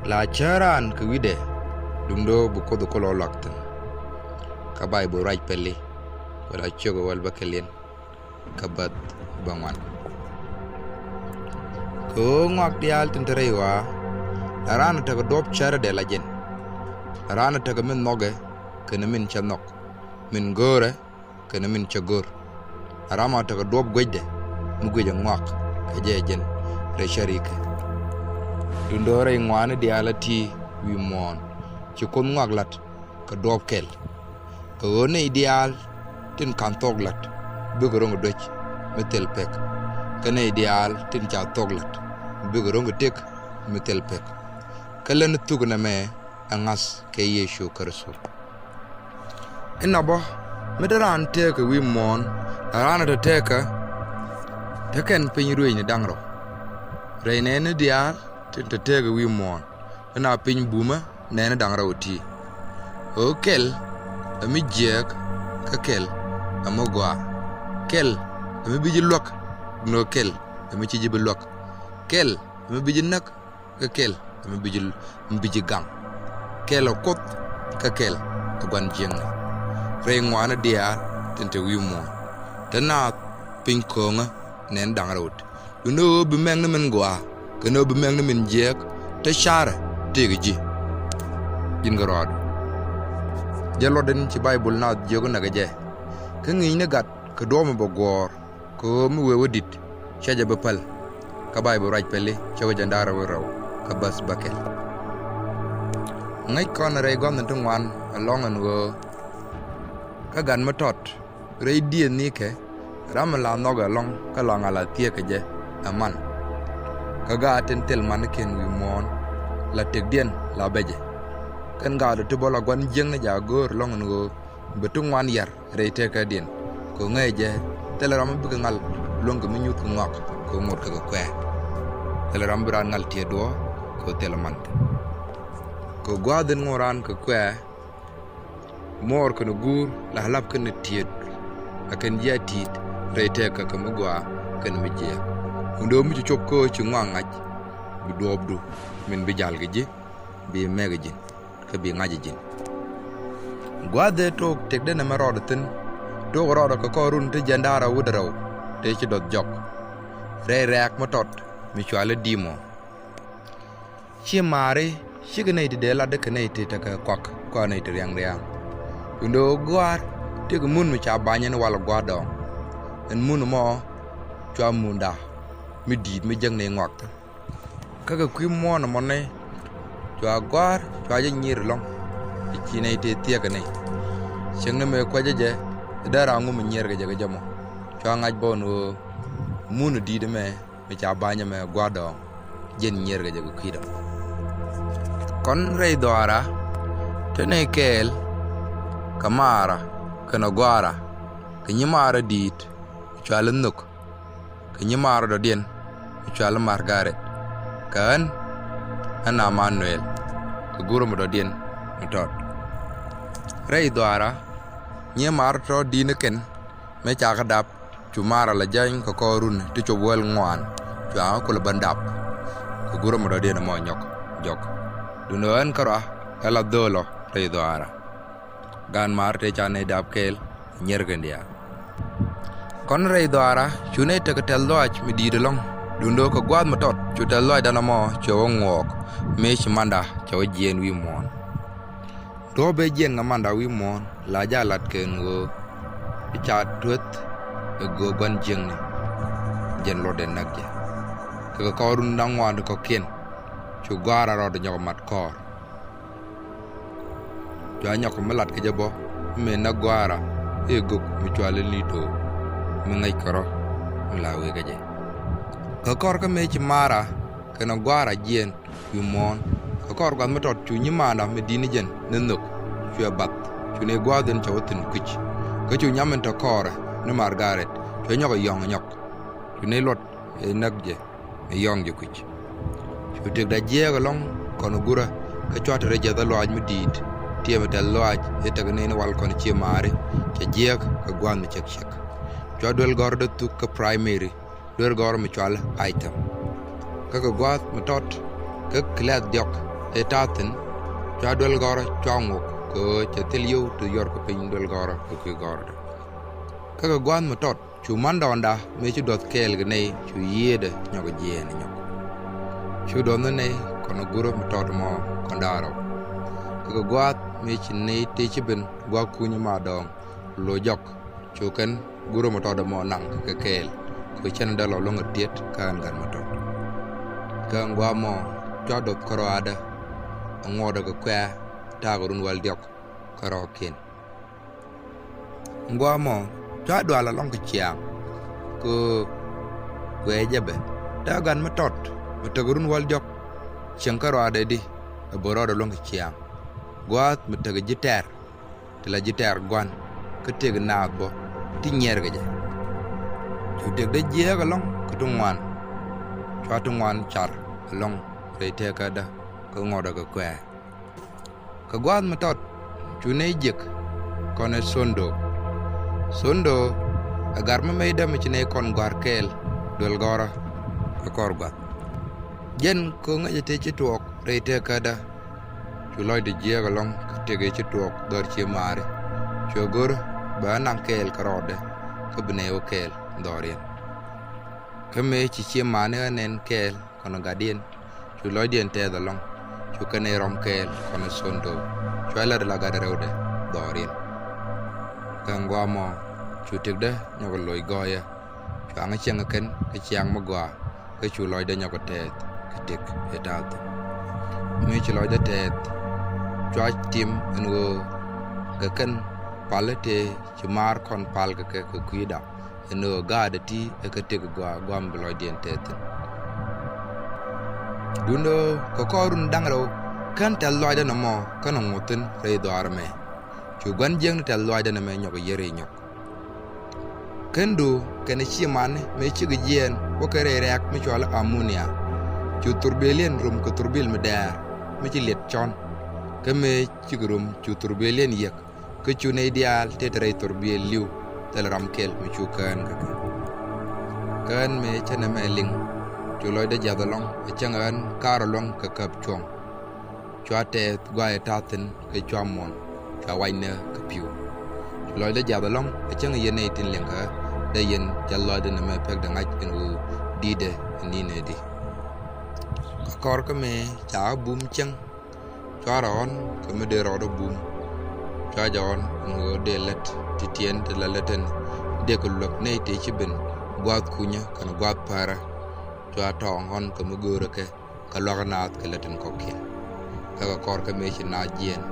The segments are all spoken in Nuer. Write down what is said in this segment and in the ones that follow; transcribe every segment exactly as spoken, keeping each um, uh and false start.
La cä raan kɛ wi̱dɛ, duundɛ ɣöö bi Kuoth kulɛ luak thi̱n. Kä Bayböl ruac pɛli, wala ciök wäl bäkɛl in, kä bäth bäŋuan. Kɛ ɣöö ŋɔak diaal tin te rɛy ɣɔaa, la raan a tekɛ duɔ̱ɔ̱p cärädɛ la jɛn. La raan a tekɛ min nhɔkɛ kɛnɛ min cä nhɔk, min go̱o̱rɛ kɛnɛ min cä go̱r. La ram a tekɛ duɔ̱ɔ̱p guecdɛ mi guic ɛ ŋɔak kɛ jɛ jɛn rɛy cärikɛ. Duundɛ ɣöö rɛy ŋɔaani diaal a ti wi̱i̱ muɔ̱ɔ̱n, ci Kuoth ŋɔak la̱t kɛ duɔ̱ɔ̱p kɛl. Kɛ ɣöö nɛy diaal tin /ka̱n thuɔ̱k la̱t bikɛ ro̱ŋ duec mi thil pek. Kä nɛy diaal tin ca thuɔ̱k la̱t bikɛ ro̱ŋ tëk mi thil pek. Kä lät thuk nɛmɛ ɛ ŋa̱th kɛ Yecu Kritho. Inɔ bä, mi te raan tëëkɛ wi̱i̱ muɔ̱ɔ̱n, la raan a te tëëkä, te kɛn piny ruëëcni da̱ŋ rɛw. Rɛy nɛɛni diaal tin te tëëkɛ wi̱i̱ muɔ̱ɔ̱n, te na piny bumä nɛɛni da̱ŋ rɛw ti. Ɣöö kɛl ɛ mi jiääk, kä kɛl ɛ mi gɔaa. Kɛl ɛ mi bi ji̱ luäk, duundɛ ɣöö kɛl ɛ mi ci ji̱ bi luäk. Kɛl ɛ mi bi ji̱ näk, kä kɛl ɛ mi bi ji̱, mi bi ji̱ gaŋ. Kɛl ɛ Kuoth, kä kɛl ɛ gua̱n jiäkni. Rɛy ŋɔaani diaal tin te wi̱i̱ muɔ̱ɔ̱n, te naath piny ko̱o̱ŋä nɛɛni da̱ŋ rɛw ti. Duundɛ ɣöö bi mɛk ni min gɔaa kɛnɛ ɣöö bi mɛk ni min jiääk, te carɛ tëëkɛ ji̱. Ji̱n kɛ rɔɔdu. Jɛn luɔt in ci Bayböl naath jiök inɛ kɛ jɛ. Kä ŋi̱i̱cni gat kɛ duɔ̱ɔ̱p mi bɛ guɔ̱ɔ̱r, kɛ ɣöö mi wëë wä di̱t, /cɛ jɛ bi päl. Kä Bayböl ruac pɛli, ciök jiɛn da̱ŋ rɛw wi̱cdɛ rɛw, kä bäth bäkɛl. Ŋäc kɔn rɛy gua̱th in ti ŋuan ɛlɔ̱ŋ ɛn ɣöö, kä gat mi tɔt, rɛydiɛn nikɛ, ram mi la nhɔkɛ ɛlɔ̱ŋ kä la ŋa̱l a thieekä jɛ ɛ man. Kä gaat tin thil manikiɛn wi̱i̱ muɔ̱ɔ̱n, la tëkdiɛn la bɛ jɛ. Kɛn gaat ɔ ti bä la gua̱n jiäkni jɛ a go̱o̱r ɛlɔ̱ŋ ɛn ɣöö bi ti ŋuan yar rɛy tëkädiɛn. Kɛ ɣöö ŋäcɛ jɛ, thilɛ ram mi bikɛ ŋa̱l luäŋ kɛ mi nyuth kɛ ŋɔak kɛ ɣöö ŋot kɛ kɛ kuɛ̈ɛ̈. Thilɛ ram bi raan ŋa̱l tiɛɛt duɔ̱ɔ̱r kɛ ɣöö thilɛ man thi̱n. Kɛ gua̱a̱th in ŋot raan kɛ kuɛ̈ɛ̈, muɔɔr kɛnɛ guur la la̱p kɛnɛ tiɛɛt, a kɛn ji̱ a ti̱i̱t rɛy tëkä kɛ mi gɔaa kɛnɛ mi jiääk. Duundɛ ɣöö mi ci cop kä ɣöö ci ŋɔak ŋa̱c, bi duɔ̱ɔ̱pdu min bi ja̱l kɛ ji̱, bi mɛk ji̱n, kä bi ŋa̱c ji̱n. Gua̱a̱th ëë tok tëkdɛ nɛmɛ rɔɔdɛ thi̱n, tok rɔɔdɛ kɛ Kɔrun ti jiɛn da̱ŋ rɛw wi̱cdɛ rɛw, tëë ci duɔth jɔk, rɛy rɛ̈ɛ̈k mi tɔt mi cɔal i̱ Dimɔ. Ci maari, /cikɛ nɛy ti dee latdä kɛ nɛy ti tekɛ kuak, kua nɛy ti ria̱ŋ ria̱a̱ŋ. Duundɛ ɣöö gɔ̱a̱r tëëkɛ mun mi ca ba̱ny ɛn wal gua̱a̱r dɔɔŋ. Ɛn mun ɛmɔ cua munda mi di̱i̱t mi jäkni ŋɔak thi̱n. Kä kɛ kui̱ muɔ̱ɔ̱n ɛmɔni, cua gɔ̱a̱r, cua jɛ nyier ɛlɔ̱ŋ, ti ci nɛy tëë thiäkä nɛy. Cieŋni mëë kuecä jɛ, dee raan ŋu mi nyier kɛ jɛ kɛ jɛ mɔ. Cua ŋa̱c bä ɛn ɣöö mun di̱i̱t ɛmɛ mi ca ba̱ny ɛmɛ gua̱a̱r dɔɔŋ, jɛn nyier kɛ jɛ kɛ kui̱dɛ. Kɔn rɛy dhɔaara, te nɛy kɛɛl kɛ maara kɛnɛ gɔ̱a̱ra, kɛ nyimaara di̱i̱t mi cɔal i̱ Nhök, kɛ nyimaara dɔ̱diɛn mi cɔal i̱ Margaret, kɛ ɣän ɛ Ɛmanuɛl, kɛ gurɛ mi dɔ̱diɛn mi tɔt. Rɛy dhɔaara, nyimaara tɔt di̱i̱t ni kɛn, mëë ca kɛ dap, cu maara la jäny kɛ Kɔrun ti cop wäl ŋuan, cua kulɛ ben dap. Kɛ gurɛ mi dɔ̱diɛn ɛmɔ nyɔk jɔk. Duundɛ ɣän kärɔa ɛ la dhöl ɔ rɛy dhɔaara. Gaat maari tëë ca nɛy dap kɛɛl, nyier kɛn diaal. Kɔn rɛy dhɔaara, cu nɛy tekɛ tɛth lɔaac mi di̱i̱t ɛlɔ̱ŋ. Duundɛ kɛ gua̱a̱th mi tɔt, cu tɛth lɔaacdan ɛmɔ cuɛ wä ŋuɔɔk, mëë ci manda cɛ wä jiɛɛn wi̱i̱ muɔ̱ɔ̱n. Duɔ̱ɔ̱p ëë jiɛɛn kɛ manda wi̱i̱ muɔ̱ɔ̱n, la jɛ a lat kɛ ɛn ɣöö i̱ ca tueth ɛ göök gua̱n jiäkni, jɛn luɔtdɛ näk jɛ. Kɛ kɛ Kɔrun da̱ŋ ŋuan kɔ̱kiɛn, cu gɔ̱a̱ra rɔɔdɛ nyɔk mat kɔɔr. Cua nyɔk mi lat kɛ jɛ bä, mi mëë näk gɔ̱a̱ra i̱ göök mi cɔal i̱ Lido, mi ŋäc kɛ rɔ mi la wëë kɛ jɛ. Kɛ kɔr kä mëë ci maara kɛnɛ gɔ̱a̱ra jiɛɛn wi̱i̱ muɔ̱ɔ̱n, kɛ kɔr gua̱th mi tɔt cu nyimaanda mi di̱t ni jɛn ni Nhök, cuɛ bath, cu nɛy gua̱a̱th in cɛ wä thi̱n kui̱c. Kä cu nyam in te kɔɔrɛ ni Margaret, cuɛ nyɔk ɛ yɔ̱ŋ ɛ nyɔk. Cu nɛy luɔt ɛ näk jɛ, ɛ yɔ̱ŋ jɛ kui̱c. Cu tëkda jiääk ɛlɔ̱ŋ kɔn gurä, kä cua te rɛy jiäth ɛ lɔaac mi di̱i̱t, tiɛmɛ tɛth lɔaac ëë tekɛ nɛy ni wal kɔn cië maari, cɛ jiääk kɛ gua̱a̱th mi cɛk cɛk. Cua duel gɔ̱rä dee thuk kä Primary, duel gɔ̱rä mi cɔal item. Kä kɛ gua̱a̱th mi tɔt, kä kɛ lɛ̈th diɔ̱k, ëë ta̱a̱ thi̱n, cua duel gɔ̱rä cua ŋok kɛ ɣöö cɛ thil yio̱w ti yɔr kɛ piny duel gɔ̱rä kɛ kui̱ gɔ̱rä. Kä kɛ gua̱a̱th mi tɔt cu mandɔɔŋda mëë ci duɔth kɛɛl kɛ nɛy cu yiëëdɛ nyɔk jiɛɛn nyɔk. Cu duɔth ni nɛy kɔn gurä mi tɔt mɔ kɔn da̱ŋ rɛw. Kä kɛ gua̱a̱th mëë ci nɛy tëë ci ben gua̱a̱th kunyä ma dɔɔŋ lo̱c jɔk, cu kɛn gurä mi tɔt mɔ naŋ kɛ kɛɛl kɛ cɛn dee lɔ luäŋ a tiet kä ɛn gat mi tɔt. Kä ɛn gua̱a̱th mɔ cua duɔth kärɔaadä a ŋuɔtdɛ kɛ kuɛ ta̱a̱ kɛ run wäl diɔk kärɔɔkiɛn. Gua̱a̱th mɔ cua dual alɔŋ kɛ ciaŋ kɛ kuɛ jɛ bɛ ta̱a̱ gat mi tɔt mi tek run wäl diɔk. Cieŋ kärɔaadɛ di ɛ bä rɔɔdɛ luäŋ kɛ ciaŋ gua̱a̱th mi tek ji̱ tɛr ti la ji̱ tɛr gua̱n kä tëk naath bä ti nyiɛɛr kɛ jɛ. Cu tëk dee jiääk alɔŋ kä ti ŋuan. Cua ti ŋuan car alɔŋ rɛy tëkädä kä ŋuɔtdɛ kɛ kuɛ. Kɛ gua̱a̱th mi tɔt cu nɛy jiäk kɔn ɛ Sondo. Sondo ɛ gat mi mɛcdä mi ci nɛy kɔn gua̱a̱r kɛɛl duel gɔ̱rä kɛ kɔr gua̱th. Jɛn kɛ ŋäcɛ tëë ci tuɔɔk rɛy tëkädä. Cu lɔcdɛ jiääk alɔŋ kä tëk ëë ci tuɔɔk dhɔr cie maari. Cuɛ go̱rä bɛ ɣä naŋ kɛɛl kärɔɔdɛ kä bi nɛy wä kɛɛl dhɔriɛn. Kä mëë ci cie mani ɣä nɛn kɛɛl kɔn gatdiɛn, cu lɔcdiɛn tɛth alɔŋ. Cu kɛn ɛ rɔm kɛɛl kɔn ɛ Sondo. Cua lat ala gat rɛwdɛ dhɔriɛn. Kä ɛn gua̱a̱th mɔ cu tëkdä nyɔk loc gɔɔyä. Cua ŋä cieŋ kɛn kä ciaŋ mi gɔaa kä cu lɔcdä nyɔk tɛth kɛ tëk ëë ta̱a̱ thi̱n. Mëë ci lɔcdä tɛth cua tim ɛn ɣöö kɛ kɛn pal tëë ci maar kɔn pal kɛ kɛ kɛ kui̱da. Ɛn ɣöö gaatdɛ ti ɛ kä tëk gɔaa gua̱a̱th mi bi lɔcdiɛn tɛth thi̱n. Duundɛ ɣöö kɛ kɔr run da̱ŋ rɛw kän tɛth lɔcdä nɔmɔ kän ŋuth thi̱n rɛy dhɔaar ɛmɛ. Cu gua̱n jiäkni tɛth lɔcdä nɛmɛ nyɔk yier i̱ nyɔk. Kändu kɛnɛ ciɛ mani mëë cikɛ jiɛɛn wä kɛ rɛy rɛ̈ɛ̈k mi cɔal i̱ Amunia. Cu thurbiɛliɛn rom kɛ thurbiɛl mi dɛɛr mi ci liɛt cɔn. Kä mëë cikɛ rom cu thurbiɛliɛn yiäk kä cu nɛy diaal tëë te rɛy thurbiɛl li̱w thilɛ ram kɛl mi cu kään kɛ kɛ. Kään mëë cä nɛmɛ liŋ cu lɔcdä jiath ɛlɔ̱ŋ ɛ cäŋ ɣän ka̱r ɛ luäŋ kɛ käp cuɔ̱ŋ. Cua tɛth gua̱a̱th ëë ta̱a̱ thi̱n kä cua muɔ̱n cua wac nɛ kä pi̱w. Cu lɔcdä jiath ɛlɔ̱ŋ ɛ cäŋ yɛn nɛy tin liŋ kä dee yɛn ca lɔcdä nɛmɛ pekdɛ ŋa̱c ɛn ɣöö di̱tdɛ ɛn ni̱n ëëdi. Kä kɔr kä mëë ca ɣä bum cäŋ cua rɔ ɣɔ̱n kɛ mi dee rɔɔdä bum. Cua jɛ ɣɔ̱n ɛn ɣöö dee lät ti tiɛɛn ti la lät ɛn dee kɛ luäk nɛy tëë ci ben gua̱a̱th kunyä kɛnɛ gua̱a̱th pärä. Cua tɔɔŋ ɣɔ̱n kɛ mi göörä kɛ kä luakä naath kɛ lät tin kɔ̱kiɛn. Kä kɛ kɔr kä mëë ci naath jiɛɛn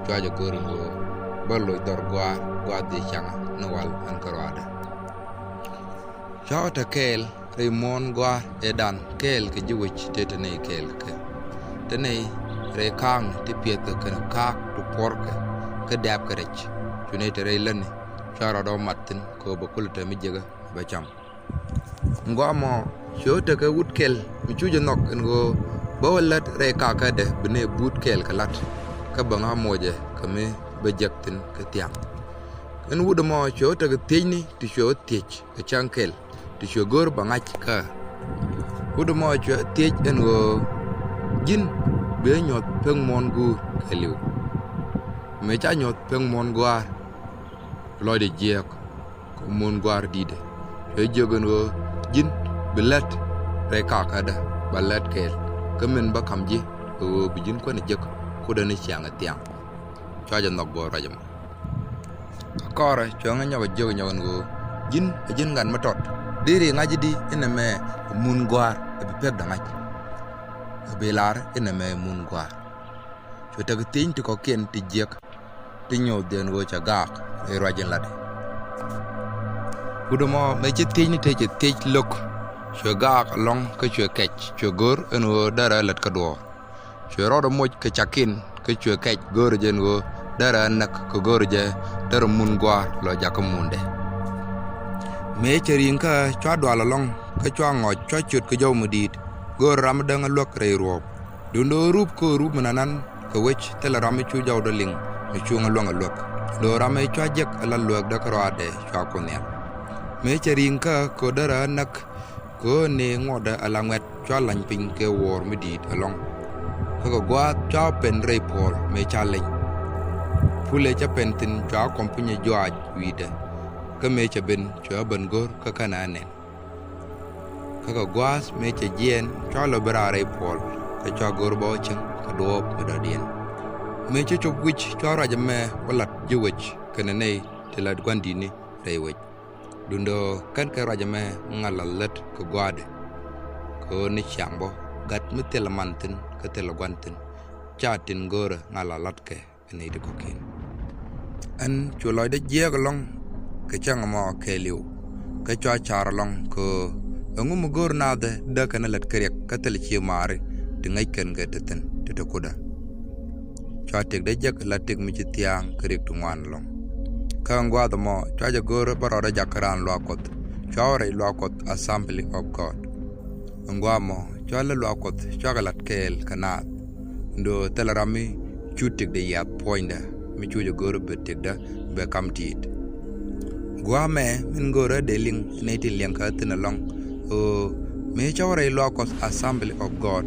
cua jɛ go̱r ɛn ɣöö bä loc dhɔr gua̱a̱r gua̱a̱th dhie caŋä ni wal ɛn kärɔaadɛ. Cua ɣä te kɛɛl rɛy muɔ̱ɔ̱n gua̱a̱r ëëdan kɛɛl kɛ ji̱ wec tëë te nɛy kɛɛl kɛ kɛ. Te nɛy rɛy ka̱a̱kni ti piɛthkɛ kɛnɛ ka̱a̱k ti puɔrkɛ kä dɛ̈pkɛ rɛc. Cu nɛy te rɛy lätni cua rɔɔdɛ mat thi̱n kɛ ɣöö bɛ kulɛ te mi jiäkä bɛ cam. Gua̱a̱th mɔ cu tekɛ wut kɛl mi cu jɛ nhɔk ɛn ɣöö bä wä lät rɛy kakädɛ bi nɛy but kɛɛl kɛ la̱t kä bäŋä mocɛ kɛ mi bä jek thi̱n kä thiaŋ. Ɛn wut ɛmɔ cu tekɛ thiecni ti cu thiec kɛ cäŋ kɛl ti cu go̱r bä ŋa̱c kä. Wut ɛmɔ cu thiec ɛn ɣöö ji̱n bi nyuɔ̱th pek muɔ̱ɔ̱n guur kɛɛliw. Mëë ca nyuɔ̱th pek muɔ̱ɔ̱n gua̱a̱r lɔcdɛ jiääk kɛ muɔ̱ɔ̱n gua̱a̱r di̱tdɛ. Cuɛ jiök ɛn ɣöö ji̱n bi lät rɛy kakädä ba lät kɛɛl kä min bä ka̱m ji̱ kɛ ɣöö bi ji̱n kuäär jek kutdä ni ciaŋ ɛ thiaŋ. Cua jɛ nhɔk bä ruac ɛmɔ. Kä kɔrɛ cuɛ ŋä nyɔk ɛ jiök nyɔk ɛn ɣöö ji̱n ɛ ji̱n gat mi tɔt. Deri ŋa̱c i̱di inɛ mɛ ɛ mun gua̱a̱r ɛ bi pekdɛ ŋa̱c. Ɛ bi lar inɛ mɛ ɛ mun gua̱a̱r. Cu tek thiec ti kɔ̱kiɛn ti jiäk ti nyoth jɛn ɣöö cɛ gaak rɛy ruac in latdɛ. Wut ɛmɔ mëë ci thiecni tëë cɛ thiec lo̱k. Cuɛ gaak ɛlɔ̱ŋ kä cuɛ kɛc cuɛ go̱r ɛn ɣöö derɛ lät kä duɔ̱ɔ̱r. Cuɛ rɔɔdɛ moc kɛ cakin kä cuɛ kɛc go̱o̱rɛ jɛ ɛn ɣöö derɛ näk kɛ go̱o̱rɛ jɛ derɛ mun gua̱a̱r lɔ jakä mundɛ. Mëë cɛ ri̱i̱ŋ kä cua dual ɛlɔ̱ŋ kä cua ŋɔc cua ciöt kɛ jɔw mi di̱i̱t. Go̱o̱rɛ ram mi däŋ ɛ luäk rɛy ruɔ̱ɔ̱p. Duundɛ ɣöö rup kä rup mi nanan kɛ wec thilɛ ram mi cu jɔwdɛ liŋ mi cuŋ ɛ luäŋ ɛ luäk. Duundɛ ɣöö ram mi cua jek ala luääkdä kärɔaadɛ cua kuoth nhial. Mëë cɛ ri̱i̱ŋ kä kɛ ɣöö derɛ näk kɛ ɣöö ni ŋuɔtdɛ ala ŋuɛ̈t cua lany piny kɛ wuɔɔr mi di̱i̱t ɛlɔ̱ŋ. Kä kɛ gua̱a̱th cua pɛn rɛy puɔl mëë ca leny. Pulɛ cä pɛn thi̱n cua kɔm piny ɛ juaac wi̱i̱dɛ. Kä mëë cɛ ben cua ben go̱r kä kɛn a nɛn. Kä kɛ gua̱a̱th mëë cɛ jiɛɛn cua lɔ bi raar rɛy puɔl, kä cua go̱r bä wä cieŋ kɛ duɔɔp mi dɔ̱diɛn. Mëë cä cop wi̱c cua ruac ɛmɛ wä lat ji̱ wec kɛnɛ nɛy ti lat gua̱ndi̱tni rɛy wec. Duundɛ ɣöö kɛn kɛ ruac ɛmɛ ŋa̱l la lät kɛ gua̱a̱dɛ. Kɛ ɣöö ni ciaŋ bä gat mi thilɛ man thi̱n kä thilɛ gua̱n thi̱n. Ca tin go̱o̱rɛ ŋa̱l la latkɛ ɛ nɛy ti kɔ̱kiɛn. Ɛn cu lɔcdä jiääk ɛlɔ̱ŋ kɛ cäŋ ɛmɔ kɛɛliw. Kä cua car ɛlɔ̱ŋ kɛ ɣöö ɛŋu mi go̱o̱r naath ɛ däk kɛn ɛ lät kɛ riɛk kä thilɛ ci maari ti ŋäc kɛn kɛ ti thi̱n ti te kutdä. Cua tëkdä jek la tëk mi ci thia̱a̱ŋ kɛ riɛk ti ŋuan ɛlɔ̱ŋ. Kä ɛn gua̱a̱th ɛmɔ cua jɛ go̱o̱r bä rɔɔdä jakä raan luaak Kuɔth. Cua wä rɛy luaak Kuɔth Assembly of God. Ɛn gua̱a̱th ɛmɔ cua lɛ luaak Kuɔth cua kɛ lat kɛɛl kɛ naath. Duundɛ ɣöö thilɛ ram mi cu tëkdɛ yiath puɔ̱nydɛ mi cu jɛ go̱o̱r bɛ tëkdä bɛ kam ti̱i̱t. Gua̱a̱th ɛmɛ min go̱o̱rä dee liŋ nɛy tin liɛŋkä thi̱n ɛlɔ̱ŋ ɣöö mëë cä wä rɛy luaak Kuɔth Assembly of God.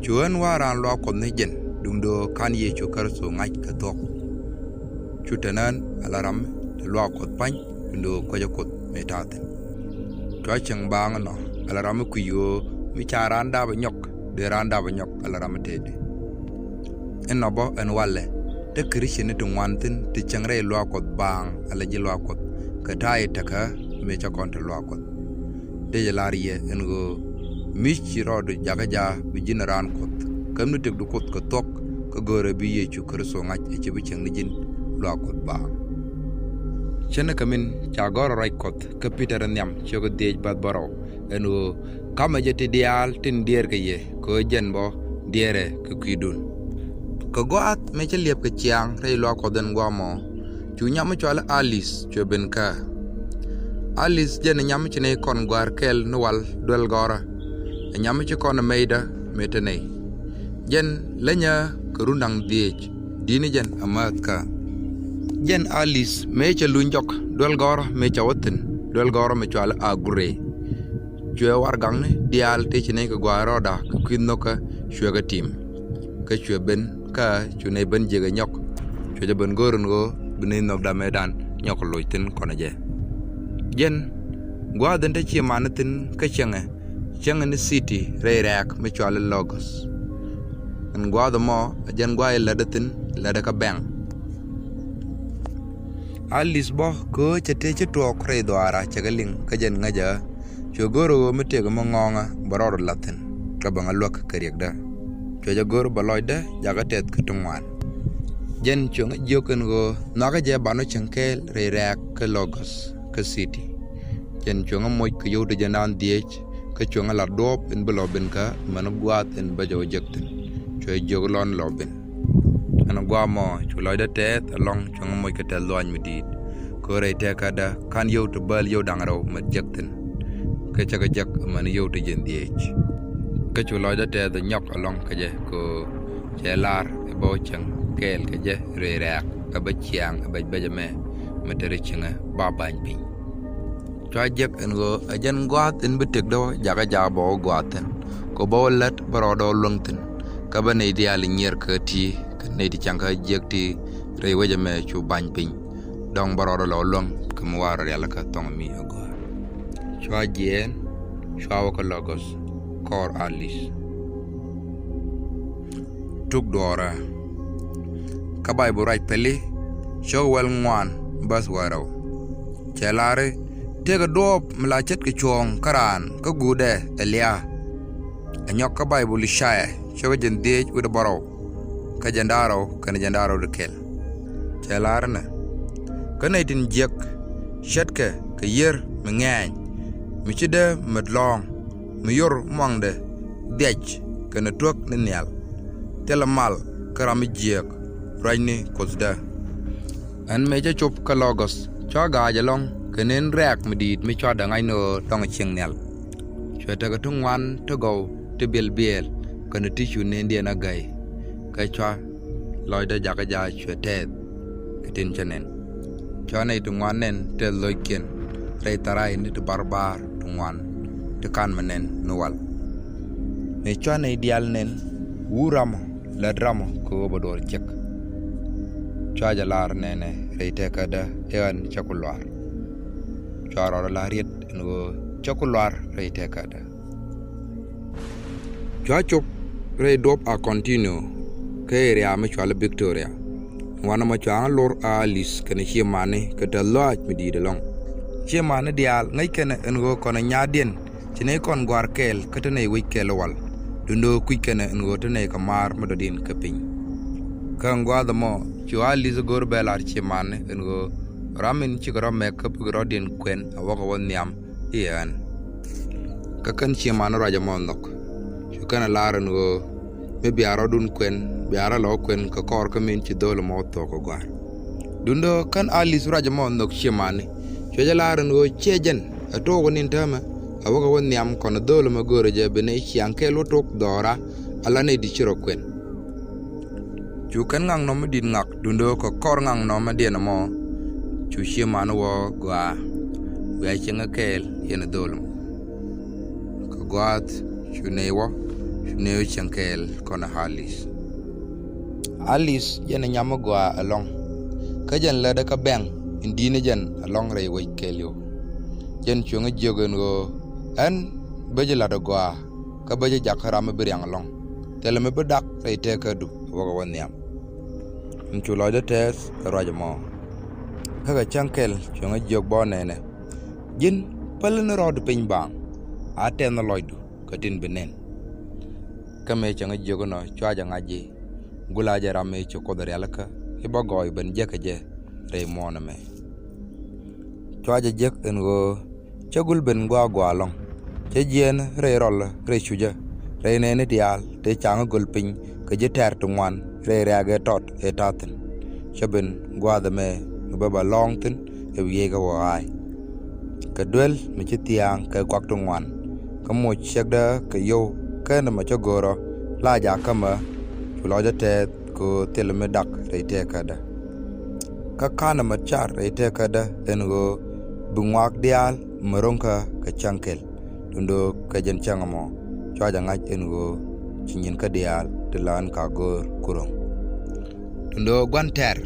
Cu ɣän wa̱a̱ raan luaak Kuɔth ni jɛn duundɛ ɣöö /ka̱n Yecu Kritho ŋa̱c kɛ thuɔ̱k. Cu te nään ala ram ti luaak Kuɔth pa̱ny duundɛ ɣöö kuecä Kuoth mëë ta̱a̱ thi̱n. Cua cieŋ baaŋ ɛnɔ ala ram mi kui̱c ɣöö mi ca raan dap ɛ nyɔk dee raan dap ɛ nyɔk ala ram mi tëëdi. Inɔ bä ɛn walɛ te Christian ni ti ŋuan thi̱n ti cieŋ rɛy luaak Kuɔth baaŋ ala ji̱ luaak Kuɔth kɛ ta̱a̱ i̱ tekä mëë cä kɔn te luaak Kuɔth. Dee jɛ lar yɛ ɛn ɣöö mi ci rɔɔdu jakä jaak bi ji̱n raan Kuɔth käm ni tëkdu Kuoth kɛ thuɔ̱k kä go̱o̱rɛ bi Yecu Kritho ŋa̱c ɛ ci bi cieŋ ni ji̱n luaak Kuɔth baaŋ. Ce̱tnikɛ min ca gɔ̱r ruac Kuɔth kä Pi̱tɛr nhiam ciökä dhieec bäth bärɔw ɛn ɣöö ka̱mɛ jɛ ti diaal tin diɛɛrkɛ yɛ kɛ ɣöö jɛn bä diɛɛrɛ kɛ kui̱dun. Kɛ gua̱a̱th mëë cä liɛp kɛ ciaŋ rɛy luaak Kuɔth ɛn gua̱a̱th ɛmɔ cu nyam mi cɔal i̱ Alice cuɛ ben kä. Alice jɛn ɛ nyam mi ci nɛy kɔn gɔ̱a̱r kɛl ni wal duel gɔ̱rä. Ɛ nyam mi ci kɔn ɛ mɛydä mëë te nɛy. Jɛn lenyä kɛ run da̱ŋ dhieec di̱t ni jɛn amäthkä. Jɛn Alice mëë cɛ luny jɔk duel gɔ̱rä mëë cɛ wä thi̱n duel gɔ̱rä mi cɔal i̱ Agure. Cuɛ warɛgakni diaal tëë ci nɛy kɛ gɔaa rɔɔda kɛ kui̱ nhökä cuɛ kɛ tim. Kä cuɛ ben kä cu nɛy ben jiäk ɛ nyɔk. Cuɛ jɛ ben go̱o̱r ɛn ɣöö bi nɛy nhökdɛ mëëdan nyɔk kɛ loc thi̱n kɔnɛ jɛ. Jɛn gua̱a̱th in te ci mani thi̱n kä cieŋɛ, cieŋɛ ni city rɛy rɛ̈ɛ̈k mi cɔal i̱ Logos. Ɛn gua̱a̱th ɛmɔ ɛ jɛn gua̱a̱th in lätdä thi̱n, lätdä kä bɛŋ. Alice bä kɛ ɣöö cɛ tëë ci tuɔɔk rɛy dhuaara cɛ kɛ liŋ kä jɛn ŋäcä. Cuɛ go̱r ɣöö mi tëëkɛ mi ŋɔ̱ɔ̱ŋä bɛ rɔɔdu la̱th thi̱n kä bɛ ŋa luäk kɛ riɛkdä. Cuɛ jɛ go̱r bɛ lɔcdä jakä tɛth kä ti ŋuan. Jɛn cuɛ ŋa jiök ɛn ɣöö nhɔakä jɛ banɔ cieŋ kɛɛl rɛy rɛ̈ɛ̈k kä Logos kä city. Jɛn cuɛ ŋa moc kɛ yio̱w ti jɛ naan dhieec kä cuɛ ŋa la̱t duɔ̱ɔ̱p in bi lɔ ben kä mɛn gua̱a̱th in bä jɛ wä jek thi̱n. Cuɛ jiök lɔn lɔ ben. Ɛn gua̱a̱th ɛmɔ cu lɔcdä tɛth ɛlɔ̱ŋ cuɛ ŋa moc kɛ tɛth luaany mi di̱i̱t. Kɛ ɣöö rɛy tɛkädä /ka̱n yio̱w ti bääl yio̱w da̱ŋ rɛw mɛ jek thi̱n. Kä cä kɛ jek mɛn yio̱w ti jiɛn dhieec. Kä cu lɔcdä tɛth ɛ nyɔk ɛlɔ̱ŋ kä jɛ kɛ ɣöö cɛ lar ɛ bä wä cieŋ kɛɛl kɛ jɛ rɛy rɛ̈ɛ̈k ɛ bä ciaŋ ɛ bɛc bɛc ɛmɛ mɛ te ri cieŋɛ ba ba̱ny piny. Cua jek ɛn ɣöö ɛ jɛn gua̱a̱th in bi tëkdä jakä jaak bä wä gua̱a̱th thi̱n kɛ ɣöö bä wä lät bä rɔɔdä wä luäŋ thi̱n. Kä bä nɛy diaal nyier kä ti kä nɛy ti cäŋ kä jiäk ti rɛy wec ɛmɛ cu ba̱ny piny. Dɔ̱ŋ bä rɔɔdä lɔ luäŋ kɛ mi wa̱a̱ rɔ rialikä thɔŋ mi agɔaa. Cua jiɛɛn cua wä kä Logos kɔɔr Alice. Tuk duɔ̱ɔ̱rä. Kä Bayböl ruac pɛli cio̱k wäl ŋuan bäth wäl rɛw. Cɛ lar i̱ tëëkɛ duɔ̱ɔ̱p mi la ce̱tkɛ cuɔ̱ɔ̱ŋ kä raan kä guutdɛ ɛ lia̱a̱. Ɛ nyɔk kä Bayböl Icaya cio̱k jiɛn dhieec wi̱cdɛ bärɔw kä jiɛn da̱ŋ rɛw kɛnɛ jiɛn da̱ŋ rɛw wi̱cdɛ kɛl. Cɛ lar inɛ kä nɛy tin jiäk ce̱tkɛ kɛ yiër mi ŋɛ̈ny mi ci dee met lɔ̱ɔ̱ŋ mi yor muaŋdɛ dhiac kɛnɛ tuäk ni nhial. Thilɛ mal kä ram mi jiääk ruacni Kuothdä. Ɛn mëë cä cop kä Logos cua ga̱a̱c ɛlɔ̱ŋ kɛ nën rɛ̈ɛ̈k mi di̱i̱t mi cua däŋ ŋa̱c ni ɣöö dɔ̱ŋ cieŋ nhial. Cuɛ tekɛ ti ŋuan ti gɔw ti biɛl biɛɛl kɛnɛ ti cu nëndiɛn a gäi. Kä cua lɔcdä jakä jaak cuɛ tɛɛth kɛ tin cä nɛn. Cua nɛy ti ŋuan nɛn tɛth lo̱ckiɛn rɛy tharay ni ti barbar ti ŋuan ti /ka̱n mɛ nɛn ni wal. Mëë cua nɛy diaal nɛn Wur ramɔ, lät ramɔ kɛ ɣöö bɛ duɔr ciek. Cua jɛ lar nɛnɛ rɛy tëkädä i̱ ɣän cä ku luaar. Cua rɔɔdɛ lar riet ɛn ɣöö cä ku luaar rɛy tëkädä. Cua cop rɛy duɔ̱p a Contino kä area mi cual Victoria. Wanɛ mɔ cua ɣä lor a Alice kɛnɛ ciëmani kɛ tɛth lɔaac mi di̱i̱t ɛlɔ̱ŋ. Ciëmani diaal ŋäc kɛnɛ ɛn ɣöö kɔnɛ nyaatdiɛn ci nɛy kɔn gɔ̱a̱r kɛɛl kä te nɛy wec kɛɛl wal. Duundɛ ɣöö kui̱c kɛnɛ ɛn ɣöö te nɛy kɛ maar mi dɔ̱diɛn kä piny. Kä ɛn gua̱a̱th ɛmɔ cu Alice go̱r bɛ lar ciëmani ɛn ɣöö ram in cikɛ rɔ mɛk kä bikɛ rɔ̱diɛn kuɛn a wäkɛ wä nhiam i̱ ɣän. Kä kɛn ciëmani ruac ɛmɔ nhɔk. Cu kɛn ɛ lar ɛn ɣöö mi bia rɔ̱dun kuɛn, bia rɔ̱ lɔ kuɛn kɛ kɔr kä min ci dho̱l ɛmɔ thuɔ̱k kɛ gɔ̱a̱r. Duundɛ ɣöö kɛn Alice ruac ɛmɔ nhɔk ciëmani. Cuɛ jɛ lar ɛn ɣöö ciɛ jɛn ɛ tuɔɔk ɛ ni̱n täämɛ a wäkɛ wä nhiam kɔn ɛ dho̱l ɛmɛ görɛ jɛ bi nɛy ciaŋ kɛɛl wä tok dhɔra ala nɛy di ci rɔ kuɛn. Cu kɛn ŋaknɔm mi di̱t ŋak duundɛ ɣöö kɛ kɔr ŋaknɔmdiɛn ɛmɔ cu ciëmani wä gɔaa. Wiaa cieŋ ɛ kɛɛl yɛn ɛ dho̱l ɛmɔ. Kɛ gua̱a̱th cu nɛy wä, cu nɛy wä cieŋ kɛɛl kɔn ɛ Alice. Alice jɛn ɛ nyam mi gɔaa ɛlɔ̱ŋ. Kä jɛn lätdɛ kä bɛŋ in di̱i̱ni jɛn ɛlɔ̱ŋ rɛy wec kɛɛliw. Jɛn cuŋä jiök ɛn ɣöö ɛn bä ji̱ la̱t ɛ gɔaa kä bä ji̱ jakä ram mi bi riaŋ ɛlɔ̱ŋ. Thilɛ mi bi dak rɛy tëkädu ɛ wäkɛ wä nhiam. Ɛn cu lɔcdä tɛɛth ɛ ruac ɛmɔ. Kä kɛ cäŋ kɛl cuŋä jiök bä nɛnɛ. Ji̱n päl ni rɔɔdu piny baaŋ a tɛth ni lɔcdu kɛ tin bi nɛn. Kä mëë cäŋä jiök inɔ cua jɛ ŋa̱c ji̱. Gula jɛ ram mëë ci Kuoth rialikä i̱ bä gɔɔy ben jek kɛ jɛ rɛy muɔ̱ɔ̱n ɛmɛ. Cua jɛ jek ɛn ɣöö cä gul ben gua̱a̱ gua̱a̱ ɛlɔ̱ŋ. Cä jiɛɛn rɛy rɔl rɛy cucä rɛy nɛɛni diaal tëë ca̱ŋ go̱l piny kɛ ji̱ tɛ̈r ti ŋuan rɛy rɛ̈ɛ̈k ëë tɔt ëë ta̱thi̱n. Cä ben gua̱a̱th ɛmɛ mi bä bä lɔ̱ɔ̱ŋ thi̱n ɛ wiee kɛ wä ɣaac. Kɛ duel mi ci thia̱a̱ŋ kɛ kuak ti ŋuan. Kä moc ciekdä kɛ yio̱w kɛn ɛmɔ cä go̱o̱rä la jakä mɛ cu lɔcdä tɛɛth kɛ ɣöö thil mi dak rɛy tëkädä. Kä ka̱n ɛmɛ car rɛy tëkädä ɛn ɣöö bi ŋuak diaal mi ro̱ŋkä kɛ cäŋ kɛl. Duundɛ ɣöö kɛ jɛn cäŋ ɛmɔ cua jɛ ŋa̱c ɛn ɣöö ci nyin kä diaal ti lään ka go̱o̱r ku ro̱ŋ. Duundɛ ɣöö gua̱n tɛ̈r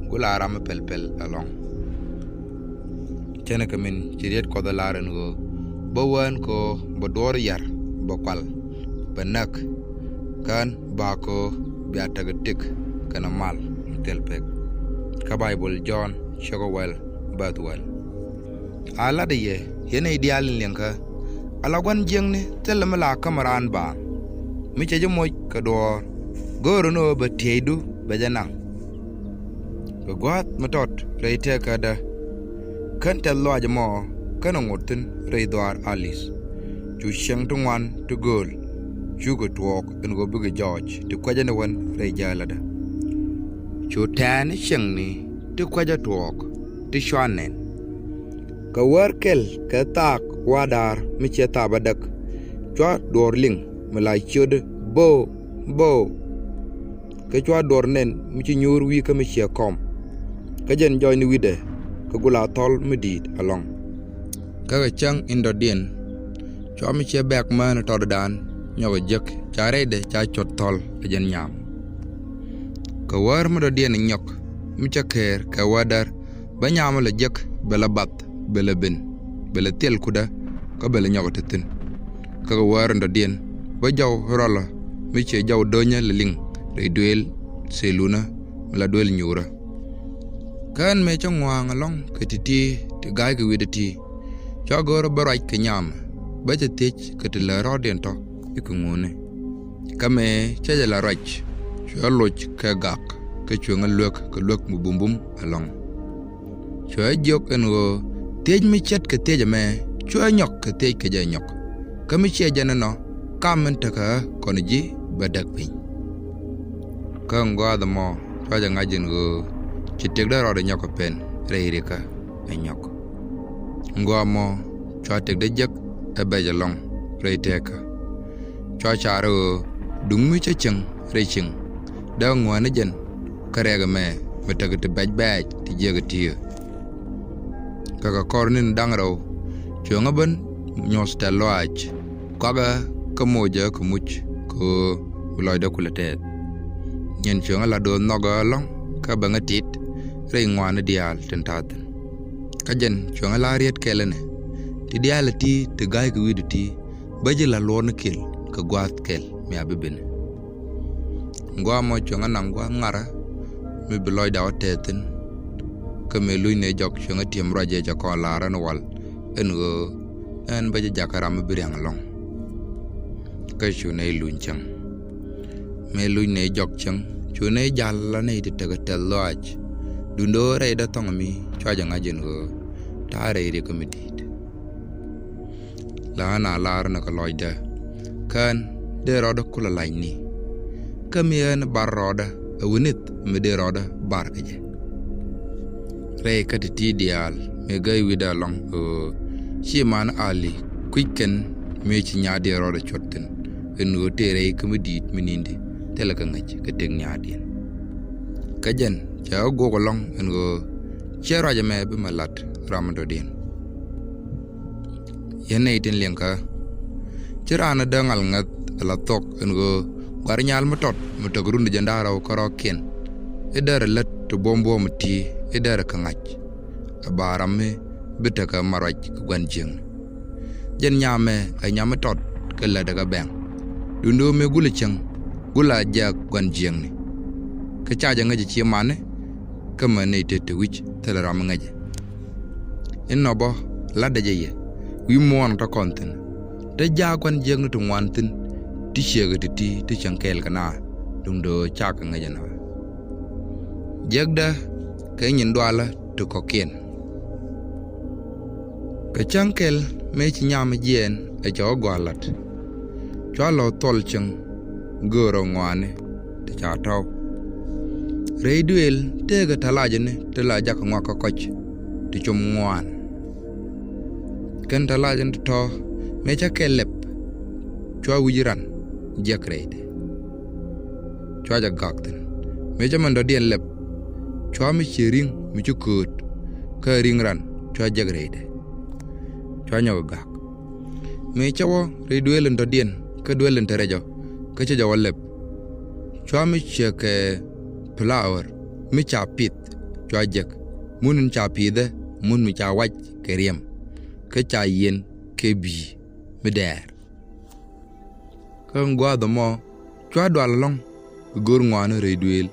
gula ram mi pɛl pɛl ɛlɔ̱ŋ. Cɛnɛ kɛ min ci riet Kuɔth ɛ lar ɛn ɣöö bä wään kɛ ɣöö bɛ duɔ̱ɔ̱r yar, bɛ kual, bɛ näk. Kään ba kɛ ɣöö bia tekɛ tik kɛnɛ mal mi thil pek. Kä Baibol Jɔ̱ɔ̱n ciökä wäl bäth wäl. A latdä yɛ yɛn nɛy diaal in liɛŋkä. Ala gua̱n jiäkni thilɛ mi la kämɛ raan baaŋ. Mi cɛ ji̱ moc kɛ duɔ̱ɔ̱r, go̱o̱rä ni ɣöö bɛ tieydu bɛ jɛ naŋ. Kɛ gua̱a̱th mi tɔt rɛy tëkädä. Kän tɛth lɔaac ɛmɔ kän ɛ ŋot thi̱n rɛy dhɔaar Alice. Cu cieŋ ti ŋuan ti gööl cukɛ tuɔɔk ɛn ɣöö bikɛ jɔɔc ti kuecä ni wän rɛy jäälädä. Cu tɛ̈ɛ̈ni cieŋni ti kuecä tuɔɔk ti cua nɛn. Kɛ wäär kɛl kɛ thaak wa̱a̱ da̱a̱r mi ciɛ thaap adäk. Cua duɔ̱ɔ̱r liŋ mi la ciötdä bo̱o̱ bo̱o̱. Kä cua duɔ̱ɔ̱r nɛn mi ci nyuur wi̱i̱ kä mi ciɛ kɔm. Kä jɛn jɔɔcni wi̱cdɛ kɛ gula thɔl mi di̱i̱t ɛlɔ̱ŋ. Kä kɛ cäŋ in dɔ̱diɛn cua mi ciɛ bɛ̈k mään tɔtdädan nyɔk ɛ jiäk ca rɛydɛ ca cuɔt thɔl ɛ jɛn nyaam. Kɛ wäär mi dɔ̱diɛn nyɔk mi cä keer kɛ wädär bä nyam lɛ jiäk bɛ lɛ bath bɛ lɛ ben bɛ lɛ thil kudä kä bɛ lɛ nyɔk ti thi̱n. Kä kɛ wäär in dɔ̱diɛn bä jɔw rɔlä mi ciɛ jɔw do̱nyä lɛ liŋ rɛy duëël thilunä mi la duëël nyuurä. Kä ɛn mëë cä ŋua̱a̱ŋ ɛlɔ̱ŋ kɛ ti̱ti̱ ti ga̱a̱c kɛ wi̱cdɛ ti̱. Cua go̱o̱rä bä ruac kɛ nyam bä cɛ thiec kɛ ti lä rɔɔdiɛn tɔ̱ i̱ kɛ ŋuni. Kä mëë cä jɛ la ruac cuɛ loc kɛ gak kä cuɛ ŋä luek kɛ luek mi bumbum ɛlɔ̱ŋ. Cuɛ jiök ɛn ɣöö thiec mi ce̱tkɛ thiec ɛmɛ cuɛ nyɔk kɛ thiec kɛ jɛ nyɔk. Kä mi ciɛ jɛn ɛnɔ kam min tekɛ ɣä kɔn ji̱ bɛ däk piny. Kä ŋuath ɛmɔ cua jɛ ŋa̱c ɛn ɣöö ci tëkdä rɔɔdɛ nyɔk kɛ pen rɛy rikä ɛ nyɔk. Ŋuath ɛmɔ cua tëkdä jek ɛ bɛc ɛlɔ̱ŋ rɛy tëkä. Cua car ɣöö duŋ mi cä cieŋ rɛy cieŋ dee ŋuäänä jɛn kä rɛɛk ɛmɛ mi tekɛ ti bɛc bɛɛc ti jiäk ɛ ti̱i̱. Kä kɛ kɔr ni̱n da̱ŋ rɛw cuɛ ŋä ben nyuɔ̱th tɛ̈th lɔaac kuakɛ kä mocä kɛ muc kɛ ɣöö Lɔcdä kulɛ tɛɛth. Nyin cuŋä la do̱o̱n nhɔk ɣä ɛlɔ̱ŋ kä bäŋä tit rɛy ŋuani diaal tin ta̱thi̱n. Kä jɛn cuŋä la riet kɛl ɛnɛ ti diaal ti ti ga̱y kɛ wi̱i̱du ti bä ji̱ la luɔr ni kil kɛ gua̱a̱th kɛl mi a bi ben. Gua̱a̱ mɔ cuŋä naŋ gua̱a̱th ŋarä mi bi lɔcdä ɔ tɛɛthin. Kä mëë luny ni jɔk cuŋä tiɛm ruacɛ cɛ kɔn la̱rä ni wal ɛn ɣöö ɛn bä jɛ jakä ram mi bi riaŋ ɛlɔ̱ŋ. Kä cu nɛy luny cäŋ. Mëë luny nɛy jɔk cäŋ cu nɛy jal la nɛy ti tekɛ tɛth lɔaac. Duundɛ ɣöö rɛydä thɔŋ mi cua jɛ ŋa̱c ɛn ɣöö ta̱a̱ rɛy riɛkä mi di̱i̱t. La ɣän a lar ni kɛ lɔcdä kään dee rɔɔdä kulɛ lacni. Kä mi ɣän bar rɔɔdä ɛ wi̱nith mi dee rɔɔdä bar kɛ jɛ. Rɛy kä ti ti diaal mi gäy wi̱dä ɛlɔ̱ŋ ɣöö ci man ali kui̱c kɛn mi ci nyaat dee rɔɔdä cuɔt thi̱n. Ɛn ɣöö tëë rɛy kä mi di̱i̱t mi ni̱ndi thilɛ kɛ ŋäc kɛ tëk nyaatdiɛn. Kä jɛn cɛ ɣä guɔk ɛlɔ̱ŋ ɛn ɣöö ciɛ ruac ɛmɛ bi mɛ la̱t ram mi dɔ̱diɛn. Yɛn nɛy tin liɛŋkä ci raan ɛ dee ŋal ŋäth ɛ la thuɔk ɛn ɣöö guar nyal mi tɔt mi tɔk run di jɛn da̱ŋ rɛw kärɔ̱kiɛn. I̱ därɛ lät ti buɔ̱m buɔ̱m ti i̱ därɛ kɛ ŋa̱c. Ɛ ba ram mi bi tekɛ ma ruac kɛ gua̱n jiäkni. Jɛn nyamɛ ɛ nyam mi tɔt kɛ lätdɛ kɛ bɛŋ. Duundɛ ɣöö mëë gulɛ cäŋ gulɛ a jiäk gua̱n jiäkni. Kä ca jɛ ŋäcɛ ci mani kä män nɛy tet te wi̱c thilɛ ram mi ŋäcɛ. Inɔ bä la̱tdɛ jɛ yɛ wi̱i̱ muɔ̱ɔ̱n tɔ kɔn thi̱n. Te jaak gua̱n jiäkni ti ŋuan thi̱n ti ciekɛ ti ti ti cäŋ kɛɛl kɛ naath duundɛ ɣöö cakɛ ŋäcɛ naath. Jiäkdä kɛ nyin dualä ti kɔ̱kiɛn. Kɛ cäŋ kɛl mëë ci nyam jiɛɛn ɛ cɛ ɣä gɔaa la̱t. Cua lɔ thuɔl cäŋ göörä ŋɔaani ti ca tɔ̱w. Rɛy duëël tëëkɛ tɛ̈lacäni ti la jakä ŋuak kä kɔc ti com ŋuan. Kɛn tɛ̈lacäni ti tɔ̱ mëë cä kɛl lɛp cua wi̱c ran jiäk rɛydɛ. Cua jɛ gak thi̱n mëë cä mɛn dɔ̱diɛn lɛp cua mi cie ri̱ŋ mi ci kööt kä ri̱ŋ ran cua jiäk rɛydɛ. Cua nyɔk gak mëë cä wä rɛy duëël in dɔ̱diɛn kä duëël in te rɛcɔ kä cä jɛ wä lɛp. Cua mi ciek kɛ flower mi ca pith cua jiäk mun in ca pithä mun mi ca wac kɛ riɛm kä ca yieen kɛ bi̱i̱ mi dɛɛr. Kä in gua̱a̱th ɛmɔ cua dual ɛlɔ̱ŋ ɛ go̱r ŋɔaani rɛy duëël.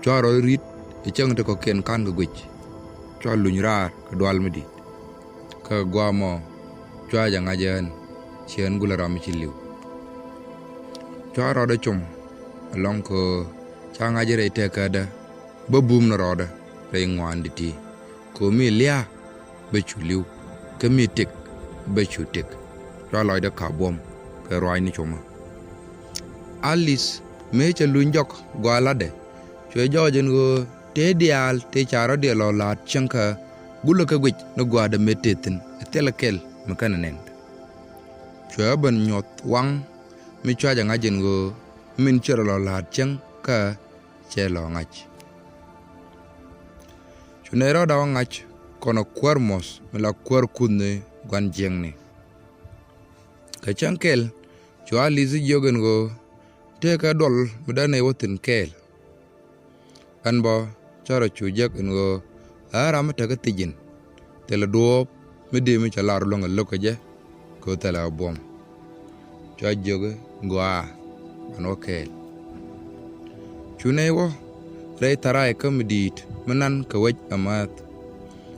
Cua rɔ ri̱t ɛ cäŋ ti kɔ̱kiɛn ka̱n kɛ guic. Cua luny raar kɛ dual mi di̱i̱t. Kä gua̱a̱ mɔ cua jɛ ŋa̱c ɛ ɣän ci ɣän gulɛ ram mi ci li̱w. Cua rɔɔdɛ com ɛlɔ̱ŋ kɛ ɣöö ca ŋa̱c rɛy tëkädä bä bum ni rɔɔdä rɛy ŋuan di̱t ti. Kɛ ɣöö mi lia̱a̱ bä cu li̱w kä mi tëk bä cu tëk. Cua lɔcdä ka̱p buɔ̱m kɛ ruaacni comä. Alice mëë cɛ luny jɔk gɔaa la̱tdɛ cuɛ jɔɔc ɛn ɣöö tëë diaal tëë ca rɔ̱diɛn lɔ la̱a̱t cäŋkä gulɛ kɛ guic ni gua̱a̱thdɛ mëë tëë thi̱n ɛ thilɛ kɛl mi känɛ nɛn. Cuɛ ɣä ben nyuɔth waŋ mi cua jɛ ŋa̱c ɛn ɣöö min ci rɔ lɔ la̱a̱t cäŋkä cɛ lɔ ŋa̱c. Cu nɛy rɔɔdɛ ɣä ŋa̱c kɔnɛ kuäär muɔ̱th mi la kuäär kuthni gua̱n jiäkni. Kɛ cäŋ kɛl cu Alice jiök ɛn ɣöö tëëkɛ duɔl mi dee nɛy wä thi̱n kɛɛl. Ɣän bä cä rɔ cu jek ɛn ɣöö ɛ ram mi tekä thi̱c in thilɛ duɔ̱ɔ̱p mi dee mi cɛ lar luäŋ ɛ lo̱k kɛ jɛ kɛ ɣöö thilɛ ɛ buɔ̱m. Cua jiök ɛn ɣöö a ɣän wä kɛɛl. Cu nɛy wä rɛy tharac kä mi di̱i̱t mi nan kɛ wec ɛ määth.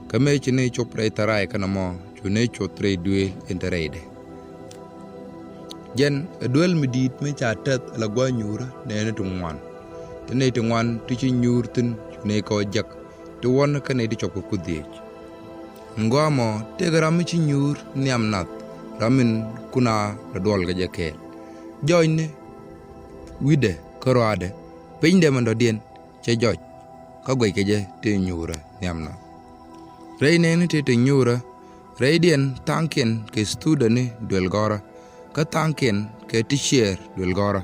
Kä mëë ci nɛy cop rɛy tharac kä nɔmɔ cu nɛy cuɔth rɛy duëël in te rɛydɛ. Jɛn ɛ duel mi di̱i̱t mi ca tɛth ala gua̱a̱th nyuurä nɛɛni ti ŋuan. Ti nɛy ti ŋuan ti ci nyuur thi̱n cu nɛy kɛ ɣöö jek ti wuɔ̱n kä nɛy ti cɔp kɛ kuth dhiec. Ɛn gua̱a̱ mɔ tëëkɛ ram mi ci nyuur nhiam nath ram min kun a lɔ duɔl kɛ jɛ kɛɛl. Jɔcni wi̱cdɛ kä ruaadɛ pinydɛ min dɔ̱diɛn cɛ jɔc kä guɛc kɛ jɛ ti nyuurä nhiam nath. Rɛy nɛɛni ti ti nyuurä rɛydiɛn tha̱a̱ŋkiɛn kɛ student ni duel gɔ̱rä kä tha̱a̱ŋkiɛn kɛ teacher duel gɔ̱rä.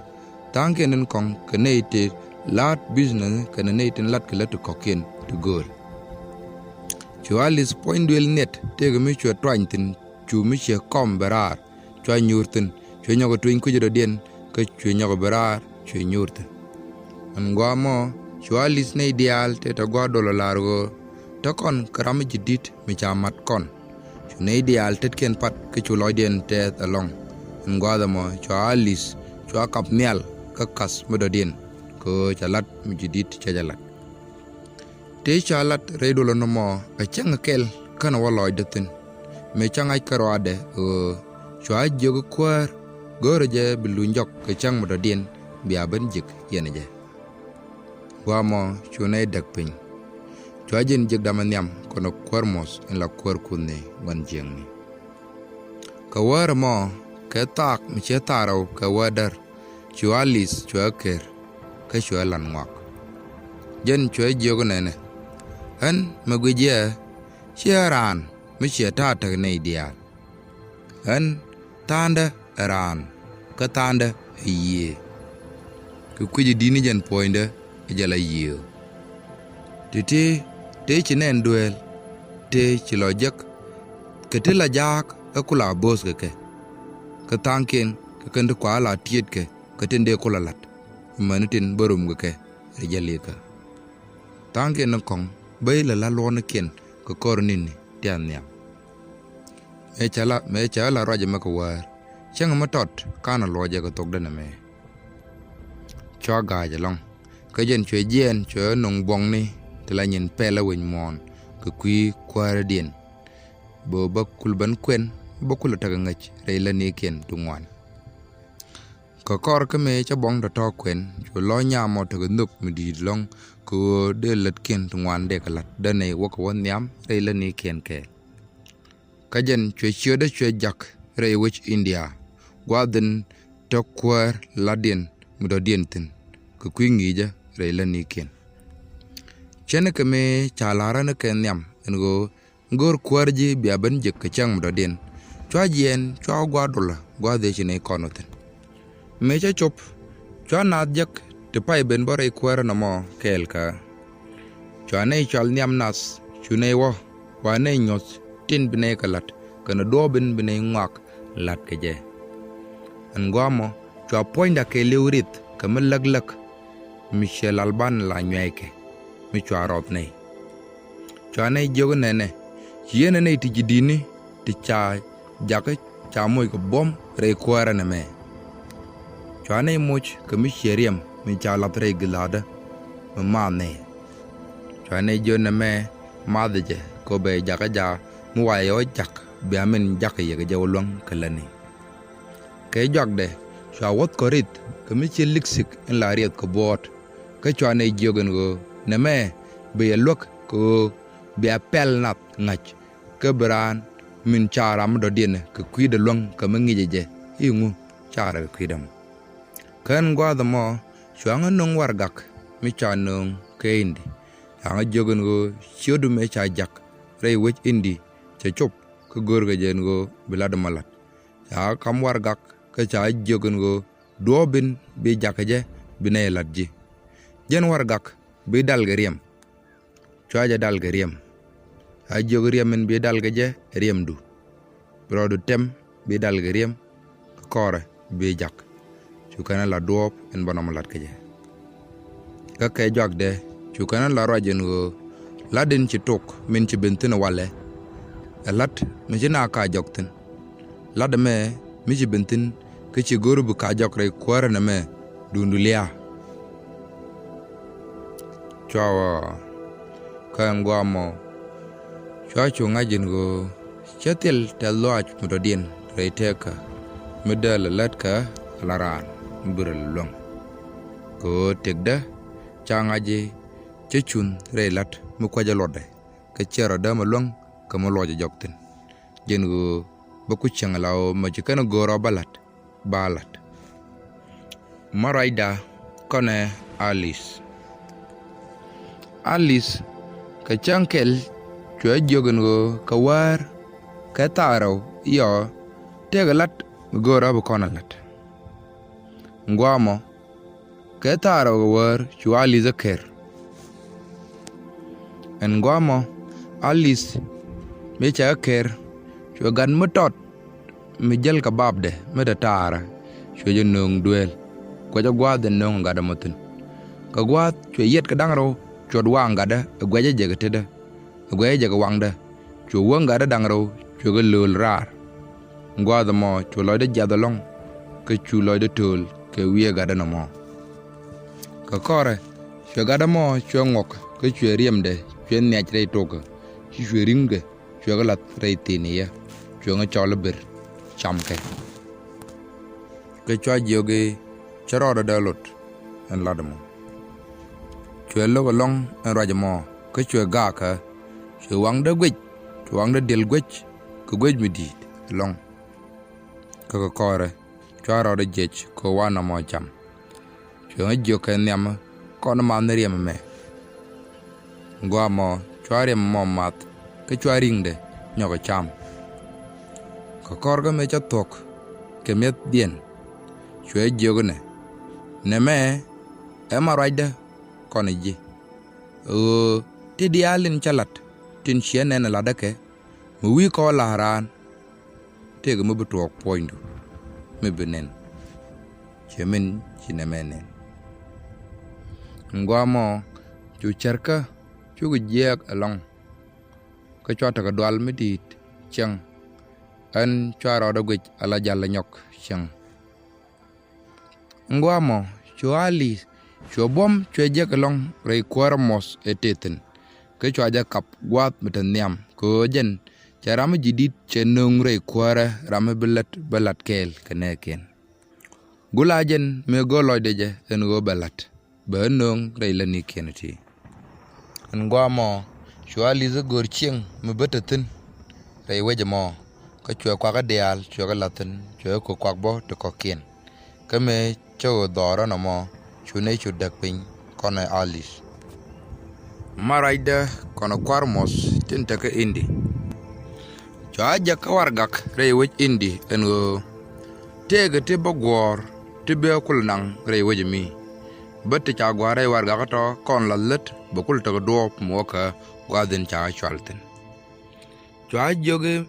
Tha̱a̱ŋkiɛn tin kɔ̱ŋ kɛ nɛy ti la̱t business kɛnɛ nɛy tin la̱t kɛ lät ti kɔ̱kiɛn ti gööl. Cu Alice puɔ̱ny duel nhiɛt tëëkɛ mi cuɛ tuany thi̱n cu mi ciɛ kɔm bɛ raar. Cua nyuur thi̱n cuɛ nyɔk ɛ tueny kui̱c rɔ̱diɛn kä cuɛ nyɔk ɛ bɛ raar cuɛ nyuur thi̱n. Ɛn gua̱a̱ mɔ cu Alice nɛy diaal tëë tɔ gua̱a̱r dolɔ la̱r ɣöö te kɔn kɛ ram mi ji̱ di̱t mi ca mat kɔn. Cu nɛy diaal tetkiɛn pat kä cu lɔcdiɛn tɛth ɛlɔ̱ŋ. Ɛn gua̱a̱th ɛmɔ cu Alice cu a kap nhial kä kath mi dɔ̱diɛn kɛ ɣöö ca lat mi ji̱ di̱t cɛ jɛ lat. Tëë ca lat rɛy duɔl ɛnɔ mɔ ɛ cäŋ kɛl känɛ wä lɔcdä thi̱n. Mëë cä ŋa̱c kä ruaadɛ ɣöö cua jiök kuäär go̱o̱rä jɛ bi luny jɔk kɛ cäŋ mi dɔ̱diɛn bia ben jiäk yɛn jɛ. Gua̱a̱ mɔ cu nɛy däk piny. Cua jɛn jiäk damɛ nhiam kɔnɛ kuäär muɔ̱th in la kuäär kuthni ŋuan jiäkni. Kɛ wäär ɛmɔ kɛ thaak mi ciɛ thaak rɛw kɛ wäär däär cu Alice cuɛ kër kä cuɛ lan ŋuak. Jɛn cuɛ jiök nɛnɛ, ɣän mi guic yɛ ciɛ raan mi ciɛ ta̱a̱ täk nɛy diaal. Ɣän tha̱a̱ŋdä ɛ raan kä tha̱a̱ŋdä ɛ yiëë. Kɛ kui̱c i̱ di̱t ni jɛn puɔ̱nydä ɛ jɛ la yiëë. Ti̱ti̱ tëë ci nɛn dueel tëë ci lɔ jek kɛ ti la jaak ɛ kula bo̱o̱th kɛ kɛ. Kä tha̱a̱ŋkiɛn kɛ kɛn ti kua la tiɛtkɛ kɛ tin dee kula la̱t. Mäni tin bä rom kɛ kɛ rɛ jɛ likä. Tha̱a̱ŋkiɛn ni kɔ̱ŋ bä ilɛ la luɔ̱ɔ̱nikiɛn kɛ kɔr ni̱ni ti a nhiam. Mëë cɛ la, mëë cɛ la ruac ɛmɛ kɛ wäär cäŋ ɛmɛ tɔt kanɛ luɔcɛ kɛ thokdɛ nɛmɛ. Cua ga̱a̱c ɛlɔ̱ŋ kä jɛn cuɛ jiɛɛn cuɛ no̱ŋ buɔ̱ŋni ti la nyin pɛl ɛ wec muɔ̱ɔ̱n kɛ kui̱ kuäärädiɛn. Bä bä kul ben kuɛn bä kul ɛ tekɛ ŋäc rɛy länikiɛn ti ŋuan. Kɛ kɔr kä mëë cä buɔ̱ŋ tɔ̱tɔ̱ kuɛn cu lɔ̱c nyam mɔ tekɛ nhök mi di̱i̱t ɛlɔ̱ŋ kɛ ɣöö dee lätkiɛn ti ŋuan dee kɛ la̱t dee nɛy wäkɛ wä nhiam rɛy länikiɛn kɛɛl. Kä jɛn cuɛ ciötdä cuɛ jak rɛy wec India gua̱a̱th in te kuäär la̱tdiɛn mi dɔ̱diɛn thi̱n kɛ kui̱ ŋi̱i̱cä rɛy länikiɛn. Cänikɛ mëë ca la̱rä ni kɛ nhiam ɛn ɣöö go̱o̱r kuäär ji̱ bia ben jek kɛ cäŋ mi dɔ̱diɛn. Cua jiɛɛn cua gua̱a̱r dolä gua̱a̱th ëë ci nɛy kɔn wä thi̱n. Mëë cä cop cua naath jek ti pay ben bä rɛy kuäärä nɔmɔ kɛɛl kä. Cua nɛy cɔal nhiam nath cu nɛy wä wa nɛy nyuɔ̱th tin bi nɛy kɛ la̱t kɛnɛ duɔ̱ɔ̱p in bi nɛy ŋɔak la̱t kɛ jɛ. Ɛn gua̱a̱mɔ cua puɔ̱nydä kɛɛliw rieth kɛ mi läk läk mi ciɛ lal ban la nyuɛɛkɛ mi cua rɔth nɛy. Cua nɛy jiök nɛnɛ ci yɛn ɛ nɛy ti ji̱ di̱tni ti ca jakä ca moc kɛ buɔ̱m rɛy kuäärä nɛmɛ. Cua nɛy moc kɛ mi ciɛ riɛm mi ca lath rɛy gila̱a̱dä mi maath nɛy. Cua nɛy jiök nɛmɛ maath jɛ kɛ bɛ jakä jaak mi wayɛ ɣä jak bia min jakä yɛ kɛ jɛ wä luäŋ kɛ lätni. Kɛ juakdɛ cua wäth kɔ rith kɛ mi ci lik sik in la rieth kɛ buɔɔt. Kä cua nɛy jiök ɛn ɣöö nɛmɛ bi yɛ luäk kɛ ɣöö bia pɛl nath ŋa̱c kä bi raan min ca ram mi dɔ̱diɛn kɛ kui̱dɛ luäŋ kɛ mi ŋi̱cɛ jɛ i̱ ŋu ca rɛ kɛ kui̱dɛ mɔ. Kä ɛn gua̱a̱th ɛmɔ cua ŋä nöŋ warɛgak mi ca nöŋ kɛ Indi. Ca ŋä jiök ɛn ɣöö ciötdu mëë ca jak rɛy wec Indi cɛ cop kä görkɛ jɛ ɛn ɣöö bi lat ɛmɔ lat. Ca kam warɛgak kä ca jiök ɛn ɣöö duɔ̱ɔ̱p in bi jakä jɛ bi nɛy la̱t ji̱. Jɛn warɛgak bi dal kɛ riɛm. Cua jɛ dal kɛ riɛm. Ca jiök riɛm in bi dal kɛ jɛ riɛmdu. Bi rɔɔdu tɛm bi dal kɛ riɛm kɛ kɔrɛ bi jak. Cu kɛn ɛ la duɔ̱ɔ̱p in bä nɔmɔ la̱t kɛ jɛ. Kä kɛ juakdɛ cu kɛn ɛ la ruac ɛn ɣöö la̱t in ci tok min ci ben thi̱n ɛ walɛ. Ɛ la̱t mi ci na ka jɔk thi̱n. La̱t ɛmɛ mi ci ben thi̱n kä ci go̱r bi ka jɔk rɛy kuäärä nɛmɛ duundu lia̱a̱. Cua wä kä ɛn gua̱a̱mɔ cua cu ŋa̱c ɛn ɣöö cä thil tɛth lɔaac mi dɔ̱diɛn rɛy tëëkä mi dee lɛ lät kä ala raan mi bi rɛ lɛ luäŋ. Kɛ ɣöö tëkdä ca ŋa̱c i̱ cä cunh rɛy la̱t mi kuäcä luɔtdɛ kä ciɛ rɔ dämɛ luäŋ kä mi luɔcɛ jɔk thi̱n. Jɛn ɣöö bä ku cieŋ ala ɣöö mɛ ci kɛn ɛ go̱o̱r ɔ bä la̱t ba la̱t. Ma ruacda kɔnɛ Alice. Alice kɛ cäŋ kɛl cuɛ jiök ɛn ɣöö kɛ wäär kɛ thaak rɛw iɔ tëëkɛ la̱t mi go̱o̱rä bi kɔn ɛ la̱t. Gua̱a̱mɔ kɛ thaak rɛw kɛ wäär cu Alice ɛ kër. Ɛn gua̱a̱mɔ Alice mi cɛ ɛ kër cuɛ gat mi tɔt mi jäl kɛ bapdɛ mi te taarä cuɛ jɛ nööŋ dueel. kuecä gua̱a̱th in nööŋ gatdä mɔ thi̱n. Kɛ gua̱a̱th cuɛ yiɛt kɛ da̱ŋ rɛw cuɔt waŋ gatdä ɛ guɛcä jɛ kɛ tetdä, ɛ guɛcä jɛ kɛ waŋdä. Cuɛ wäŋ gatdä da̱ŋ rɛw cuɛ kɛ lööl raar. Gua̱a̱th ɛmɔ cu lɔcdä jiath ɛlɔ̱ŋ, kä cu lɔcdä tööl kɛ wiee gatdä nɔmɔ. Kɛ kɔrɛ cuɛ gatdä mɔ cuɛ ŋuɔk, kä cuɛ riɛmdɛ cuɛ nhiac rɛy tokä, ci cuɛ ri̱ŋdɛ cuɛ kɛ lath rɛy thi̱n i̱ yɛ, cuɛ ŋä cɔl i̱ ber camkɛ. Kä cua jiök i̱ cä rɔɔdɛ dee lot ɛn lat ɛmɔ. Cuɛ lo̱k ɛlɔ̱ŋ ɛn ruac ɛmɔ, kä cuɛ gaakä, cuɛ waŋdä guic, cuɛ waŋdä diɛl guic kɛ guic mi di̱i̱t ɛlɔ̱ŋ. Kä kɛ kɔrɛ cua rɔɔdɛ jiɛc kɛ wanɛ mɔ cam. Cuɛ ŋä jiök kɛ nhiamä kɔn math ni riɛm ɛmɛ. Gɔaa mɔ cua riɛm ɛmɔ math, kä cua ri̱ŋdɛ nyɔk ɛ cam. Kɛ kɔr kä mëë cä thuɔ̱k kɛ mi̱ethdiɛn, cuɛ jiök inɛ, nɛmɛ ɛ ma ruacdä kɔn ɛ ji̱. Ɣöö ti diaal in cä lat tin ciɛ nɛn ɛ latdä kɛ, mi wi̱i̱ kɔn la̱r raan, tëëkɛ mi bi tuɔɔk puɔ̱nydu mi bi nɛn, ciɛ min ci nɛmɛ nɛn. Ɛn gɔaa mɔ cu cärkä cukɛ jiɛɛk ɛlɔ̱ŋ, kä cua tekɛ dual mi di̱i̱t cieŋ. Ɛn cua rɔɔdɛ guic ala jal ɛ nyɔk cieŋ. Ɛn gɔaa mɔ cu Alice cuɛ buɔ̱m cuɛ jiäk ɛlɔ̱ŋ rɛy kuäärä muɔth ɛ tëë thi̱n. Kä cua jɛ kap gua̱a̱th mi te nhiam kɛ ɣöö jɛn cɛ ram mi ji̱ di̱t cɛ nööŋ rɛy kuäärä ram mi bi lät bä la̱t kɛɛl kɛ nɛɛkiɛn. Gula jɛn mëë go̱o̱r lɔcdɛ jɛ ɛn ɣöö bɛ la̱t, bɛ ɣä nööŋ rɛy lätnikiɛn iti. Ɛn gɔaa mɔ cu Alice go̱o̱r cieŋ mi bä te thi̱n rɛy wec ɛmɔ, kä cuɛ kuakä diaal cuɛ kɛ la̱th thi̱n, cuɛ kɛ kuak bä ti kɔ̱kiɛn. Kä mëë cä ɣöö dhɔrä nɔmɔ cu nɛy cu däk piny kɔnɛ Alice. Ma ruacdä kɔnɛ kua̱r muɔth tin te kä Indi. Cua jek kä warɛgak rɛy wec Indi ɛn ɣöö tëëkɛ ti bä guɔ̱ɔ̱r ti bi ɛ kul naŋ rɛy wec mi. Bä ti ca gua̱a̱r rɛy warɛgak tɔ kɔn lath lät bɛ kul tekɛ duɔ̱ɔ̱p mi wä kä gua̱a̱th in ca cual thi̱n. Cua jiök i̱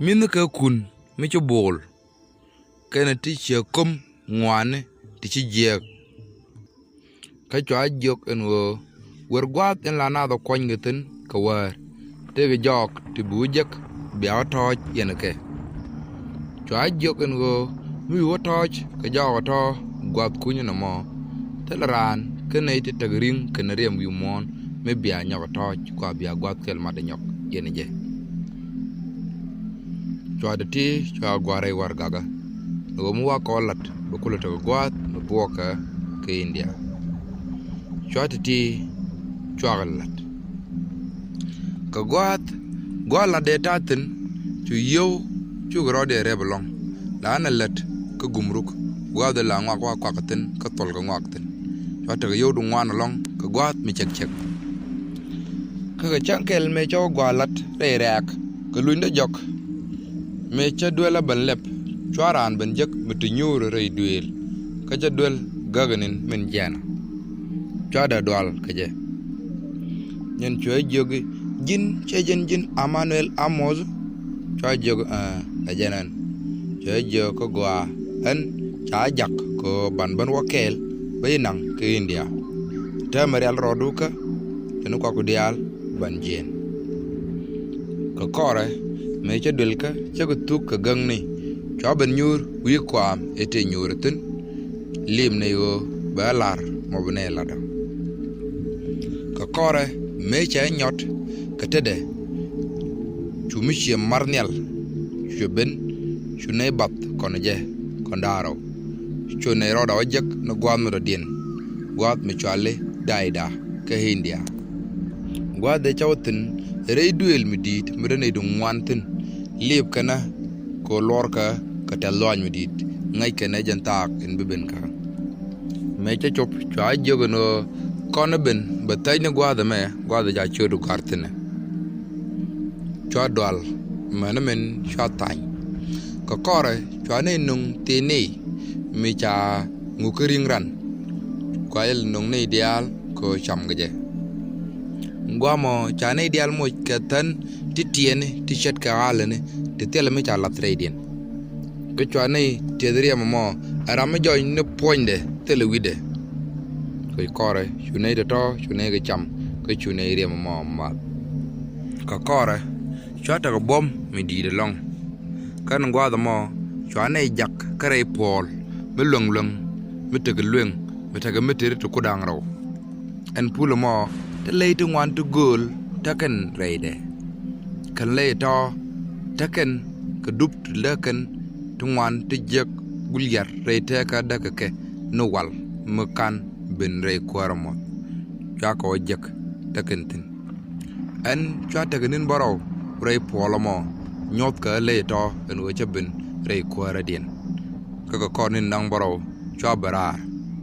mi̱thnikɛ kun mi ci bo̱o̱l kɛnɛ ti ciɛ ko̱m ŋuani ti ci jiääk. Kä cua jiök ɛn ɣöö wer gua̱a̱th in la naath ɛ kuɔ̱ny kɛ thi̱n kɛ wäär, tëëkɛ jɔɔk ti bi wä jek bia wä tɔ̱ɔ̱c yɛn kɛ. Cua jiök ɛn ɣöö mi wi̱i̱ wä tɔ̱ɔ̱c kɛ jɔɔk ɛ tɔ̱ gua̱a̱th kunyä nɔmɔ, thilɛ raan kä nɛy ti tek ri̱ŋ kɛnɛ riɛm wi̱i̱ muɔ̱ɔ̱n mi bia nyɔk ɛ tɔ̱ɔ̱c kua bia gua̱a̱th kɛl mat ɛ nyɔk yɛn jɛ. Cua ti ti cua gua̱a̱r rɛy warɛgakä. Ni ɣöö mi wakɔ lat bɛ kulɛ tekɛ gua̱a̱th mi buɔkä kɛ India. Cua ti ti cuakɛ lat. Kɛ gua̱a̱th, gua̱a̱th lat dee ta̱a̱ thi̱n, cu yio̱w cukɛ rɔɔdɛ rɛp ɛlɔ̱ŋ. La ɛn ɛ lät kä gumruk, gua̱a̱th la ŋuak wa kuak thi̱n kä thol kɛ ŋuak thi̱n. Cua tekɛ yio̱w di ŋuan ɛlɔ̱ŋ kɛ gua̱a̱th mi cɛk cɛk. Kä kɛ cäŋ kɛl mëë cä wä gua̱a̱th lat rɛy rɛ̈ɛ̈k kɛ luny dee jɔk. Mëë cä duel a ben lɛp, cua raan ben jek mi te nyuur rɛy duëël, kä cä duel gäk inin min jiɛɛnä. Cua dee dual kä jɛ. Nyɛn cuɛ jiök i̱, ji̱n cɛ jɛn ji̱n Amanuel Amos? Cua jiök i̱, ɛ, ɛ jɛn ɛn. Cuɛ jiök i̱, gɔaa, ɛn ca jak kɛ ɣöö ban ben wä kɛɛl bä ji̱ naŋ kä India. Täämɛ rial rɔɔdu kä, teni kuakku diaal ban jiɛɛn. Kɛ kɔrɛ mëë cä duelkä cä kɛ thuk kɛ gäkni, cua ben nyuur wi̱i̱ kuaam ëë tëë nyuur thi̱n. Liip nɛy ɣöö bɛ lar mɔ bi nɛy latdä. Kɛ kɔrɛ mëë cɛ nyɔt kɛ tetdɛ, cu mi cie mar nhial, cu ben, cu nɛy bath kɔn jɛ kɔn da̱ŋ rɛw. Cu nɛy rɔɔdɛ wä jek ni gua̱a̱th mi dɔ̱diɛn, gua̱a̱th mi cuali Daida kä India. Gua̱a̱th dee cä wä thi̱n rɛy duëël mi di̱i̱t mi dee nɛy di ŋuan thi̱n. Liip kɛnɛ kɛ luɔrkä kɛ tɛ̈th lɔaac mi di̱i̱t, ŋäc kɛnɛ jɛn thaak in bi ben kä. Mëë cä cop cua jiök ɛn ɣöö kɔn ɛ ben bɛ thäc ni gua̱a̱th ɛmɛ, gua̱a̱th ɛ ca ciötdu ga̱r thi̱n ɛ. Cua dual mɛn min cua thany. Kɛ kɔrɛ cua nɛy nöŋ thi̱n nɛy mi ca ŋuk kä ri̱ŋ ran. Kua yɛl nöŋ nɛy diaal kɛ ɣöö cam kɛ jɛ. Guamɔ ca nɛy diaal moc kɛ thän ti tiɛɛni ti ce̱tkɛ ɣa̱lɛni ti thilɛ mi ca lath rɛydiɛn. Kä cua nɛy tiɛth riɛm ɛmɔ Ɛ ram mi jɔc ni puɔ̱nydɛ thilɛ wi̱cdɛ. Kɛ kɔrɛ cu nɛy tɔ̱tɔ̱ cu nɛy kɛ cam, kä cu nɛy riɛm ɛmɔ math. Kɛ kɔrɛ cua tekɛ buɔ̱m mi di̱i̱t ɛlɔ̱ŋ. Kä ɛn gua̱a̱th ɛmɔ cua nɛy jak kä rɛy puɔ̱ɔ̱l mi lueŋlueŋ, mi tekɛ lueŋ, mi tekɛ mi tëri ti kuda̱a̱ŋ rɛw. Ɛn pul ɛmɔ te ley ti ŋuan ti gööl tekɛn rɛydɛ. Kɛn ley tɔ̱ tekɛn kɛ dup ti lɛ kɛn ti ŋuan ti jiäk guliɛr rɛy tëkä däkɛ kɛ ni wal mi kan ben rɛy kuäärä muɔ̱th. Cua kɛ wä jiäk tekɛn thi̱n. Ɛn cua tekɛ ni̱n bärɔw rɛy puɔl ɛmɔ nyuɔ̱thkɛ ley tɔ̱ ɛn ɣöö cä ben rɛy kuäärädiɛn. Kä kɛ kɔr ni̱n da̱ŋ bärɔw cua ben raar,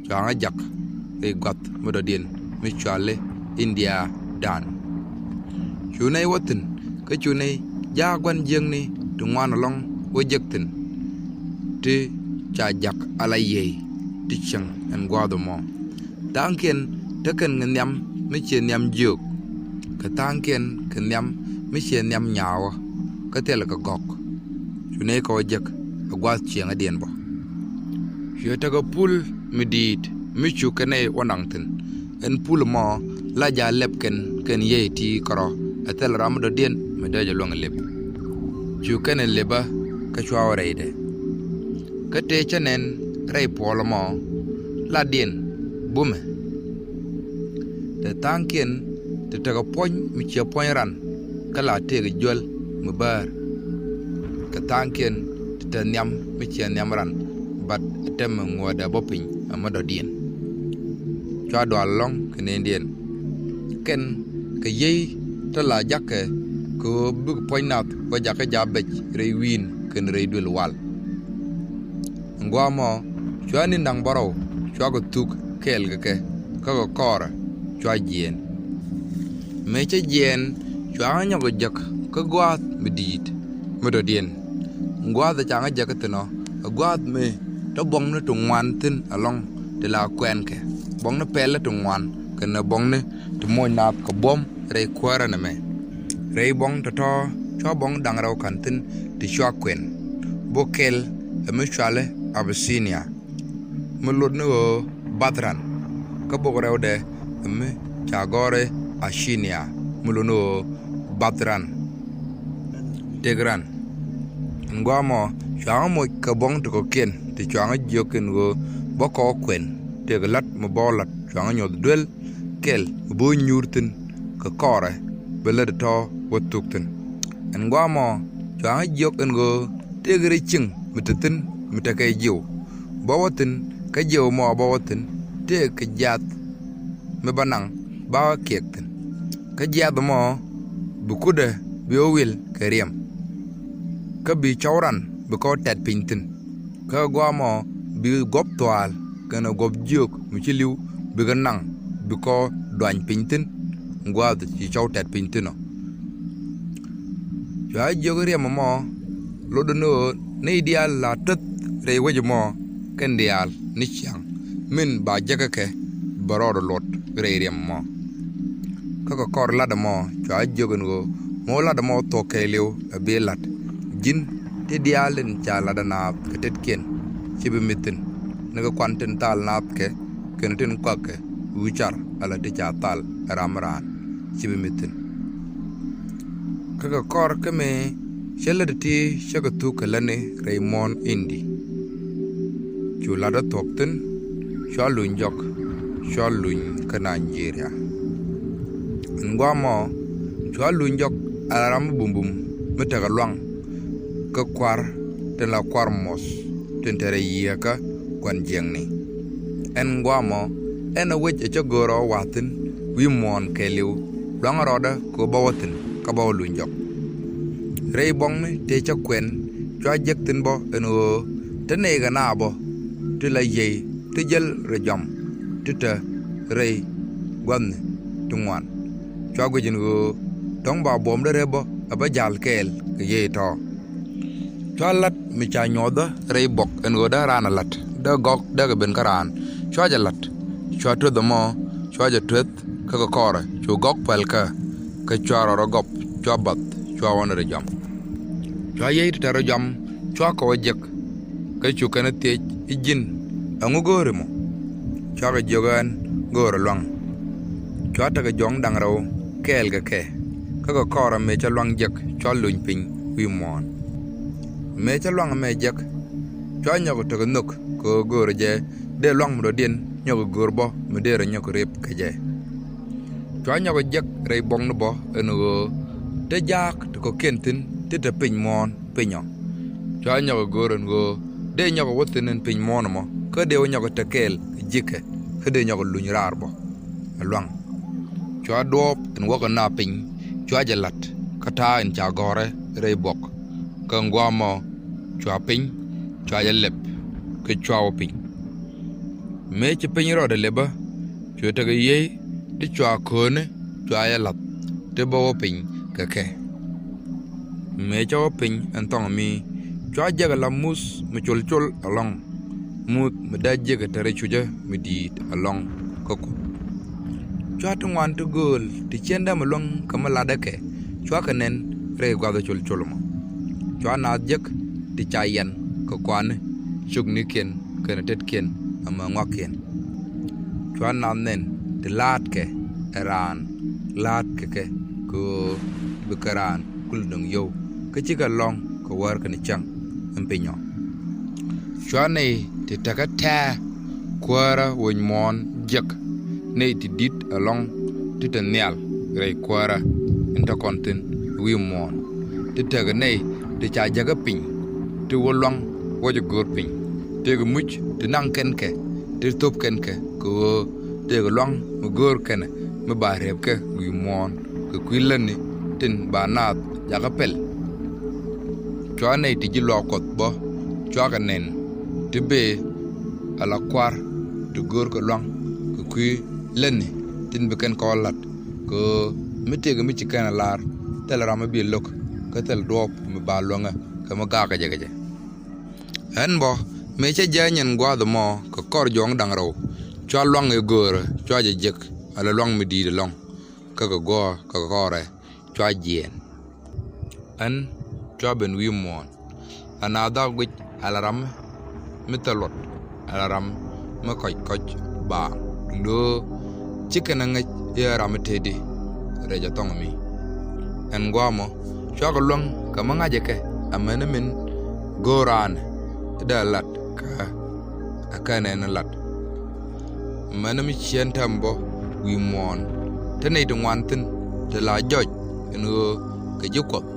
cua ŋä jak rɛy gua̱th mi dɔ̱diɛn mi cɔal i̱ India dan. Cu nɛy wä thi̱n, kä cu nɛy jaak gua̱n jiäkni ti ŋuan ɛlɔ̱ŋ wä jek thi̱n, ti ca jak ala yiey ti cieŋ ɛn gua̱a̱th ɛmɔ. Tha̱a̱ŋkiɛn tekɛn kɛ nhiam mi ciɛ nhiam jiök, kɛ tha̱a̱ŋkiɛn kɛ nhiam mi ciɛ nhiam nyaawä, kä thilɛ kɛ gɔ̱k. Cu nɛy kɛ wä jek ɛ gua̱a̱th cieŋädiɛn bä. Cuɛ tekɛ pul mi di̱i̱t mi cukɛ nɛy wä naŋ thi̱n. Ɛn pul ɛmɔ la ja̱ lɛp kɛn kɛn yiey ti kärɔ̱, ɛ thil ram mi dɔ̱diɛn mi dee jɛ luäŋ lɛp. Cu kɛn ɛ lɛpä kä cua wä rɛydɛ. Kä tëë cä nɛn rɛy puɔl ɛmɔ, ladiɛn bumɛ. Te tha̱a̱ŋkiɛn te tekɛ puɔ̱ny mi ciɛ puɔ̱ny ran, kä la tëëkɛ juäl mi bäär. Kɛ tha̱a̱ŋkiɛn te te nhiam mi ciɛ nhiam ran, bat ɛ tɛmɛ ŋuɔ̱ɔ̱dɛ bä piny ɛ mi dɔ̱diɛn. Cua dual ɛlɔ̱ŋ kɛ nɛndiɛn. Kɛn kɛ yiey te la jakä kɛ ɣöö bikɛ puɔ̱ny nath wä jakä ja̱ bɛc rɛy wi̱i̱n kɛn rɛy duël wal. Ɛn gua̱a̱mɔ cua ni̱n da̱ŋ bärɔw cua kɛ thuk kɛɛl kɛ kɛ, kä kɛ kɔrɛ cua jiɛɛn. Mëë cä jiɛɛn cua ŋä nyɔk kɛ jek kä gua̱a̱th mi di̱i̱t mi dɔ̱diɛn. Ɛn gua̱a̱th ɛ ca ŋä jek kä thi̱n ɔ, ɛ gua̱a̱th mi te buɔ̱ŋni ti ŋuan thi̱n ɛlɔ̱ŋ ti la kuɛɛnkɛ, buɔ̱ŋni pɛlɛ ti ŋuan kɛnɛ buɔ̱ŋni ti moc naath kɛ buɔ̱m rɛy kuäärä nɛmɛ. Rɛy buɔ̱ŋ tɔ̱tɔ̱ cua buɔ̱ŋ da̱ŋ rɛw ka̱n thi̱n ti cua kuɛn. Bok kɛl ɛ mi cuali Abyssinia, mi lot ni ɣöö bath ran. Kä bok rɛwdɛ ɛ mi ca gɔ̱r i̱ Assyria, mi lot ni ɣöö bath ran, tëk ran. Ɛn gua̱a̱mɔ cua ŋä moc kɛ buɔ̱ŋ ti kɔ̱kiɛn ti cua ŋä jiök ɛn ɣöö bä kɔk kuɛn, tëëkɛ la̱t mi bä wä la̱t cua ŋä nyuɔth duel kɛl mi bä wä nyuur thi̱n kɛ kɔrɛ, bi lät tɔ̱ wä thuk thi̱n. Ɛn gua̱a̱mɔ cua ŋä jiök ɛn ɣöö tëëkɛ rɛy cieŋ mi te thi̱n mi tekɛ jiw. Bä wä thi̱n kä jiw mɔ bä wä thi̱n tëëkɛ jiath mi bä naŋ ba wä kiɛk thi̱n. Kä jiath mɔ bi kutdɛ bi wä wil kɛ riɛm. Kä bi cɔw ran bi kɔ tɛt piny thi̱n. Kä gua̱a̱mɔ bi guɔ̱p thuaal kɛnɛ guɔ̱p jiök mi ci li̱w bikɛ naŋ, bikɔ duany piny thi̱n. Gua̱a̱th ci cɔw tɛt piny thi̱n ɔ. Cua jiök riɛm ɛmɔ lotdɛ ni ɣöö nɛy diaal la tueth rɛy wec ɛmɔ kɛn diaal ni ciaŋ min ba jäkä kɛ bɛ rɔɔdɛ luɔt rɛy riɛm ɛmɔ. Kä kɛ kɔr lat ɛmɔ cua jiök ɛn ɣöö mi wä lat ɛmɔ thuɔ̱k kɛɛliw ɛ bi lat. Ji̱n ti diaal tin ca latdä naath kɛ tetkiɛn ci bi mi̱th thi̱n, ni kɛ kuan tin thal naath kɛ kɛnɛ tin kuak kɛ wi̱i̱ car ala ti ca thal ɛ ram raan ci bi mi̱th thi̱n. Kä kɛ kɔr kä mëë cä lät ti cä kɛ thuk kɛ lätni rɛy muɔ̱ɔ̱n Indi. Cu la̱tdä thuɔ̱k thi̱n, cua luny jɔk, cua luny kä Nigeria. Ɛn gua̱a̱mɔ cua luny jɔk ala ram mi bumbum mi tekɛ luaŋ kä kua̱r tin la kua̱r muɔth tin te rɛy yiëëkä gua̱n jiäkni. Ɛn gua̱a̱mɔ ɛn a wec ɛ cä go̱o̱rä wa̱thi̱n wi̱i̱ muɔ̱ɔ̱n kɛɛliw luaŋ rɔɔdä kɛ ɣöö bä wä thi̱n kä bä wä luny jɔk. Rɛy buɔ̱ŋni tëë cä kuɛn cua jek thi̱n bä ɛn ɣöö te nɛy kɛ naath bä ti la yiey ti jäl rɛy jɔam ti te rɛy gua̱thni ti ŋuan. Cua guic ɛn ɣöö dɔ̱ŋ ba buɔ̱mdä rep bä ɛ bä ja̱l kɛɛl kɛ yiey tɔ̱. Cua la̱t mi ca nyuɔthä rɛy buɔk ɛn ɣöö dee raan a la̱t, dee gɔ̱k dee kɛ ben kä raan. Cua jɛ la̱t, cua tueth ɛmɔ, cua jɛ tueth kä kɛ kɔrɛ cu gɔ̱k päl kä, kä cua rɔɔdɛ gɔp, cua bath, cua wä ni rɛy jɔam. Cua yiey ti te rɛy jɔam cua kɛ wä jek, kä cu kɛn thiec I̱ ji̱n, ɛŋu go̱o̱ri mɔ? Cua kɛ jiök ɛ ɛn, Go̱o̱rä lua̱ŋ. Cua tekɛ juɔ̱ŋ da̱ŋ rɛw kɛɛl kɛ kɛ, kä kɛ kɔrɛ mëë cä lua̱ŋ jek cua lony piny wi̱i̱ muɔ̱ɔ̱n. Mëë cä lua̱ŋ ɛmɛ jek, cua nyɔk tekɛ nhök kɛ ɣöö go̱o̱rä jɛ dee lua̱ŋ mi dɔ̱diɛn nyɔk go̱o̱r bä mi dee rɔ nyɔk rep kɛ jɛ. Cua nyɔk jek rɛy buɔ̱kni bä ɛn ɣöö te jaak ti kɔ̱kiɛn thi̱n ti te piny muɔ̱ɔ̱n piny ɔ. Cua nyɔk go̱o̱r ɛn ɣöö dee nyɔk wä thi̱n ɛn piny muɔ̱ɔ̱n ɛmɔ, kä dee wä nyɔk te kɛɛl kɛ ji̱kɛ, kä dee nyɔk luny raar bä ɛ lua̱ŋ. Cua duɔɔp ɛn wäkɛ na piny, cua jɛ la̱t kä ta̱a̱ ɛn ca gɔ̱rɛ rɛy buɔk. Kä ɛn gua̱a̱ mɔ cua piny, cua jɛ lɛp, kä cua wä piny. Mëë ci piny rɔɔdɛ lɛpä, cuɛ tekɛ yiey ti cua kööni cua jɛ la̱th ti bä wä piny kɛ kɛ. Mëë cä wä piny ɛn thɔŋ mi, cua jek ala muth mi col col ɛlɔ̱ŋ, muth mi dee jek ɛ te rɛy cucä mi di̱i̱t ɛlɔ̱ŋ kä Kuoth. Cua ti ŋuan ti gööl ti cien dee mi luäŋ kɛ mi latdɛ kɛ, cua kɛ nɛn rɛy gua̱th col col ɛmɔ. Cua naath jek ti ca yian kɛ kuani, cuknikiɛn kɛnɛ tetkiɛn ɛmɛ ŋuakiɛn. Cua naath nɛn ti laatkɛ ɛ raan laatkɛ kɛ, kɛ ɣöö bikɛ raan kul dɔ̱ŋ yio̱w, kä cikɛ lɔ̱ŋ kɛ wäär kɛnɛ cäŋ ɛn piny ɔ. Cua nɛy ti tekɛ tɛ̱̈ɛ̱̈ kuäärä wec muɔ̱ɔ̱n jek, nɛy ti di̱t ɛlɔ̱ŋ ti te nhial rɛy kuäärä in te kɔn thi̱n wi̱i̱ muɔ̱ɔ̱n, ti tekɛ nɛy ti ca jäkä piny, ti wä lua̱ŋ wä jɛ go̱o̱r piny, tëëkɛ muc ti naŋ kɛn kɛ, ti thop kɛn kɛ, kɛ ɣöö tëëkɛ lua̱ŋ mi go̱o̱r kɛnɛ mi ba rep kɛ wi̱i̱ muɔ̱ɔ̱n kɛ kui̱ lätni tin ba naath jakä pɛl. Cua nɛy ti ji̱ luaak Kuɔth bä, cua kɛ nɛn ti bëë ala kua̱r ti go̱o̱r kɛ lua̱ŋ kɛ kui̱ lätni tin bi kɛn kɔn la̱t, kɛ ɣöö mi tëëkɛ mi ci kɛn a lar, thilɛ ram mi bi lo̱k, kä thilɛ duɔ̱ɔ̱p mi ba luäŋä kɛ mi ga̱a̱k kɛ jɛ kɛ jɛ. Ɛn bä, mëë cä jääny ɛn gua̱a̱th ɛmɔ kɛ kɔr juɔ̱ɔ̱ŋ da̱ŋ rɛw, cua lua̱ŋ ëë göörä cua jɛ jek ala lua̱ŋ mi di̱i̱t ɛlɔ̱ŋ, kä kɛ guɔ̱ɔ̱r kɛ kɔrɛ cua jiɛɛn. Ɛn cua ben wi̱i̱ muɔ̱ɔ̱n. Ɛn a dhɔak guic ala ram mi thil luɔt, ala ram mi kɔc kɔc baaŋ, duŋdɛ ɣöö ci kɛn a ŋäc i̱ ɛ ram mi tëëdi rɛc a thɔŋ mi. Ɛn gua̱a̱mɔ, cuakɛ luäŋ kɛ mi ŋa̱cɛ kɛ, amäni min go̱o̱r raan i̱ dee lat kä ɛ kɛn ɛn lat. Amäni mi ciɛn täämɛ bä wi̱i̱ muɔ̱ɔ̱n, te nɛy ti ŋuan thi̱n, te la jɔc ɛn ɣöö kɛ ji̱ Kuɔth,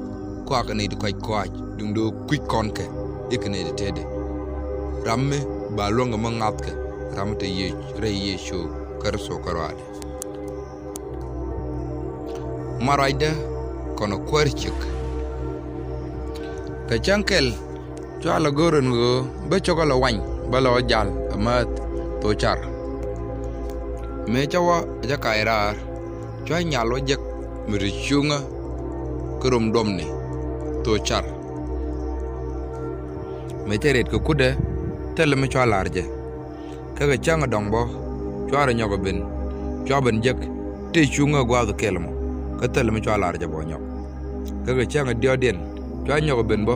kɔakɛ nɛy ti kɔc kɔaac, duŋdɛ ɣöö kui̱c kɔn kɛ i̱ kɛ nɛy ti tëëdi. Ram mi ba luäŋ kɛ mi ŋa̱thkɛ, ram mi te Ye-, rɛy Yecu Kritho kärɔaadɛ. Ma ruacdä kɔnɛ kuäär ciek. Kɛ cäŋ kɛl, cua lɛ go̱r ɛn ɣöö bä cokɛ lɛ wany bä lɛ wä jal ɛ määth thok car. Mëë cä wä ɛ cä kac raar, cua nyal wä jek mi ti cuŋä kä rom duɔmni thok car. Mëë cä riet kɛ kutdɛ, thilɛ mi cua la̱r jɛ. Kä kɛ cäŋ ɛ dɔ̱ŋ bä, cua rɔ nyɔk ɛ ben, cua ben jek, tëë cuŋä gua̱a̱th kɛl mɔ, kä thilɛ mi cua la̱r jɛ bä nyɔk. Kä kɛ cäŋ ɛ diɔ̱ɔ̱kdiɛn, cua nyɔk ɛ ben bä,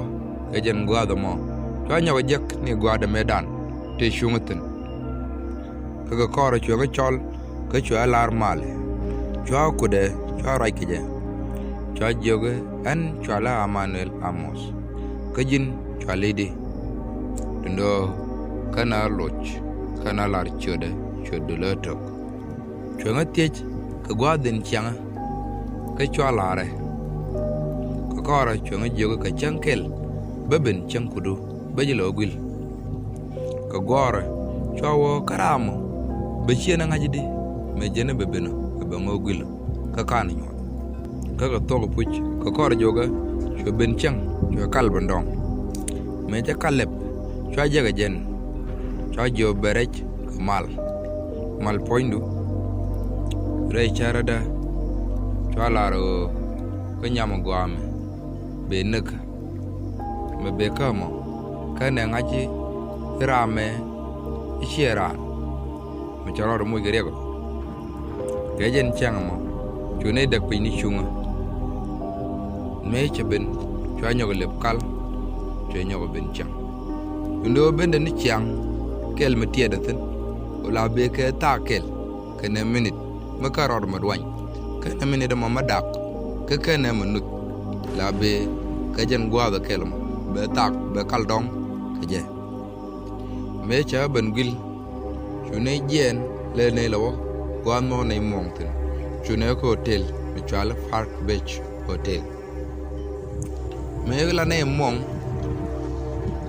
kɛ jɛn gua̱a̱th ɛmɔ, cua nyɔk ɛ jek ni gua̱a̱th ɛmɛdan, tëë cuŋä thi̱n. Kä kɛ kɔrɛ cuɛ kɛ cɔl, kä cuɛ lar malɛ. Cua kutdɛ, cua ruac kɛ jɛ. Cua jiök i̱, ɛn cua lɛ Amanuel Amos. Kä ji̱n cua li̱di. Duŋdɛ ɣöö kä nä loc, kä nä lar ciötdɛ, ciötdu lä tök. Cuɛ ŋä thiec kɛ gua̱a̱th in ciaŋä, kä cua la̱rɛ. Kɛ kɔrɛ cuɛ ŋä jiök kɛ cäŋ kɛl, bä ben cäŋ kutdu, bä ji̱ lɛ wä guil. Kɛ guɔ̱ɔ̱rɛ, cua wä kä ram mɔ, bɛ ciën ɛ ŋa̱c i̱di, mëë jɛn ɛ bɛ ben ɔ, ɛ bɛ ŋo̱o̱k guil ɔ, kä ka̱n ɛ nyuɔ̱th. Kä kɛ thuɔ̱k ɛ puc, kɛ kɔr jiökä, cuɛ ben cäŋ, cuɛ kal ben dɔ̱ŋ. Mëë cɛ kal lɛp, cua jek ɛ jɛn, cua jiök bɛ rɛc kɛ mal. Mal puɔ̱nydu, rɛy cärädä, cua lar ɣöö, kä nyam ɛ gɔaa mɛ, bɛ näk. Mɛ bëë kä mɔ, kä nɛ ŋa̱c i̱ ram mɛ i̱ ciɛ raan mi cɛ rɔɔdɛ moc kɛ riɛk ɔ. Kɛ jɛn cäŋ ɛmɔ, cu nɛy däk piny ni cuŋä. Mëë cɛ ben, cua nyɔk ɛ lep kal, cua nyɔk ɛ ben cäŋ. Duundɛ ɣöö bendɛ ni ciaŋ, kɛl mi tiɛɛdɛ thi̱n. Ku la bëë kɛ thaak kɛl kɛnɛ minit mi kä rɔɔd mɛ duany, kɛnɛ minit ɛmɔ mɛ dak, kä kɛnɛ mɛ nuth. La bëë kɛ jɛn gua̱a̱th ɛ kɛl ɛmɔ bɛ thaak bɛ kal dɔ̱ŋ kɛ jɛ. Mëë cɛ ben guil, cu nɛy jiɛɛn lɛ nɛy lɛ wä gua̱a̱th mɔ nɛy muɔ̱ɔ̱ŋ thi̱n. Cu nɛy kä hotel mi cuali Park Beach Hotel. Mëë la nɛy muɔ̱ŋ,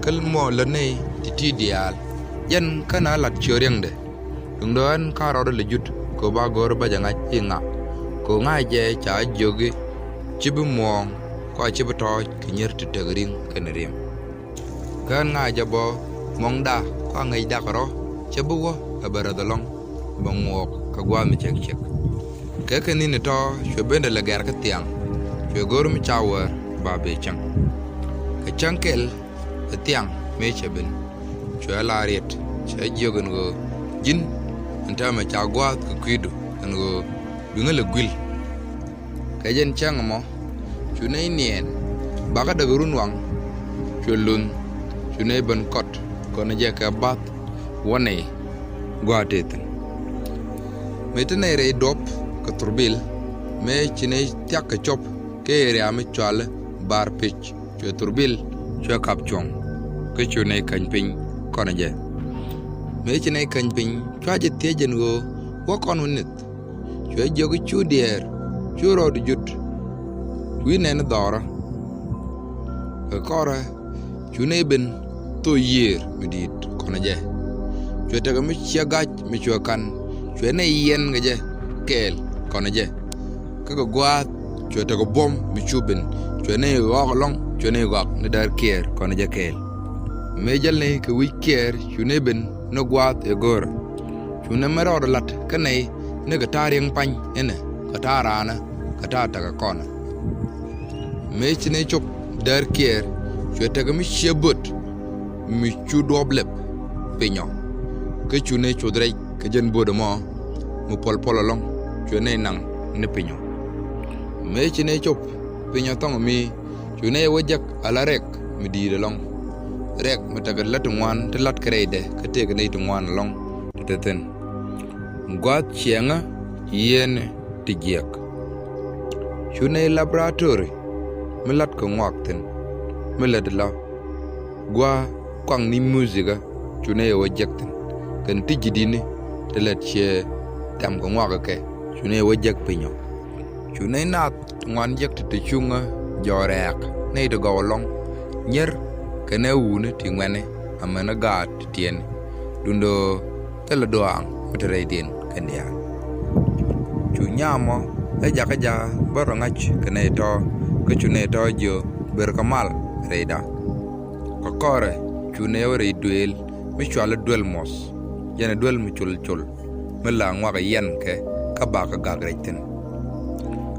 kä muɔ̱ɔ̱ŋ lät nɛy ti̱ti̱ diaal. Jɛn kä na lat ciö riɛŋdɛ. Duŋdɛ ɣän ka rɔɔdɛ lɛ jut kɛ ba go̱o̱r ba jɛ ŋa̱c i̱ ŋa. Kɛ ŋa̱c jɛ ca jiök i̱ ci bi muɔ̱ɔ̱ŋ kua ci bi tɔ̱ɔ̱c kɛ nyier ti tek ri̱ŋ kɛnɛ ri̱eŋ. Kä ŋa̱c jɛ bä muɔ̱ŋda kua ŋäc dak rɔ cɛ bi wä ɛ bɛ räth ɛlɔ̱ŋ bɛ ŋuɔɔk kɛ gua̱a̱th mi cɛk cɛk. Kɛ kɛ ni̱n tɔ̱ cuɛ ben dee lɛ gɛr kä thiaŋ, cuɛ go̱o̱r mi ca wäär ba bëë cäŋ. Kɛ cäŋ kɛl ɛ thiaŋ mëë cɛ ben, cuɛ la riet cɛ jiök ɛn ɣöö ji̱n ɛn täämɛ ca gua̱a̱th kɛ kui̱du ɛn ɣöö biŋä lɛ guil. Kɛ jɛn cäŋ ɛmɔ cu nɛy niɛɛn bakä däk run waŋ. Cuɛ lunh cu nɛy ben kɔt kɔn jɛ kɛ bath wä nɛy gua̱a̱th tëë thi̱n. Mëë te nɛy rɛy duɔ̱p kɛ thurbil, mëë ci nɛy thia̱k kɛ cop kɛ area mi cuali Bar Pic, cuɛ thurbil cuɛ kap cuɔ̱ŋ kä cu nɛy käny piny kɔn jɛ. Mëë ci nɛy käny piny cua jɛ thiec jɛn ɣöö wä kɔn wä nith. Cuɛ jiök i̱ cu diɛɛr cu rɔɔdu jut wi̱i̱ nɛn dhɔrä. Kɛ kɔrɛ cu nɛy ben thok yiëër mi di̱i̱t kɔn jɛ. Cuɛ tekɛ mi ciɛ ga̱c mi cuɛ ka̱n cuɛ nɛy yiɛn kɛ jɛ kɛɛl kɔn jɛ. Kä kɛ gua̱a̱th cuɛ tekɛ buɔ̱m mi cu ben cuɛ nɛy ɣɔak ɛlɔ̱ŋ cuɛ nɛy ɣɔak ni däär kiɛɛr kɔn jɛ kɛɛl. Mëë jäl nɛy kɛ wi̱c kiɛɛr cu nɛy ben ni gua̱a̱th ɛ go̱o̱rä. Cu nɛmɛ rɔɔdɛ la̱t kä nɛy ni kɛ ta̱a̱ riɛŋ pa̱ny inɛ kɛ ta̱a̱ raanä kɛ ta̱a̱ tekɛ kɔnɛ. Mëë ci nɛy cop däär kiɛɛr cuɛ tekɛ mi ciɛ böt mi cu duɔ̱ɔ̱p lɛp pinyɔ. Kä cu nɛy cuth rɛc kɛ jɛn böt ɛmɔ mi puɔl puɔl ɛlɔ̱ŋ cuɛ nɛy naŋ ni pinyɔ. Mëë ci nɛy cop pinyɔ thɔŋ mi cu nɛy wä jek ala rɛk mi di̱i̱t ɛlɔ̱ŋ. Rɛk mi tekɛ lät ti ŋuan ti la̱t kɛ rɛydɛ kä tëëkɛ nɛy ti ŋuan ɛlɔ̱ŋ ti te thi̱n. Gua̱a̱th ciɛŋä yieen ti jiɛk. Cu nɛy laboratory mi la̱t kɛ ŋuak thi̱n mi lät la gua̱a̱ kuaŋ ni music ɛ cu nɛy wä jek thi̱n. Kɛn ti ji̱ di̱ni ti lät ciɛ tɛm kɛ ŋuak kɛ cu nɛy wä jek pinyɔ. Cu nɛy naath ŋuan jek ti te cuŋä jɔɔk rɛɛk nɛy ti gɔw ɛlɔ̱ŋ. Nyier kɛnɛ wuni ti ŋuɛni amäni gaat ti tiɛni. Duundɛ ɣöö thilɛ duaaŋ mi te rɛydiɛn kɛn diaal. Cu nyamɔ ɛ jakä ja̱ bä rɔ ŋa̱c kɛ nɛy tɔ̱ kä cu nɛy tɔ̱ jiö ber kɛ mal rɛyda. Kɛ kɔrɛ cu nɛy wä rɛy duëël mi cuali duel muɔth. Yɛn ɛ duel mi col col mi la ŋuak yiɛn kɛ kä bakä gak rɛc thi̱n.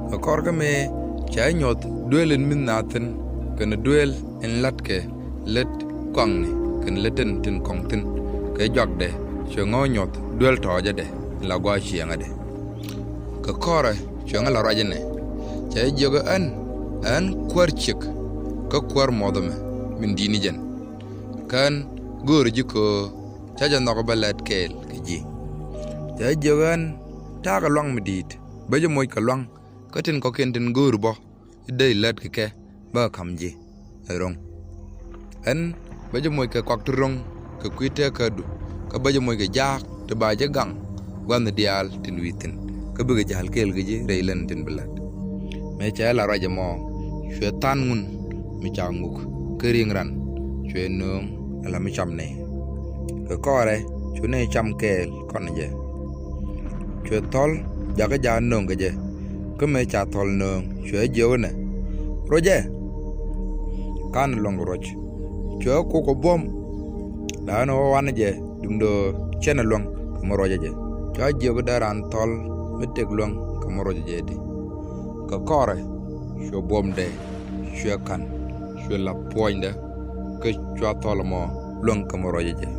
Kɛ kɔr kä mëë ca nyuɔth duel in mi naath thi̱n kɛnɛ duel in la̱tkɛ lät kɔaŋni kɛnɛ lät tin tin kɔŋ thi̱n kɛ juakdɛ cuɛ ŋä nyuɔth duel tɔɔcädɛ in la gua̱a̱ ciɛŋädɛ. Kɛ kɔrɛ cuɛ ŋä la ruac inɛ ca jiök ɛ ɣän ɛ ɣän kuäär ciek kä kuäär muɔth ɛmɛ min di̱t ni jɛn. Kä ɣän göörä ji̱ köö ca jɛ nhɔk bä lät kɛɛl kɛ ji̱. Ca jiök ɣän ta̱a̱ kɛ luaŋ mi di̱i̱t bä jɛ moc kɛ luaŋ kä tin kɔ̱kiɛn tin göörä bä i̱ dee ilät kɛ kɛ bä kɛ ka̱m ji̱ ɛ ro̱ŋ. Ɣän bä jɛ moc kɛ kɔak ti ro̱ŋ kɛ kui̱ tëkädu kä bä jɛ moc kɛ jaak ti ba jɛ gaŋ gua̱thni diaal tin wi̱i̱ thi̱n kä bikɛ ja̱l kɛɛl kɛ ji̱ rɛy län tin bi lät. Mëë cɛ la ruac ɛmɔ cuɛ tha̱a̱n ŋun mi ca ŋuk kä ri̱ŋ ran cuɛ nööŋ ala mi cam nɛy. Kɛ kɔrɛ cu nɛy cam kɛɛl kɔn jɛ. Cuɛ thɔl jakä ja̱ nööŋ kɛ jɛ kä mëë ca thɔl nööŋ cuɛ jiök inɛ ruɔcɛ. Ka̱n luɔ̱ŋ kɛ ruɔc cuɛ kuk kɛ buɔ̱m. La ɛn ɣöö wanɛ jɛ duundɛ ɣöö cɛn ɛ luäŋ kɛ mi ruɔcɛ jɛ. Cua jiök dee raan thɔl mi tëk luäŋ kɛ mi ruɔcɛ jɛ di. Kɛ kɔrɛ cuɛ buɔ̱mdɛ cuɛ ka̱n cuɛ la puɔ̱nydɛ kä cua thɔl ɛmɔ luäŋ kɛ mi ruɔcɛ jɛ.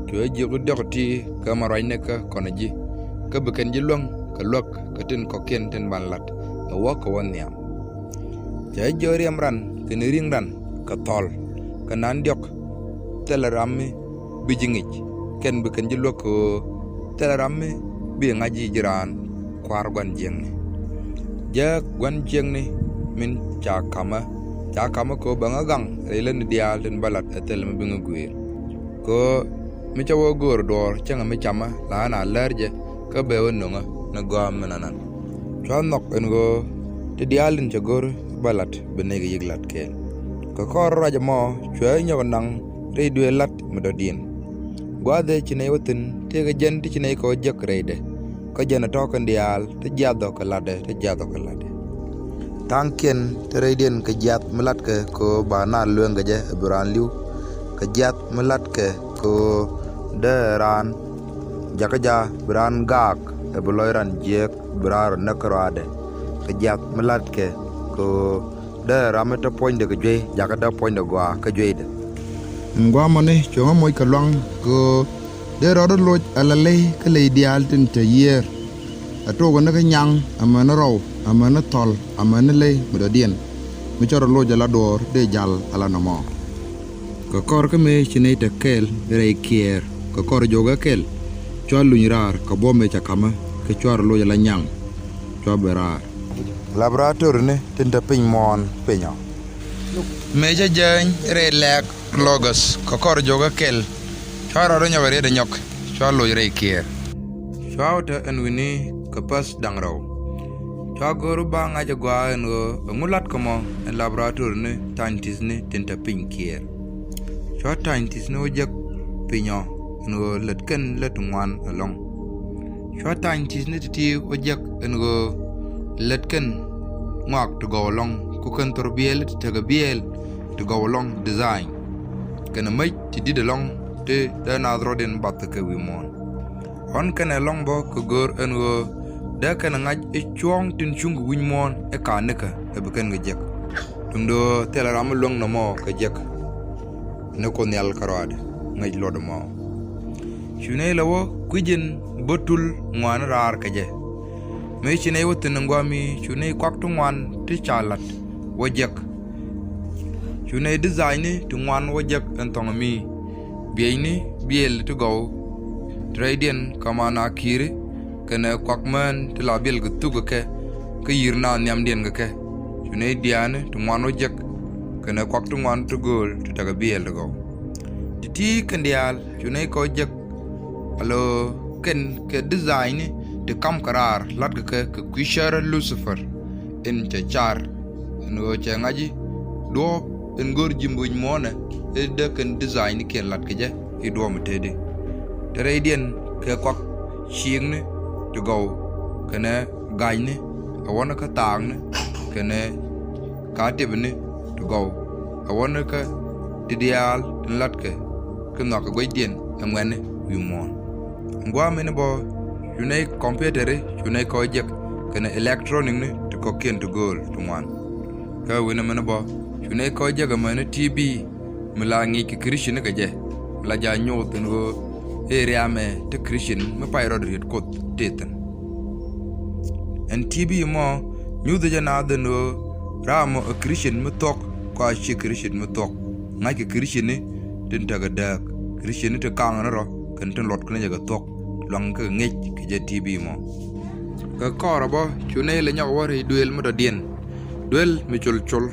Cuɛ jiök diɔ̱k ti kɛ mi ruacnɛ kä kɔn ji̱ kä bi kɛn ji̱ luäŋ kɛ luäk kɛ tin kɔ̱kiɛn tin ban la̱t ɛ wä kɛ wä nhiam. Cɛ jiök riɛm ran kɛnɛ ri̱ŋ ran kɛ thɔl kɛ nan diɔ̱k thilɛ ram mi bi ji̱ ŋic. kɛn bi kɛn ji̱ luäk kɛ ɣöö thilɛ ram mi bi ŋa̱c ji̱ ji̱ raan kua̱r gua̱n jiäkni. Jääk gua̱n jiäkni min ca ka̱mä, ca ka̱mä kɛ ɣöö bɛ ŋä gaŋ rɛy lätni diaal tin bä lat ɛ thilɛ mi bi ŋä gui̱i̱r. Kɛ ɣöö mi ca wä göör duɔ̱ɔ̱r cäŋɛ mi camä la ɣän a lär jɛ kä bɛ wä nöŋä ni gɔ̱a̱m mi nanan. Cua nhɔk ɛn ɣöö ti diaal tin cɛ go̱r bä lat bi nɛy kɛ yi̱k lat kɛɛl. Kɛ kɔr ruac ɛmɔ cuɛ nyɔk naŋ rɛy duëë lat mi dɔ̱diɛn. Gua̱a̱th ëë ci nɛy wä thi̱n tëëkɛ jɛn ti ci nɛy kɛ wä jek rɛydɛ. Kä jɛn ɛ tɔ̱ kɛn diaal ti jiath ɔ kɛ latdɛ, ti jiath ɔ kɛ latdɛ. Tha̱a̱ŋkiɛn ti rɛydiɛn kɛ jiath mi latkɛ kɛ ɣöö ba naath lueŋ kɛ jɛ ɛ bi raan li̱w. Kɛ jiath mi latkɛ kɛ ɣöö dee raan jakä ja̱ bi raan gaak ɛ bi lɔc ran jiääk bi raan rɔ näk kä rɔaadɛ. Kɛ jiath mi latkɛ kɛ ɣöö dee ram mi te puɔ̱nydɛ kɛ juey jakä dee puɔ̱nydɛ gɔaa kä jueydɛ. Ɛn gua̱a̱mɔni cuɛ ŋä moc kɛ luaŋ kɛ ɣöö dee rɔɔdɛ loc ala ley kä ley diaal tin te yiëër. Ɛ tuɔɔk ni kä nyaŋ amäni rɔw amäni thɔl amäni ley mi dɔ̱diɛn. Mi cä rɔ loc ala duɔ̱ɔ̱r dee jal ala nɔmɔ. Kɛ kɔr kä mëë ci nɛy te kɛl rɛy kiɛɛr kɛ kɔr jɔkä kɛl. Cua luny raar kɛ buɔ̱m mëë ca ka̱mä kɛ cua rɔ loc ala nyaŋ. Cua ben raar. Laboratorini tin te piny muɔ̱ɔ̱n pinyɔ. Mëë cä jääny rɛy lɛɛk Logos kɛ kɔr jɔkä kɛl. Cua rɔɔdɛ nyɔk riet ɛ nyɔk. Cua loc rɛy kiɛɛr. Cua wä te ɛn wi̱ni kɛ päth da̱ŋ rɛw. Cua go̱o̱r ba ŋa̱c ɛ gɔaa ɛn ɣöö ɛŋu latkɛ mɔ ɛn laboratorini tha̱a̱ny ti̱thni tin te piny kiɛɛr. Cua tha̱a̱ny ti̱thni wä jek pinyɔ ɛn ɣöö lät kɛn lät ŋuan ɛlɔ̱ŋ. Cua tha̱a̱ny ti̱thni ti̱ti̱ wä jek ɛn ɣöö lät kɛn ŋɔak ti gɔw ɛlɔ̱ŋ ku kɛn thor biɛɛl ti tekɛ biɛɛl ti gɔw ɛlɔ̱ŋ design. Kɛn ɛ mäc ti di̱t ɛlɔ̱ŋ ti dee naath rɔɔdiɛn bath kɛ wi̱i̱ muɔ̱ɔ̱n. Ɣɔn kɛn ɛlɔ̱ŋ bä kɛ gör ɛn ɣöö dee kɛn ŋa̱c i̱ cuɔ̱ɔ̱ŋ tin cuŋ kɛ wi̱c muɔ̱ɔ̱n i̱ ka̱n nikä ɛ bi kɛn kɛ jek. Duundɛ ɣöö thilɛ ram mi luäŋ nɔmɔ kɛ jek. Ni Kuoth Nhial kärɔaadɛ ŋäc luɔt ɛmɔ. Cu nɛy lɛ wä kui̱c in bä tul ŋuani raar kɛ jɛ. Mëë ci nɛy wä thi̱n in gua̱a̱mi cu nɛy kuak ti ŋuan ti ca la̱t wä jek. Cu nɛy design ni ti ŋuan wä jek ɛn thɔŋ mi. Bieyni biëël ti gɔw ti rɛydiɛn kɛ ma na ki̱i̱ri kɛnɛ kuak mään ti la biɛl kɛ thuk kɛ kɛ kä yi̱r na nhiamdiɛn kɛ kɛ. Cu nɛy diaani ti ŋuan wä jek kɛnɛ kuak ti ŋuan ti gööl ti tekɛ biɛɛl ti gɔw. Ti ti kɛn diaal cu nɛy kɛ wä jek alo kɛn kɛ design ni ti kam kɛ raar la̱tkɛ kɛ kɛ kui̱cärä Lucifer. In cɛ car in ɣöö cɛ ŋa̱ci duɔ̱ɔ̱p in go̱r ji̱ moc muɔ̱ɔ̱nɛ i̱ dee kɛn design ni kiɛn la̱tkɛ jɛ i̱ duɔ̱ɔ̱p mi tëëdi. Te rɛydiɛn kɛ kuak ciikni ti gɔw kɛnɛ ga̱cni ɛ wäni kä thaakni kɛnɛ ka tipni ti gɔw ɛ wäni kä ti diaal tin la̱tkɛ kä nhɔakɛ guecdiɛn ɛ ŋuɛ̈tni wi̱i̱ muɔ̱ɔ̱n. Gua̱a̱mini bä cu nɛy kɔmpiutɛri cu nɛy kɔc jek kɛnɛ ilɛktronikni ti kɔ̱kiɛn ti gööl ti ŋuan. Kä wi̱ni mini bä cu nɛy kɔc jek ɛmäni T V mi la ŋi̱i̱c kɛ Christian kɛ jɛ mi la ja̱ nyoth in ɣöö ëë riamɛ ti Christian mi pay rɔɔd riet Kuoth tëë thi̱n. Ɛn T V mɔ nyuuth jɛ naath in ɣöö raamɔ ɛ Christian mi thuɔ̱k kɔ a cie Christian mi thuɔ̱k. Ŋa̱ckɛ Christian ni tin tekɛ dääk Christian ni ti kaŋ ni rɔ kɛn tin luɔt kɛn jɛ kɛ thuɔ̱k luaŋ kɛ ŋi̱ec kɛ jɛ T V mɔ. Kɛ kɔrɛ bä cu nɛy lɛ nyɔk wä rɛy duëël mi dɔ̱diɛn. Duël mi col col.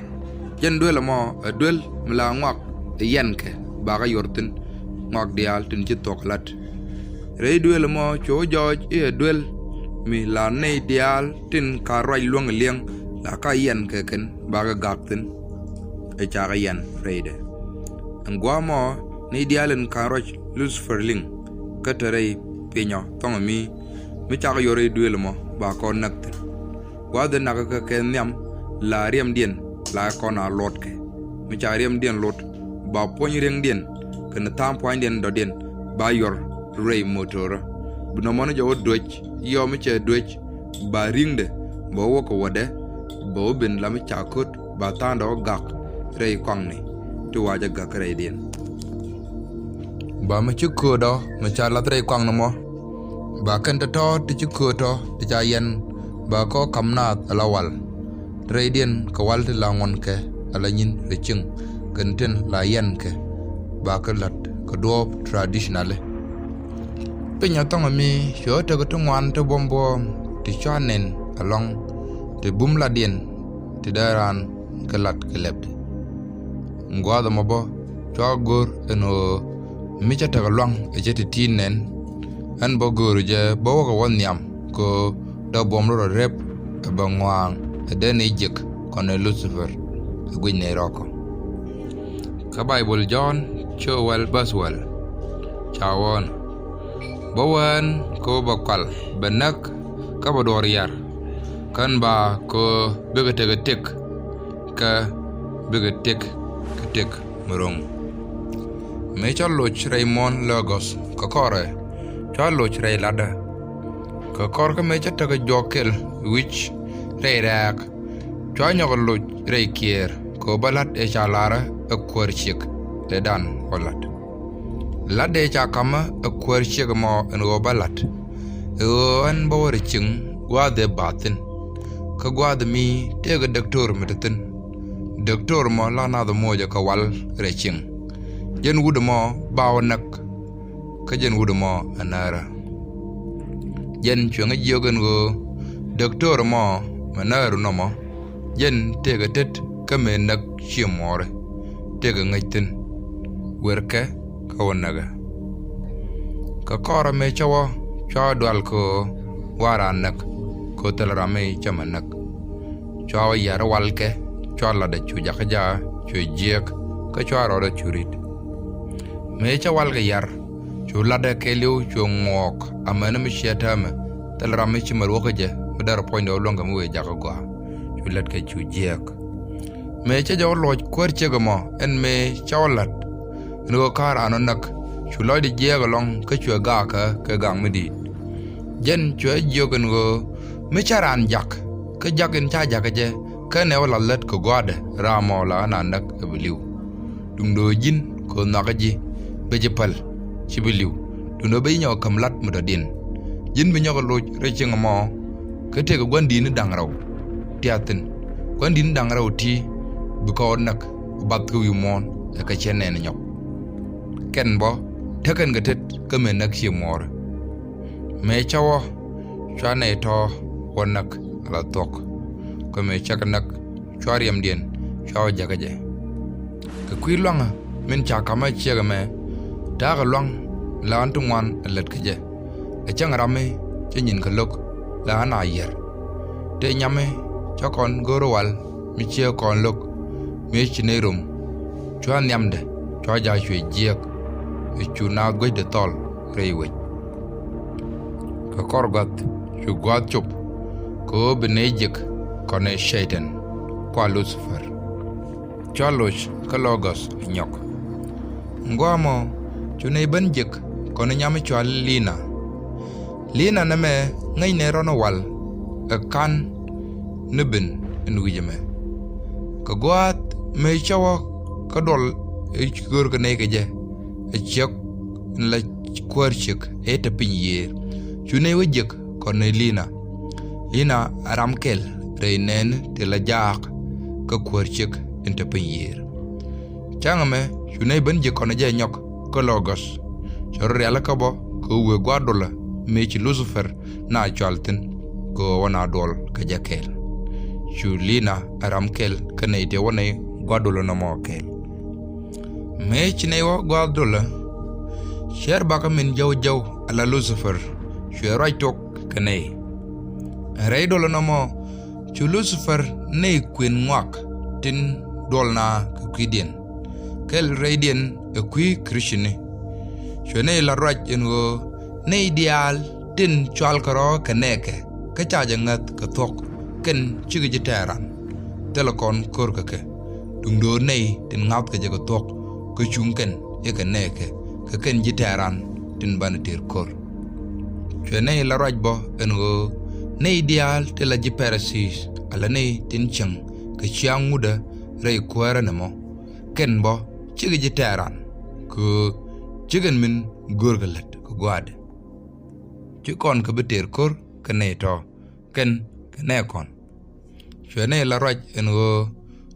Jɛn duël ɛmɔ ɛ duël mi la ŋuak ɛ yɛnkɛ bakä yuɔr thi̱n ŋuak diaal tin ci thuɔ̱k lat. Rɛy duël ɛmɔ cu wä jɔɔc i̱ ɛ duël mi la nɛy diaal tin ka ruac luäŋ liɛŋ la ka yɛnkɛ kɛn bakä gak thi̱n. Ɛ cakɛ yɛn rɛydɛ ɛn gua̱a̱mɔ nɛy diaal in ka ruac Lucifer liŋ kä te rɛy pinyɔ thɔŋ mi mi cakɛ yuɔr rɛy duël ɛmɔ ba kɔn näk thi̱n. Gua̱a̱th in nakä kɛ kɛ nhiam la riɛmdiɛn la kɔn a luɔtkɛ. Mi ca riɛmdiɛn luɔt ba puɔ̱ny riɛŋdiɛn kɛnɛ tha̱a̱ŋ pua̱nydiɛn dɔ̱diɛn ba yuɔr rɛy motorä. Bi nɔmɔni jɛ wä duec yɔm mi cɛ duec ba ri̱ŋdɛ bɛ wä wä kɛ wädɛ bɛ wä ben la mi ca köt ba tha̱a̱ŋdɛ wä gak rɛy kɔaŋni ti wacä gak rɛydiɛn. Ba mi ci kööt ɔ mi ca lath rɛy kɔaŋni mɔ ba kɛn tɔ̱tɔ̱ ti ci kööt ɔ ti ca yɛn ba kɔ ka̱m naath ala wal. Rɛydiɛn kɛ wal ti la ŋuɔ̱nkɛ ala nyin rɛ cieŋ kɛn tin la yɛnkɛ ba kɛ la̱t kɛ duɔ̱ɔ̱p traditionally. Piny a thɔŋ mi cuɛ tekɛ ti ŋuan ti buɔm buɔm ti cua nɛn alɔŋ ti bum latdiɛn ti dee raan kɛ lat kɛ lɛpdɛ. Gua̱a̱th ɛmɔ bä cua go̱r ɛn ɣöö mi cä tekɛ luaŋ ɛ cä ti ti nɛn. Ɛn bä go̱o̱r jɛ bä wäkɛ wä nhiam kɛ ɣöö dee buɔm rɔ rɛp ɛ bä ŋuan ɛ dee ni jiɛk kɔn ɛ Lucifer ɛ guic ni rɔkɔ. Kä Baibol Jɔ̱ɔ̱n ciö wäl bäth wäl ca wäänä, bä wään kɛ ɣöö bɛ kual bɛ näk kä bɛ duɔ̱ɔ̱r yar, kän ba kɛ ɣöö bikɛ tekɛ tëk kä bikɛ tëk kɛ tëk mi ro̱ŋ. Mëë cä loc rɛy muɔ̱ɔ̱n Logos kɛ kɔrɛ cua loc rɛy latdä. Kɛ kɔr kä mëë cä tekɛ juɔk kɛl wi̱c rɛy rɛ̈ɛ̈k, cua nyɔk loc rɛy kiɛɛr kɛ ɣöö bä la̱t ëë ca la̱rä ɛ kuäär ciek ëëdan wä la̱t. La̱t ëë ca ka̱mä ɛ kuäär ciek ɛmɔ ɛn ɣöö bä la̱t ɛ ɣöö ɛn bä wä rɛy cieŋ gua̱a̱th ëë bath thi̱n. Kä gua̱a̱th mi tëëkɛ doktor mi te thi̱n. Doktor mɔ la naath ɛ moc ɛ kɛ wal rɛy cieŋ. Jɛn wut ɛmɔ ba wä näk. Kä jɛn wut ɛmɔ ɛ näärä. Jɛn cuɛ ŋäc jiök ɛn ɣöö doktor ɛmɔ mɛ näärä nɔmɔ, jɛn tëëkɛ tet kä mëë näk cië muɔɔri, tëëkɛ ŋäc thi̱n. Werkɛ kä wä näkɛ. Kɛ kɔrɛ mëë cä wä cua wä dual kɛ ɣöö wä raan näk kɛ ɣöö thil ram mi cä mɛ näk. Cua wä yär walkɛ, cua latdɛ cu jakä ja̱a̱, cu jiɛɛk, kä cua rɔɔdɛ cu ri̱t. Mëë cä walkɛ yar, cu latdɛ kɛɛliw cu ŋuɔɔk amäni mi ciɛ täämɛ, thil ram mi ci mɛ ruɔ̱kä jɛ mi därɛ puɔ̱nydɛ wä luäŋkɛ mi wëë jakä gɔaa, cu lätkɛ cu jiɛɛk. Mëë cä jɛ wä luɔc kuäär ciek ɛmɔ ɛn mëë cä wä la̱t ɛn ɣöö ka̱a̱r an wä näk, cu lɔcdɛ jiɛɛk ɛlɔ̱ŋ kä cuɛ gaakä kɛ gaŋ mi di̱i̱t. Jɛn cuɛ jiök ɛn ɣöö mi cä raan jak kä jak in ca jakä jɛ, kä nɛ wä lath lät kɛ gɔaadɛ, ram mɔ la ɣän a näk ɛ bi li̱w. Duundɛ ɣöö ji̱n kɛ ɣöö nhɔakä ji̱ bɛ ji̱ päl, ci bi li̱w. Duundɛ ɣöö bɛ ji̱ nyɔk ɛ käm la̱t mi dɔ̱diɛn. Ji̱n bi nyɔk ɛ loc rɛy cieŋ ɛmɔ kä tëëkɛ gua̱ndi̱i̱ni da̱ŋ rɛw ti a thi̱n. Gua̱ndi̱i̱ni da̱ŋ rɛw ti bi kɔn näk bath kä wi̱i̱ muɔ̱ɔ̱n ɛ kɛ cɛ nɛn nyɔk. Kɛn bä tekɛn kɛ tet kä mëë näk cië muɔɔri. Mëë cä wä cua nɛy tɔ̱ wä näk ala thuɔ̱k. Kä mëë cä kɛ näk cua riɛmdiɛn cua wä jäkä jɛ. Kɛ kui̱ lua̱ŋä min ca ka̱mä ciɛk ɛmɛ, ta̱a̱ kɛ lua̱ŋ la ɣän ti ŋuan ɛ lät kä jɛ. Ɛ cäŋ ram mi cä nyinkɛ lo̱k la ɣän a yier. Tëë nyam mi cä kɔn go̱o̱r wal mi ciɛ kɔn lo̱k, mëë ci nɛy rom cua nhiamdɛ cua ja̱ cuɛ jiɛɛk. Ɛ cu naath guecdɛ thɔl rɛy wec. Kɛ kɔr gua̱th cu gua̱a̱th cop kɛ ɣöö bi nɛy jiɛk kɔn ɛ Cɛytan, kua Lucifer. Cua loc kä Logos ɛ nyɔk. Ŋuamɔ cu nɛy ben jiɛk kɔn ɛ nyam mi cɔal Lina. Lina nɛmɛ ŋäcnɛ rɔ̱n ɛ wal ɛ ka̱n ni ben in wi̱c ɛmɛ. Kɛ gua̱a̱th mëë cä wä kä duɔl ɛ görkɛ nɛy kɛ jɛ ɛ ciek in la kuäär ciek ëë te piny yiëër. Cu nɛy wä jiɛk kɔn ɛ Lina. Lina a ram kɛl rɛy nɛɛni ti la jaak kä kuäär ciek in te piny yiëër. Cäŋ ɛmɛ cu nɛy ben jiɛk kɔn ɛ jɛ nyɔk kä Logos. Cɛ rɔ rialikä bä kɛ wëë gua̱a̱r dolä mëë ci Lucifer na cual thi̱n kɛ ɣöö wä na duɔl kɛ jɛ kɛɛl. Cu Lina a ram kɛl kä nɛy tëë wä nɛy gua̱a̱r dolä nɔmɔ kɛɛl. Mëë ci nɛy wä gua̱a̱r dolä, cier bakä min jɔw jɔw ala Lucifer cuɛ ruac tok kɛ nɛy. Rɛy dolä nɔmɔ cu Lucifer nɛy kuën ŋuak tin duɔl na kɛ kui̱diɛn. Kɛl rɛydiɛn ɛ kui̱ Kricini. Cuɛ nɛy la ruac ɛn ɣöö nɛy diaal tin cual kɛ rɔ̱ kɛ nɛɛkɛ kä ca jɛ ŋäth kɛ thuɔ̱k kɛn cikɛ ji̱ tɛɛran. Thilɛ kɔn ko̱r kɛ kɛ. Duŋdöör nɛy tin ŋa̱thkɛ jɛ kɛ thuɔ̱k kä cuŋ kɛn i̱ kɛ nɛɛkɛ kɛ kɛn ji̱ tɛɛran tin banɛ tëër ko̱r. Cuɛ nɛy la ruac bä ɛn ɣöö nɛy diaal ti la ji̱ Pɛrɛthi ala nɛy tin cieŋ kɛ ciaŋ ŋutdä rɛy kuäärä nɛmɔ. Kɛn bä cikɛ ji̱ tɛɛran kɛ ɣöö cikɛn min görkɛ lät kɛ gua̱a̱dɛ. Ci kɔn kɛ bi tëër ko̱r kɛ nɛy tɔ̱ kɛn kɛ nɛɛkɔn. Cuɛ nɛy la ruac ɛn ɣöö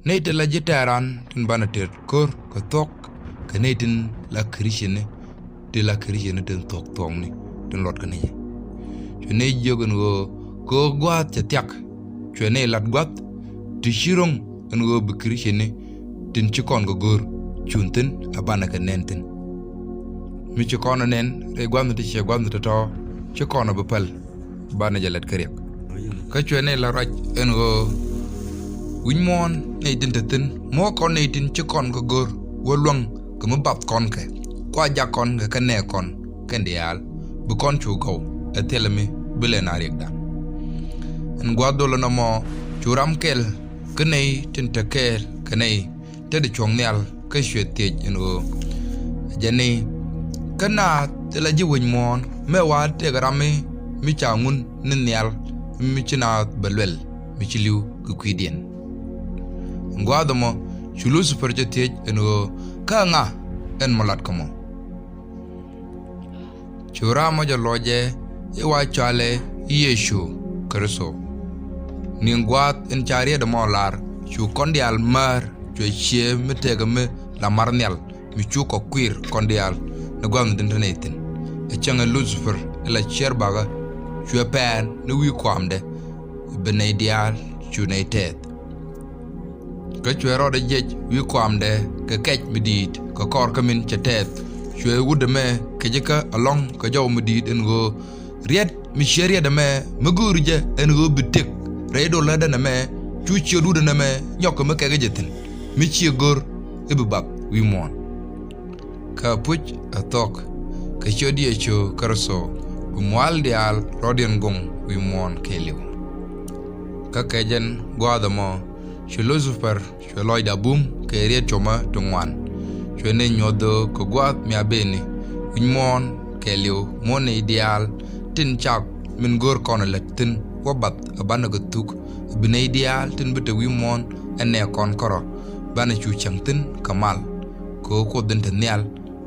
nɛy ti la ji̱ tɛɛran tin banɛ tëër ko̱r kɛ thuɔ̱k kɛ nɛy tin la Kricini, ti la Kricini tin thuɔ̱k thuɔ̱kni. tin luɔt kɛ ni jɛ. Cuɛ ni jiök ɛn ɣöö kɛ ɣöö gua̱a̱th cɛ thiak. Cuɛ ni lat gua̱th ti ci ro̱ŋ ɛn ɣöö bi Kricini tin ci kɔn kɛ go̱o̱r cun thi̱n a banɛ kɛ nɛn thi̱n. Mi ci kɔn ɛ nɛn rɛy gua̱thni ti ciɛ gua̱thni tɔ̱tɔ̱ ci kɔn ɛ bi päl. Banɛ jɛ lät kä riɛk. Kä cuɛ ni la ruac ɛn ɣöö wi̱c muɔ̱ɔ̱n nɛy tin te thi̱n muɔ̱ɔ̱k kɔn nɛy tin ci kɔn kɛ go̱r wä luäŋ kɛ mi bath kɔn kɛ kua jak kɔn kɛ kɛ nɛɛk kɔn kɛn diaal bi kɔn cu gɔw ɛ thilɛ mi bi lɛ na riɛkdan. Ɛn gua̱a̱th dolä nɔmɔ cu ram kɛl kä nɛy tin te kɛɛl kɛ nɛy te di cuɔ̱ŋ nhial kä cuɛ thiec ɛn ɣöö jɛ ni kä naath ti la ji̱ wec muɔ̱ɔ̱n mɛ wa tëëk ram mi mi ca ŋun ni nhial mi ci naath bɛ luɛl mi ci li̱w kɛ kui̱diɛn. Gua̱a̱th ɛmɔ cu Lucifer cɛ thiec ɛn ɣöö kä ŋa ɛn mɔ lat kä mɔ. Cu ram mɔ jɛ lɔcɛ i̱ wa cɔalɛ Yecu Kritho. Ni̱n gua̱a̱th in ca riet ɛmɔ lar cu kɔn diaal määr cuɛ ciee mi tëëkɛ mi la mar nhial mi cu kɔ kui̱r kɔn diaal ni gua̱a̱th mi tin te nɛy thi̱n. Ɛ cäŋ ɛ Lucifer in la ciɛɛr bakä cuɛ pɛɛn ni wi̱i̱ kuamdɛ bi nɛy diaal cu nɛy tɛɛth. Kä cuɛ rɔɔdɛ jiɛc wi̱i̱ kuamdɛ kɛ kɛc mi di̱i̱t kɛ kɔr kä min cɛ tɛɛth. Cuɛ wut ɛmɛ kecä kä alɔ̱ŋ kɛ jɔw mi di̱i̱t ɛn ɣöö riɛt mi ciɛ riɛt ɛmɛ mi go̱o̱ri jɛ ɛn ɣöö bi tëk rɛy dolädɛn ɛmɛ cu ciöt wut ɛn ɛmɛ nyɔk kɛ mi kɛkɛ jɛ thi̱n mi ciɛ go̱r i̱ bi bath wi̱i̱ muɔ̱ɔ̱n. Kä puc ɛ thuɔ̱k kɛ ciöt Yecu Kritho bi mual diaal rɔ̱diɛn goŋ wi̱i̱ muɔ̱ɔ̱n kɛɛliw. Kä kɛ jɛn gua̱a̱th ɛmɔ cu Lucifer cuɛ lɔcdɛ bum kɛ riet cumä ti ŋuan. Cuɛ ni nyuɔth kɛ gua̱a̱th mi a beni wi̱c muɔ̱ɔ̱n kɛɛliw muɔ̱ɔ̱n nɛy diaal tin cak min go̱o̱r kɔn ɛ lät thi̱n wä bath ɛ banɛ kɛ thuk bi nɛy diaal tin bi te wi̱i̱ muɔ̱ɔ̱n ɛn nɛ kɔn kärɔ banɛ cu cäŋ thi̱n kɛ mal. Kɛ ɣöö Kuoth in te nhial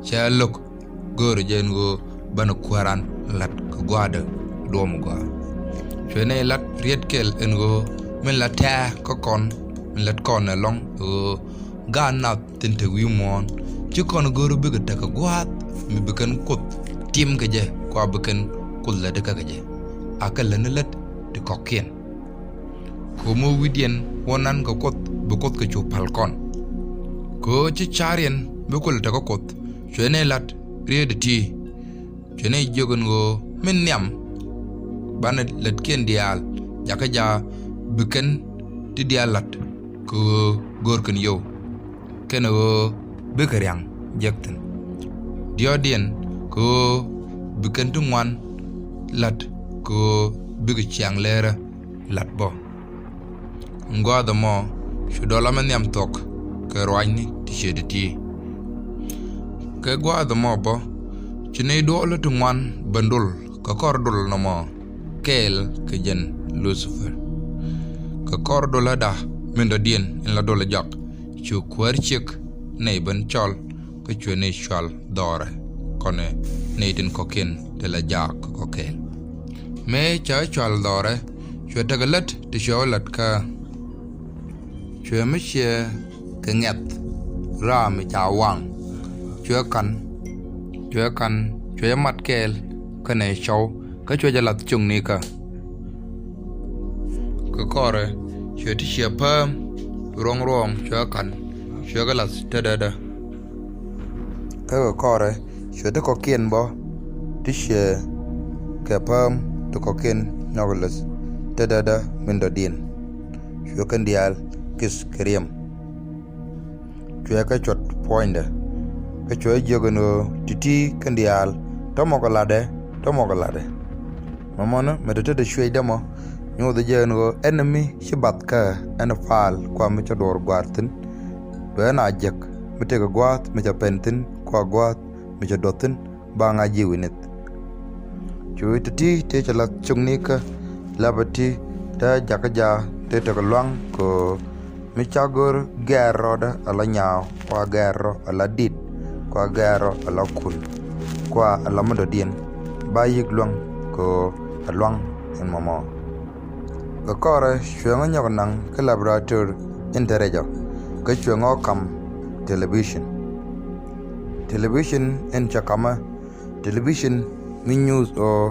cɛ lo̱k go̱o̱rɛ jɛ ɛn ɣöö banɛ kuääran la̱t kɛ gua̱a̱dɛ duɔ̱ɔ̱m gɔaa. Cuɛ nɛy la̱t riet kɛl ɛn ɣöö min la tɛ̱̈ɛ̱̈ kä kɔn min lät kɔn ɛlɔ̱ŋ ɣöö gaat nath tin te wi̱i̱ muɔ̱ɔ̱n ci kɔn go̱o̱rɛ bikɛ tekɛ gua̱a̱th mi bi kɛn Kuoth tim kɛ jɛ kua bi kɛn Kuoth lätdɛ kä kɛ jɛ. A kɛ lätni lät ti kɔ̱kiɛn. Kɛ ɣöö mi wi̱cdiɛn wä nan kɛ Kuoth bi Kuoth kɛ cu pa̱l kɔn. Kɛ ɣöö ci ca̱riɛn bi kulɛ tekä Kuoth cuɛ nɛy la̱t riet ɛ ti. Cuɛ nɛy jiök ɛn ɣöö min nhiam banɛ lätkiɛn diaal jakä ja̱ bi kɛn ti diaal la̱t kɛ ɣöö go̱o̱rkɛn yio̱w. Kɛnɛ ɣöö bikɛ ria̱ŋ jek thi̱n. Diɔ̱ɔ̱kdiɛn kɛ ɣöö bi kɛn ti ŋuan la̱t kɛ ɣöö bikɛ ciaŋ leerä la̱t bä. Gua̱a̱th ɛmɔ cu dɔla mi nhiam thuɔ̱k kɛ ruacni ti ciet ti̱ti̱. Kɛ gua̱a̱th ɛmɔ bä ci nɛy duɔlä ti ŋuan ben dol kɛ kɔr dol nɔmɔ kɛɛl kɛ jɛn Lucifer. Kɛ kɔr doläda min dɔ̱diɛn in la dol jɔak cu kuäär ciek nɛy ben cɔl kä cuɛ nɛy cual dhɔrɛ kɔnɛ nɛy tin kɔ̱kiɛn ti la jaak kä kɔ̱kiɛn. Mëë cä cual dhɔrɛ cuɛ tekɛ lät ti cuɛ wä lät kä cuɛ mi ciɛ kɛ ŋɛth ram mi ca waŋ cuɛ ka̱n cuɛ ka̱n cuɛ jɛ mat kɛɛl kɛnɛ cɔw kä cuɛ jɛ lath cuŋni kä. Kɛ kɔrɛ cuɛ ti ciɛ pääm ruɔ̱ŋ ruɔ̱ŋ cuɛ ka̱n cuɛ kɛ lath tetdädä. Kä kɛ kɔrɛ cuɛ ti kɔ̱kiɛn bä ti ciɛ kɛ pääm ti kɔ̱kiɛn nyɔk lath tetdädä min dɔ̱diɛn. Cuɛ kɛn diaal ki̱th kɛ riɛm. Cuɛ kɛ cuɔt puɔ̱nydɛ kä cuɛ jiök ɛn ɣöö ti̱ti̱ kɛn diaal tɔ̱mɔ kɛ latdɛ tɔ̱mɔ kɛ latdɛ. Mɔmɔni mɛ ti tetdɛ cuecdä mɔ nyothɛ jɛ ɛn ɣöö ɛn mi ci bath kä ɛn pa̱a̱l kua mi cä duɔɔr gua̱a̱r thi̱n. Duɛ ɛn a jek mi tekɛ gua̱a̱th mi cä pɛn thi̱n kua gua̱a̱th mi cä duɔth thi̱n ba ŋa̱c ji̱ wi̱nith. Cu ti̱ti̱ tëë cɛ lath cukni kä lapä ti te jakä jaak tëë tekɛ lua̱ŋ kɛ ɣöö mi ca go̱r gɛɛr rɔɔdä ala nyaaw kua gɛɛr rɔ ala dit kua gɛɛr rɔ ala kun kua ala mi dɔ̱diɛn ba yi̱k luäŋ kɛ ɣöö ɛ lua̱ŋ in mɔmɔ. Kɛ kɔrɛ cuɛŋä nyɔk naŋ kä laboratory in te rɛcɔ kä cuɛŋä ɔ kam television. Television in cɛ kamä television Mi nyuuth ɣöö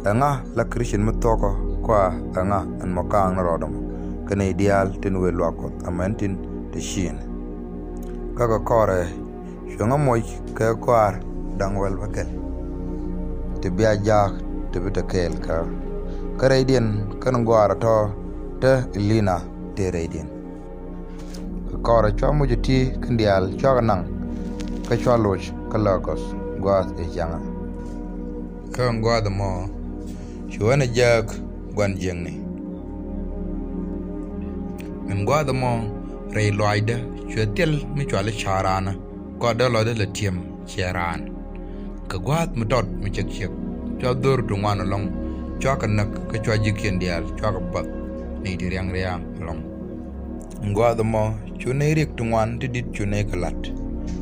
ɛŋa la Christian mi thuɔ̱kä kua ɛŋa ɛn mɔ kaaŋ ni rɔɔdɛ mɔ kɛ nɛy diaal tin wëë luaak Kuɔth amäni tin te ciëëni. Kä kɛ kɔrɛ cuɛ ŋa moc kɛ gɔaar da̱ŋ wäl bäkɛl ti bia jaak ti bi te kɛɛl kä. Kä rɛydiɛn kɛn gɔaar tɔ̱ te Ilina tëë rɛydiɛn. Kɛ kɔrɛ cua muc ti kɛn diaal cua kɛ naŋ kä cua loc kä Lagos gua̱a̱th ëë ciaŋä. Kä ɛn gua̱a̱th ɛmɔ cuɛ ni jääk gua̱n jiäkni. Ɛn gua̱a̱th ɛmɔ rɛy lɔaacdä cuɛ thil mi cuali ca̱r raanä kɔat dee lɔcdä lɛ ti̱em ciɛ raan. Kɛ gua̱a̱th mi tɔt mi cɛk ciɛk cua dho̱r ti ŋuan ɛlɔ̱ŋ cua kɛ näk kä cua ji̱kiɛn diaal cua kɛ buɔth ni ti riaŋ riaŋ ɛlɔ̱ŋ. Gua̱a̱th ɛmɔ cu nɛy riɛk ti ŋuan ti di̱t cu nɛy kɛ la̱t.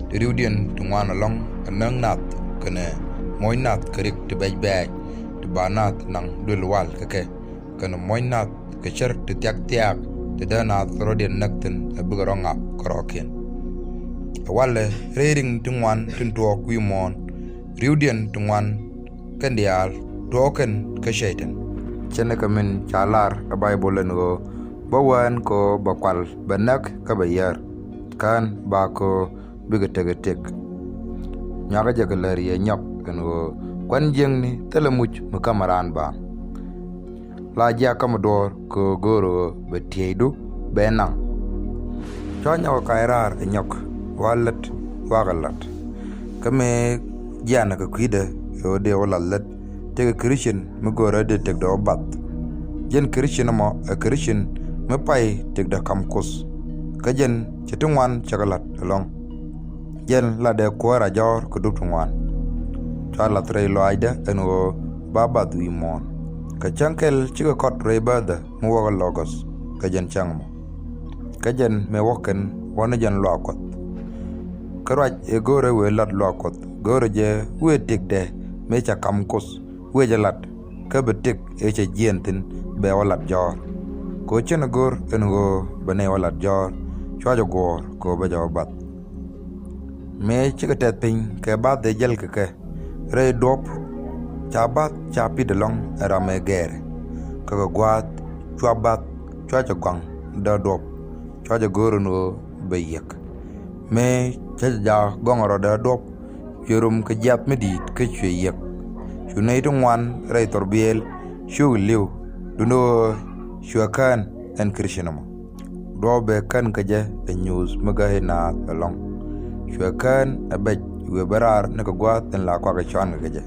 Ti ri̱wdiɛn ti ŋuan ɛlɔ̱ŋ ɛ näk nath kɛnɛ moc nath kɛ riɛk ti bɛc bɛɛc ti ba nath naŋ duël wal kɛ kɛ kɛnɛ moc nath kɛ cär ti thiak thiaak ti dee nath rɔ̱diɛn näk thi̱n ɛ bikɛ rɔ ŋak kärɔ̱kiɛn. Ɛ walɛ rɛy ri̱ŋ ti ŋuan tin tuɔɔk wi̱i̱ muɔ̱ɔ̱n ri̱wdiɛn ti ŋuan kɛn diaal tuɔɔk kɛn kä cɛytan. Cɛnɛ kɛ min ca lar ɛ Baibol ɛn ɣöö bä wään kɛ ɣöö bɛ kual bɛ näk kä bɛ yär kään ba kɛ ɣöö bikɛ tekɛ tëk. Nyuakä jɛ kɛ lär yɛ nyɔk ɛn ɣöö kuan jiäkni thilɛ muc mi kämɛ raan baaŋ. La jiakä mi duɔ̱ɔ̱r kɛ ɣöö go̱o̱r ɣöö bɛ tieydu bɛ naŋ. Cua nyɔk ɛ kac raar ɛ nyɔk wa lät wakɛ la̱t. Kä mëë jianɛ kɛ kui̱dɛ ɣöö dee wä lath lät tekɛ Christian mi go̱o̱rä dee tekdɛ wä bath. Jɛn Christian ɛmɔ ɛ Christian mi pay tekdɛ ka̱m Kuoth. Kä jɛn cɛ ti ŋuan cɛ kɛ la̱t ɛlɔ̱ŋ. Jɛn la dee kuäär a jɔ̱ɔ̱r kɛ dup ti ŋuan. Cua lath rɛy lɔaacdä ɛn ɣöö ba bath wi̱i̱ muɔ̱ɔ̱n. Kɛ cäŋ kɛl cikɛ kɔt rɛy bääthdä mi wäkɛ Lagos kɛ jɛn cäŋ mɔ. Kä jɛn mëë wäkɛn wä ni jɛn luaak Kuɔth. Kä ruac ëë go̱o̱rɛ wëë lat luaak Kuɔth go̱o̱rɛ jɛ wëë tëkdɛ mëë ca ka̱m Kuoth wëë jɛ lat kä bi tëk ëë cɛ jiɛɛn thi̱n bɛ wä lat jɔ̱ɔ̱r. Kɛ ɣöö cin ɛ go̱o̱r ɛn ɣöö bɛ nɛy wä lat jɔ̱ɔ̱r cua jɛ guɔ̱ɔ̱r kɛ ɣöö bä jɛ wä bath. Mëë cikɛ tɛth piny kɛ bath ëë jäl kɛ kɛ rɛy duɔ̱p ca bath ca pi̱t ɛlɔ̱ŋ ɛ ram ëë gɛɛrɛ. Kä kɛ gua̱a̱th cua bath cua cɛ gɔaŋ dee duɔ̱p cua jɛ go̱o̱r ɛn ɣöö bɛ yiëk. Mëë cä jɛ jak gɔŋ rɔɔdɛ duɔ̱p cuɛ rom kɛ jiath mi di̱i̱t kä cuɛ yiëk. Cu nɛy ti ŋuan rɛy thurbiɛl cukɛ li̱w duundɛ ɣöö cuɛ kään ɛn Christian ɛmɔ. Duɔ̱ɔ̱p ëë kän kä jɛ ɛ nyuuth mi gäi naath ɛlɔ̱ŋ. Cuɛ kään ɛ bɛc wëë bä raar ni kɛ gua̱a̱th in la kuakɛ cuankɛ kɛ jɛ.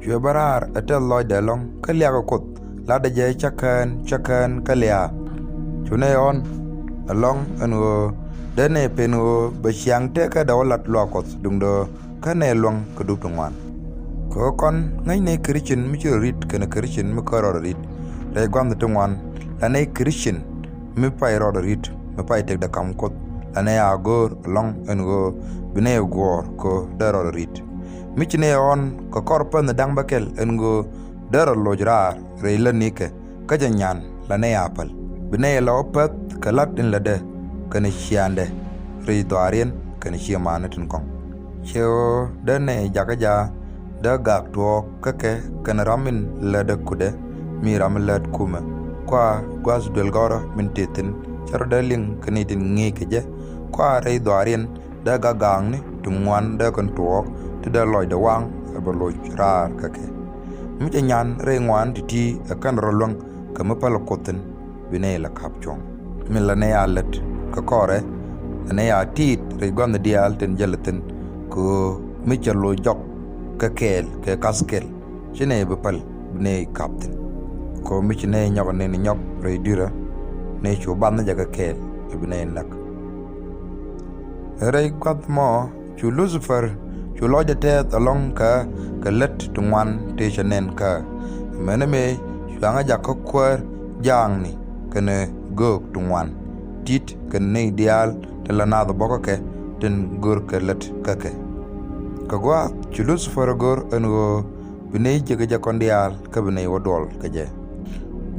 Cuɛ bä raar ɛ tɛth lɔcdɛ ɛlɔ̱ŋ kä liakɛ Kuoth latdɛ jɛ cä kään cä kään kä lia̱a̱. Cu nɛy ɣɔ̱n ɛlɔ̱ŋ ɛn ɣöö dee nɛy pen ɣöö bɛ ciaŋ tëëkädɛ wä lat luaak Kuɔth duundɛ ɣöö kä nɛy luäŋ kɛ dup ti ŋuan. Kɛ ɣöö kɔn ŋäc nɛy Christian mi ci rɔ ri̱t kɛnɛ Christian mi kä rɔɔdɛ ri̱t. Rɛy gua̱nh ti ŋuan la nɛy Christian mi pay rɔɔdɛ ri̱t mi pay tëkdɛ ka̱m Kuoth la nɛy a go̱o̱r ɛlɔ̱ŋ ɛn ɣöö bi nɛy guɔ̱ɔ̱r kɛ ɣöö dee rɔɔdɛ ri̱t. Mi ci nɛy ɣɔ̱n kɛ kɔr pänh da̱ŋ bäkɛl ɛn ɣöö dee rɔ loc raar rɛy lätnikɛ kä jɛ nyan la nɛy a päl. Bi nɛy la wä päth kɛ la̱t in lätdɛ kɛnɛ ciaaŋdɛ rɛy dhɔaariɛn kɛnɛ ciëmani tin kɔ̱ŋ. Ciɛ ɣöö dee nɛy jakä jaak dee gak tuɔɔk kä kɛ kɛnɛ ram in lätdɛ kutdɛ mi ram in lät kumɛ kua gua̱th duël gɔ̱rä min tëë thi̱n cä rɔ dee liŋ kɛ ni tin ŋi̱i̱c kɛ jɛ kua rɛy dhɔaariɛn dee gak gaakni ti ŋuan dee kɛn tuɔɔk ti dee lɔcdɛ waŋ ɛ bɛ loc raar kä kɛ. Mi cɛ nyan rɛy ŋuan ti̱ti̱ ɛ kɛn rɔ luäŋ kɛ mi päl Kuoth thi̱n bi nɛy la ka̱p cuɔ̱ŋ. Min la nɛy a lät kɛ kɔrɛ la nɛy a tiit rɛy gua̱nh diaal tin jäl thi̱n kɛ ɣöö mi cɛ loc jɔk kɛ kɛɛl kɛ ka̱th kɛl ci nɛy bi päl bi nɛy ka̱p thi̱n. Kɛ ɣöö mi ci nɛy nyɔk ni ni nyɔk rɛy di̱rä nɛy cu bath ni jɛ kɛ kɛɛl bi nɛy näk. Rɛy gua̱th mɔ cu Lucifer cu lɔcdɛ tɛth ɛlɔ̱ŋ kä kɛ lät ti ŋuan tëë cɛ nɛn kä. Mɛnɛ mëë cuaŋä jakä kuäär jaakni kɛnɛ göök ti ŋuan ti̱t kɛnɛ nɛy diaal tin la naath bɔkä kɛ tin görkɛ lät kä kɛ. Kɛ gua̱a̱th cu Lucifer ɛ gör ɛn ɣöö bi nɛy jiäk kɛ jɛ kɔn diaal kä bi nɛy wä duɔl kɛ jɛ.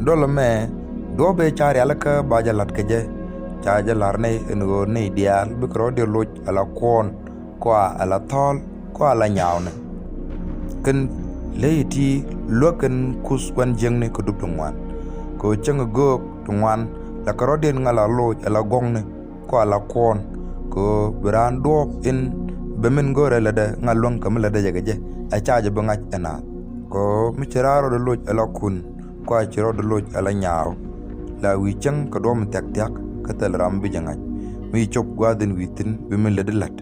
Duɔl ɛmɛ duɔ̱ɔ̱p ëë ca rialikä ba jɛ la̱t kɛ jɛ ca jɛ la̱r nɛy ɛn ɣöö nɛy diaal bikɛ rɔ̱ diɛ loc ala kuɔ̱ɔ̱n kua ala thɔ̱ɔ̱l kua ala nyaawni. Kɛn Ley ti luäk kɛn kuth gua̱n jiäkni kɛ dup ti ŋuan. Kɛ ɣöö cäŋ ɛ göök ti ŋuan la kɛ rɔ̱diɛn ŋa la loc ala gɔ̱ŋni kua la kuɔ̱ɔ̱n. Kɛ ɣöö bi raan duɔ̱ɔ̱p in bɛ min go̱o̱rɛ lätdɛ ŋa luäŋ kɛ mi lätdɛ jɛ kɛ jɛ ɛ ca jɛ bi ŋa̱c ɛ naath. Kɛ ɣöö mi ci raan rɔ̱dɛ loc ala kun kua ci rɔ̱dɛ loc ala nyaaw. La wi̱i̱ cäŋ kɛ duɔ̱ɔ̱p mi thia̱k thia̱k kä thil ram bi jɛ ŋa̱c. Mi cop gua̱a̱th in wi̱i̱ thi̱n bi min lätdi la̱t.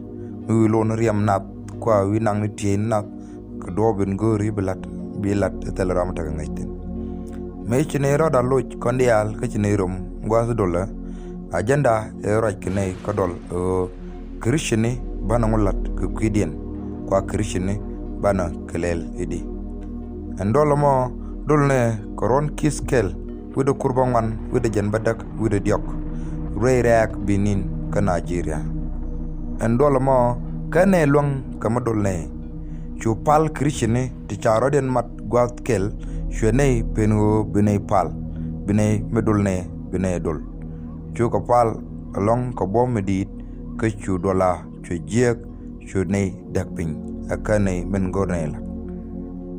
Mi wi̱i̱ lon riɛm nath kua wi̱i̱ naŋni tieyni nath. Kɛ duɔ̱ɔ̱p in go̱o̱ri bi la̱t bi la̱t thil ram tekɛ ŋäc thi̱n. Mëë ci nɛy rɔ̱da loc kɔn diaal kä ci nɛy rom gua̱a̱th dolɛ. Ajɛnda ëë ruac kɛ nɛy kä dɔl ɣöö Krithiani banɛ ŋu la̱t kɛ kui̱diɛn kua Krithiani banɛ kɛ lɛl i̱di. Ɛn dɔl ɛmɔ dol nɛ kɛ ruɔ̱n ki̱th kɛl wi̱cdɛ kur bä ŋuan wi̱cdɛ jiɛn bä däk wi̱cdɛ diɔ̱k. Ruëy rɛ̈ɛ̈k bi ni̱n kä Nigeria. Ɛn duɔl ɛmɔ kä nɛy luäŋ kɛ mi dol nɛy. Cu pal Krithiani ti ca rɔ̱diɛn mat gua̱a̱th kɛl cuɛ nɛy pen ɣöö bi nɛy pal bi nɛy mi dol nɛy bi nɛy dol. Cukɛ pal ɛlɔ̱ŋ kɛ buɔ̱m mi di̱i̱t kä cu duɔla cuɛ jiääk cu nɛy däk piny ɛ kä nɛy min go̱r nɛy la̱t.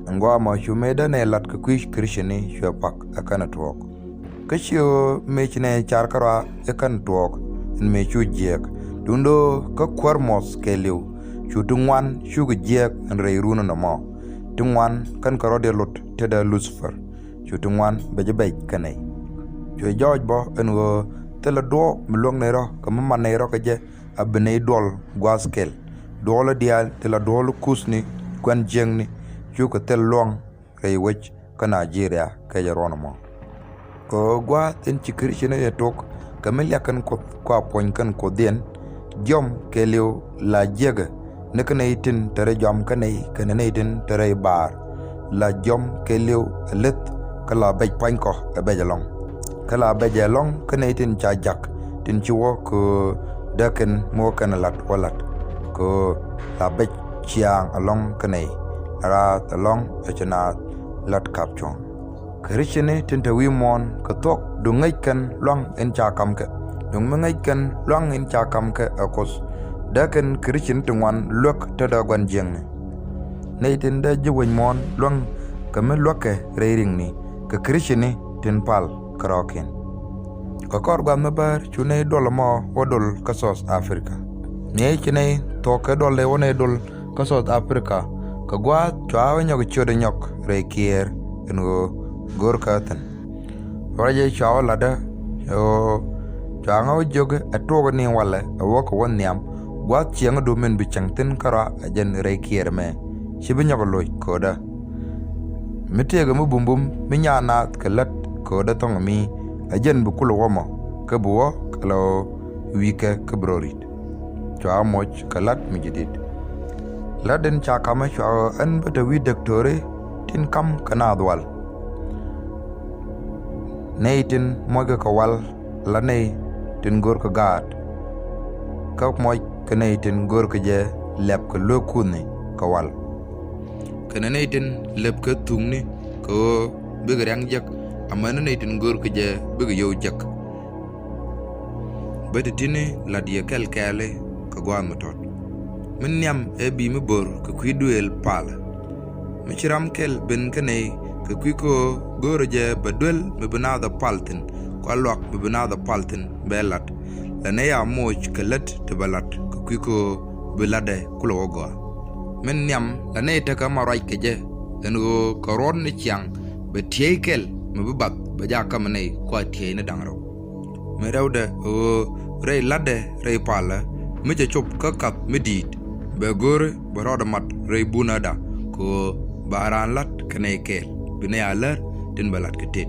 Ɛn gua̱a̱ mɔ cu mëëdä nɛy la̱t kɛ kui̱ Krithiani cuɛ pak ɛ kɛn ɛ tuɔɔk. Kä ci ɣöö mëë ci nɛy car kärɔa ɛ kɛn tuɔɔk ɛn mëë cu jiääk. Duundɛ ɣöö kä kuäär muɔth kɛɛliw cu ti ŋuan cukɛ jiääk ɛn rɛy run ɛn ɛmɔ. Ti ŋuan kɛn kɛ rɔ̱diɛn lot tetdä Lucifer. Cu ti ŋuan bɛ jɛ bɛc kä nɛy. Cuɛ jɔɔc bä ɛn ɣöö thilɛ duɔ̱ɔ̱p mi luäŋ nɛy rɔ̱ kɛ mi man nɛy rɔ̱ kɛ jɛ a bi nɛy duɔl gua̱a̱th kɛl. Duɔlä diaal ti la duɔl kuthni gua̱n jiäkni cukɛ thil luäŋ rɛy wec kä Nigeria kɛ jɛ ruɔ̱n ɛmɔ. Kɛ ɣöö gua̱a̱th in ci Krithiani ɛ tok kɛ mi liak kɛn Kuoth kua puɔ̱ny kɛn Kuothdiɛn. Jiɔam kɛɛliw la jiäkä ni kä nɛy tin te rɛy jɔam kä nɛy kɛnɛ nɛy tin te rɛy baar. La jiɔam kɛɛliw ɛ leth kä la bɛc pua̱nykɔ ɛ bɛc ɛlɔ̱ŋ. Kä la bɛc ɛlɔ̱ŋ kä nɛy tin ca ja̱k tin ci wä kɛ ɣöö dee kɛn mi wä kɛn la̱t wä la̱t. Kɛ ɣöö la bɛc ciaaŋ ɛlɔ̱ŋ kä nɛy. Raath ɛlɔ̱ŋ ɛ ci naath la̱t kap cuɔ̱ɔ̱ŋ. Krithiani tin te wi̱i̱ muɔ̱ɔ̱n kɛ thuɔ̱k duŋ ŋäc kɛn lua̱ŋ in ca ka̱mkɛ. Duŋ mi ŋäc kɛn lua̱ŋ in ca ka̱mkɛ ɛ Kuoth. Dee kɛn Krithiani ti ŋuan luäk tetdä gua̱n jiäkni. Nɛy tin dee ji̱ wec muɔ̱ɔ̱n luäŋ kɛ mi luäkɛ rɛy ri̱ŋni kɛ Krithiani tin pal kärɔ̱kiɛn. Kɛ kɔr gua̱th mi bäär cu nɛy duɔl ɛmɔ wä dol kä South Africa. Mëë ci nɛy thuɔ̱k kɛ duɔl ëë wä nɛy dol kä South Africa kɛ gua̱a̱th cua wä nyɔk ciötdɛ nyɔk rɛy kiɛɛr ɛn ɣöö go̱r kä thi̱n. Ruacɛ cua wä la̱tdä ɣöö cua ŋä wä jiök ɛ tuɔɔk ni walɛ ɛ wä kɛ wä nhiam gua̱a̱th ciɛŋädu min bi cieŋ thi̱n kärɔa ɛ jɛn rɛy kiɛɛr ɛmɛ. Ci bi nyɔk loc ko̱dä. Mi tëëkɛ mi bumbum mi nyaa naath kɛ lät ko̱dä thɔ̱ŋ mi ɛ jɛn bi kulɛ wä mɔ kä bi wä kɛ lɛ ɣöö wi̱i̱kɛ kä bi rɔ ri̱t. Cua moc kɛ la̱t mi ji̱ di̱t. La̱t in ca ka̱mä cua ɣöö ɛn bä te wi̱i̱ däktöri tin ka̱m kɛ naath wal. Nɛy tin mockɛ kɛ wal la nɛy tin görkɛ gaat. Kä moc kɛ nɛy tin görkɛ jɛ lɛp kɛ luek kuthni kɛ wal. Kɛnɛ nɛy tin lɛp kɛ thukni kɛ ɣöö bikɛ riaŋ jek amäni nɛy tin görkɛ jɛ bikɛ yio̱w jek. Bä ti ti̱ni la̱t yɛ kɛl kɛɛli kɛ gua̱a̱th mi tɔt. Mi nhiam ɛ bi̱i̱ mi bo̱r kɛ kui̱ duëël palä. Mi ci ram kɛl ben kä nɛy kɛ kui̱ kä ɣöö go̱o̱rä jɛ bɛ duel mi bi naath ɛ pal thi̱n kua luak mi bi naath ɛ pal thi̱n bɛ la̱t. La nɛy a moc kɛ lät ti bɛ la̱t kɛ kui̱ kä ɣöö bi la̱tdɛ kulɛ wä gɔaa. Min nhiam la nɛy tekä ma ruac kɛ jɛ ɛn ɣöö kɛ ruɔ̱t ni ciaŋ bɛ tiey kɛl mi bi bath bɛ jakä mi nɛy kua tiey ni da̱ŋ rɛw. Mi rɛwdɛ ɣöö rɛy la̱tdɛ rɛy palä mi cɛ cop kä kath mi di̱i̱t bɛ go̱o̱ri bɛ rɔɔdɛ mat rɛy bunäda kɛ ɣöö ba raan la̱t kɛ nɛy kɛɛl bi nɛy a lär tin bɛ la̱t kɛ tet.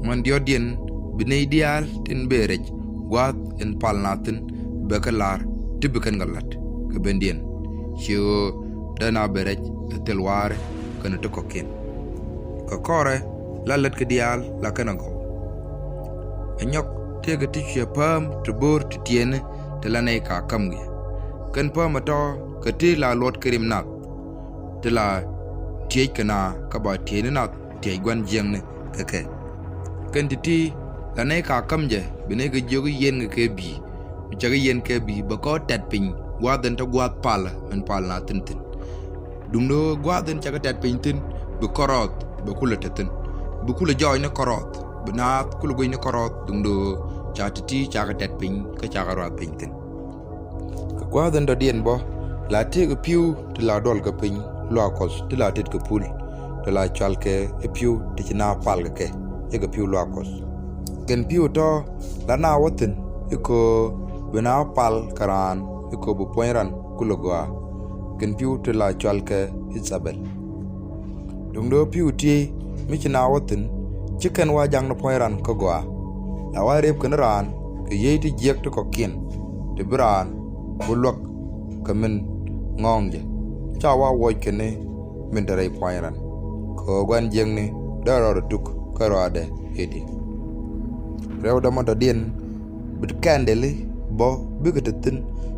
Män diɔ̱ɔ̱kdiɛn bi nɛy diaal tin bëë rɛc gua̱a̱th in pal na thi̱n bɛ kɛ la̱r ti bi kɛn kɛ la̱t kɛ bendiɛn. Ci ɣöö dee na bɛ rɛc ɛ thil wa̱a̱ri kɛnɛ ti kɔ̱kiɛn. Kɛ kɔrɛ la lät kɛ diaal la kɛn a gɔw. Ɛ nyɔk tëëkɛ ti cuɛ pääm ti bo̱o̱r ti tiɛɛni ti la nɛy ka käm wi̱i̱. Kɛn pääm ɛ tɔ̱ kɛ ti la luɔt kɛ rim nath. Ti la tiec kɛ na kä ba tiecni nath tiec gua̱n jiäkni kɛ kɛ. Kɛn ti ti la nɛy ka käm jɛ bi nɛy kɛ jiök i̱ yiɛn kɛ kɛ bi̱i̱. Mi cɛ kɛ yiɛn kɛ bi̱i̱ bɛ kɔ tɛt piny gua̱a̱th in te gua̱a̱th palä min pal na thi̱n thi̱n. Duŋdɛ ɣöö gua̱a̱th in cakɛ tɛt piny thi̱n bi kärɔɔth bɛ kulɛ te thi̱n, bi kulɛ jɔɔc ni kärɔɔth, bi naath kulɛ guic ni kärɔɔth. Duŋdɛ ɣöö ca ti̱ti̱ cakɛ tɛt piny kä cakɛ ruath piny thi̱n. Kɛ gua̱a̱th in dɔ̱diɛn bä la tëëkɛ pi̱w ti la duɔlkɛ piny luaak Kuɔth ti la tetkɛ pul, ti la cualkɛ i̱ pi̱w ti ci naath palkɛ kɛ, i̱ kɛ pi̱w luaak Kuɔth. Kɛn pi̱w tɔ̱ la naath wä thi̱n i̱ köö bi naath pal kɛ raan i̱ köö bi puɔ̱ny ran kulɛ gɔaa. Kɛn pi̱w ti la cualkɛ Ithɛbɛl. Duŋdɛ ɣöö pi̱w ti mi ci naath wä thi̱n, /ci kɛn wa jaŋ ni puɔ̱ny ran kä gɔaa. La wa rep kɛn raan kɛ yiey ti jiäk ti kɔ̱kiɛn, ti bi raan bi luäk kɛ min ŋɔ̱ɔ̱ŋ jɛ, /ca wa wuɔc kɛn ni min te rɛy puɔ̱ny ran. Kɛ ɣöö gua̱n jiäkni dee rɔɔdɛ tuk kä rɔaadɛ i̱di. Rɛwdɛ mɔ dɔ̱diɛn bi kɛndɛli bä bikɛ te thi̱n,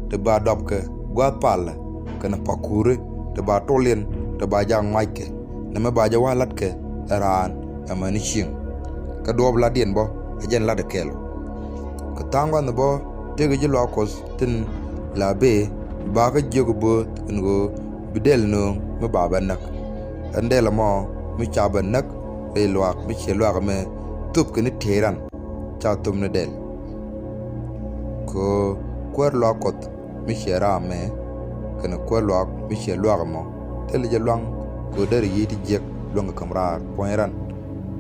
ti ba dɔpkɛ gua̱a̱th palä kɛnɛ pa̱kuuri, ti ba toliɛn, ti ba jaak ŋuackɛ, nɛmɛ ba jɛ wa la̱tkɛ ɛ raan amäni cieŋ. Kä duɔ̱ɔ̱p la̱tdiɛn bä ɛ jɛn la̱t ɛ kɛɛl ɔ. Kɛ tha̱a̱ŋ gua̱n bä tëëkɛ ji̱ luaak Kuɔth tin la bëë, ba kä jiök bööth ɛn ɣöö bi dɛl nööŋ mi ba bɛ näk. Ɛn dɛl ɛmɔ mi ca bɛ näk rɛy luaak mi ciɛ luaak ɛmɛ thöpkɛ ni tëë ran, /ca thöp ni dɛl. Kɛ ɣöö kuäär luaak Kuɔth mi ciɛ raam mɛ kɛnɛ kuäär luaak mi ciɛ luaak ɛmɔ thilɛ jɛ luaŋ, kɛ ɣöö derɛ yiey ti jiäk luäŋ kɛ käm raar puɔ̱ny ran,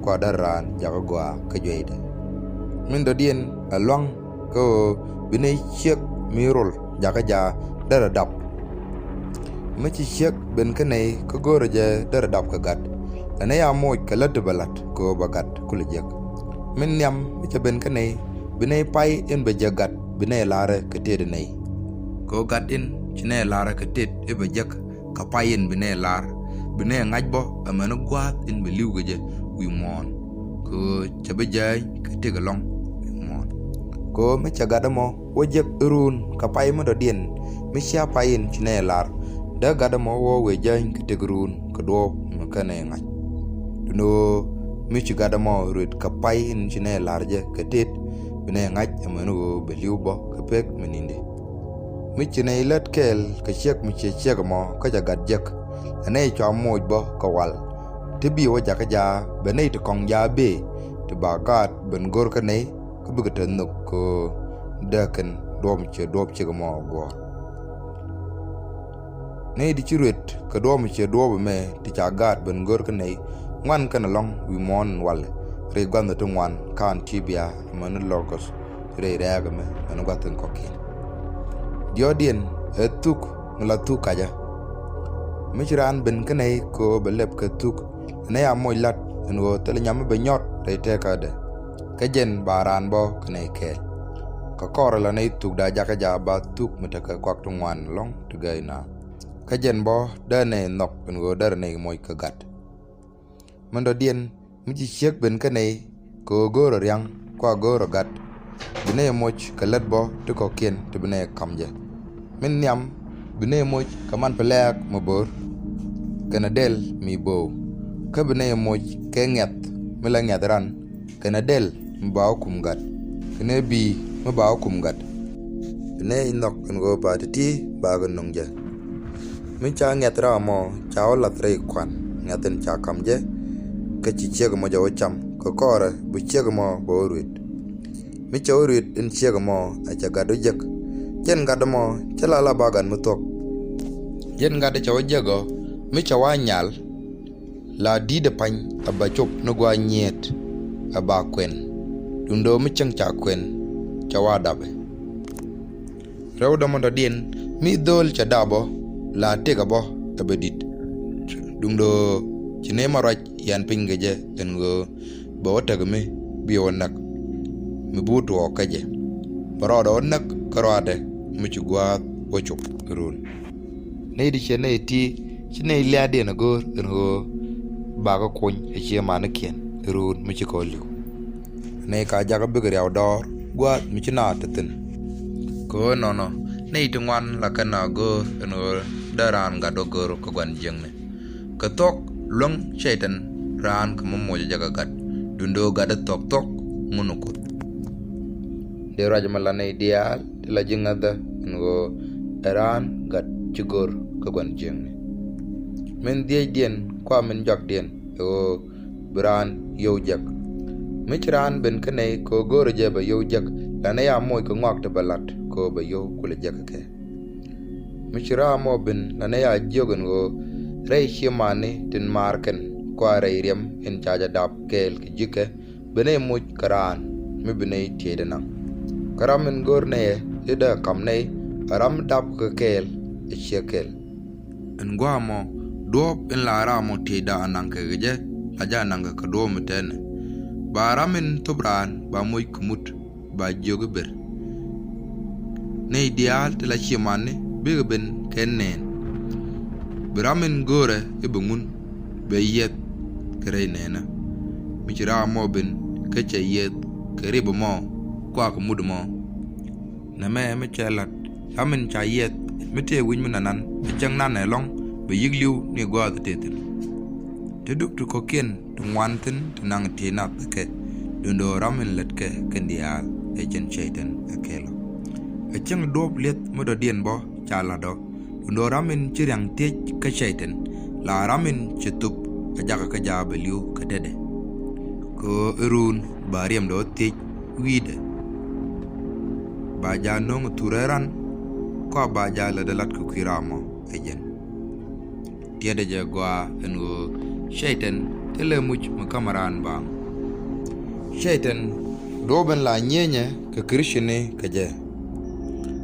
kua derɛ raan jakä gɔaa kä juɛydɛ. Min dɔ̱diɛn ɛ luaŋ kä ɣöö bi nɛy ciek mi rol jakä jaa derɛ dap. Mi ci ciek ben kä nɛy kä go̱o̱rä jɛ derɛ dap kɛ gat. Ɛ nɛy a moc kɛ lät ti bɛ la̱t kɛ ɣöö bɛ gat kulɛ jiäk. Min nhiam mi cɛ ben kä nɛy, bi nɛy pay in bɛ jek gat bi nɛy la̱rä kɛ tëëdɛ nɛy. Kɛ ɣöö gat in ci nɛy la̱rä kɛ tëëd i̱ bɛ jek, kɛ pay in bi nɛy lar, bi nɛy ŋa̱c bä amäni gua̱a̱th in bɛ li̱w kɛ jɛ wi̱i̱ muɔ̱ɔ̱n. Kɛ ɣöö cɛ bi jääny kɛ tëk ɛlɔ̱ŋ wi̱i̱ muɔ̱ɔ̱n. Kɛ ɣöö mi cɛ gat ɛmɔ wä jek iruun kɛ pay mi dɔ̱diɛn, mi cia pay in ci nɛy lar, dee gat ɛmɔ wä wëë jääny kɛ tëk iruun kɛ duɔ̱ɔ̱p mi kä nɛy ŋa̱c. Duundɛ ɣöö mi ci gat ɛmɔ ruet kɛ pay in ci nɛy lar jɛ kɛ tëëd, bi nɛy ŋa̱c amäni ɣöö bɛ li̱w bä kɛ pek mi ni̱ndi. Mi ci nɛy lät kɛɛl kɛ ciek mi ciɛ ciek ɛmɔ kä cɛ gat jek, ɛ nɛy cua moc bä kɛ wal. Ti bi wä jakä jaa bɛ nɛy ti kɔŋ jaa bëë, ti ba gaat ben go̱r kä nɛy, kä bikɛ te nhök kɛ ɣöö dee kɛn duɔ̱ɔ̱p mi ciɛ duɔ̱ɔ̱p ciek ɛmɔ guɔ̱ɔ̱r. Nɛy ti ci ruet kɛ duɔ̱ɔ̱p mi ciɛ duɔ̱ɔ̱p ɛmɛ ti ca gaat ben go̱r kä nɛy, ŋuan kɛn ɛlɔ̱ŋ wi̱i̱ muɔ̱ɔ̱n in walɛ rɛy gua̱ndhɛ ti ŋuan kä Antibia amäni Logos rɛy rɛ̈ɛ̈k ɛmɛ amäni gua̱th in kɔ̱kiɛn. Diɔ̱ɔ̱kdiɛn ɛ thuk mi la thuk kacä. Mi ci raan ben kä nɛy kɛ ɣöö bɛ lɛp kɛ thuk, ɛ nɛy a moc la̱t ɛn ɣöö thilɛ nyam mi bɛ nyɔt rɛy tëkädɛ. Kä jɛn ba raan bä kä nɛy kɛɛl. Kɛ kɔrɛ la nɛy thukda jakä jaa ba thuk mi tekɛ kuak ti ŋuan ɛlɔ̱ŋ ti gäy naath. Kä jɛn bä dee nɛy nhɔk ɛn ɣöö derɛ nɛy moc kɛ gat. Min dɔ̱diɛn mi ci ciek ben kä nɛy kɛ ɣöö go̱o̱rä ria̱ŋ kua go̱o̱rä gat, bi nɛy moc kɛ lät bä ti kɔ̱kiɛn ti bi nɛy ka̱m jɛ. Min nhiam bi nɛy moc kɛ man pɛlɛ̈ɛ̈k mi bo̱r, kɛnɛ dɛl mi bo̱o̱. Kä bi nɛy moc kɛ ŋiath mi la ŋiath ran, kɛnɛ dɛl mi ba wä kum gat, kɛnɛ bi̱i̱ mi ba wä kum gat. Bi nɛy nhɔk ɛn ɣöö ba ti̱ti̱ ba kɛ nöŋ jɛ. Mi ca ŋiath ram ɛmɔ ca wä lath rɛy kuan ŋiath in ca ka̱m jɛ, kä ci ciek ɛmɔ jɛ wä cam, kɛ kɔrɛ bi ciek ɛmɔ bɛ wä ruet. Mi cɛ wä ruet in ciek ɛmɔ ɛ cɛ gat wä jek. Jɛn gat ɛmɔ /cɛ la la ba gat mi thuɔ̱k. Jɛn gat cɛ wä jek ɔ, mi cɛ wä nyal, la di̱i̱t ɛ pa̱ny ɛ ba cop ni gua̱a̱th nyiet ɛ ba kuɛn. Duundɛ ɣöö mi cäŋ ca kuɛn cɛ wä dapɛ. Rɛwdɛ mɔ dɔ̱diɛn mi dho̱o̱l cɛ dap ɔ, la tëkä bä ɛ bɛ di̱t. Duundɛ ɣöö ci nɛy ma ruac yian piny kɛ jɛ ɛn ɣöö bɛ wä tek mi bi wä näk, mi bi wä tuɔɔk kä jɛ. Bɛ rɔɔdɛ wä näk kä rɔaadɛ mi ci gua̱a̱th wä cop iruun. Nɛy ti ciɛ nɛy ti ci nɛy lia̱a̱diɛn a go̱o̱r ɛn ɣöö bakɛ kuny ɛ ciɛ manikiɛn iruun mi ci kɔn li̱w. Nɛy ka jakä bikɛ riaw dɔɔr gua̱a̱th mi ci naath te thi̱n. Kɛ ɣöö nɔnɔ nɛy ti ŋuan la kɛn a go̱o̱r ɛn ɣöö dee raan gat wä go̱r kä gua̱n jiäkni. Kɛ thuɔ̱k luäŋ Cɛytan raan kɛ mi moc jɛ kɛ gat, duundɛ ɣöö gat ɛ thuɔ̱k thuɔ̱k ŋun ɛ Kuoth. Dee ruac ɛmɛ la nɛy diaal ti la ji̱ ŋäthä ɛn ɣöö ɛ raan gat ci go̱r kä gua̱n jiäkni. min dhiecdiɛn kua min jɔakdiɛn ɛ ɣöö bi raan yio̱w jek. Mi ci raan ben kä nɛy kɛ ɣöö go̱o̱rɛ jɛ bɛ yio̱w jek, la nɛy a moc kɛ ŋɔak ti bɛ lat kɛ ɣöö bɛ yio̱w kulɛ jek kɛ. Mi ci ram mɔ ben la nɛy a jiök ɛn ɣöö rɛy ciëmani tin maar kɛn kua rɛy riɛm in ca jɛ dap kɛɛl kɛ ji̱kɛ bi nɛy moc kɛ raan mi bi nɛy tieyda naŋ. Kä ram in go̱r nɛyɛ i̱ dee kam nɛy ɛ ram mi dap kɛ kɛɛl ɛ ciɛ kɛl. Ɛn gua̱a̱ mɔ duɔ̱ɔ̱p in la ram mɔ tieyda a naŋ kɛ kɛ jɛ la jɛ a naŋ kɛ kɛ duɔ̱ɔ̱p mi tɛnɛ. Ba ram in thop raan ba moc kɛ mut ba jiök i̱ ber. Nɛy diaal ti la ciëmani bikɛ ben kɛ nɛn. Bi ram in go̱o̱rɛ i̱ bi ŋun bɛ yiɛth kɛ rɛy nɛnä. Mi ci ram mɔ ben kä cɛ yiɛth kɛ rip mɔ kuak mut mɔ. Nɛmɛ mi cɛ lat ram in ca yiɛth mi tëë wi̱c mi nanan bi cäŋ nan ɛlɔ̱ŋ bɛ yi̱k li̱w ni gua̱a̱th tëë thi̱n. Ti duk ti kɔ̱kiɛn ti ŋuan thi̱n ti naŋ ti nath kɛ duundɛ ram in lät kɛ kɛn diaal ɛ cin cɛytɛn ɛ kɛl ɔ. Ɛ cäŋ duɔ̱ɔ̱p liɛth mi dɔ̱diɛn bä ca lat ɔ duundɛ ram in ci riaŋ thiec kä cɛytɛn la ram in ci thop ɛ jakä kä jaabɛ li̱w kä tetdɛ. Kɛ ɣöö iruun ba riɛmdɛ ɣä thiec wi̱i̱dɛ ba jaa no̱o̱ŋ thurɛ ran kɔa ba jaa lätdɛ lat kɛ kui̱ ram mɔ ɛ jɛn. Tiɛtdɛ jɛ gɔaa ɛn ɣöö cɛytɛn thilɛ muc mi ka̱m raan baaŋ. Cɛytɛn duɔ̱ɔ̱p in la nyienyɛ kɛ Kritini kɛ jɛ.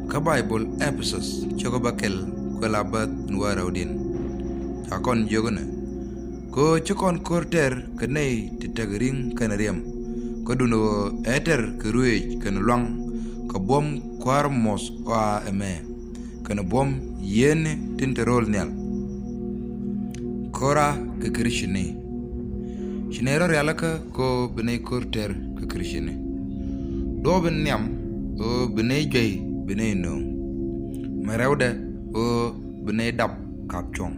Kä Baibol Ɛpɛthäth cio̱kä bäkɛl kuɛ la bäth in wä rɛwdiɛn ca kɔn jiök inɛ kɛ ɣöö ci kɔn ko̱r tɛr kɛ nɛy ti tekɛ ri̱ŋ kɛnɛ riɛm kä duundɛ ɣöö ɛ tɛr kɛ ruëëc kɛnɛ lua̱ŋ kɛ buɔ̱m kua̱r muɔ̱th ɣɔaa ɛmɛ kɛnɛ buɔ̱m yiëëni tin te ro̱l nhial. Ko̱ra kɛ Kritini. Ci nɛy rɔ rialikä kɛ ɣöö bi nɛy ko̱r tɛr kɛ Kritini. Duɔ̱ɔ̱p in nhiam ɣöö bi nɛy juey bi nɛy nööŋ. Mɛ rɛwdɛ ɣöö bi nɛy dap kap cuɔ̱ŋ.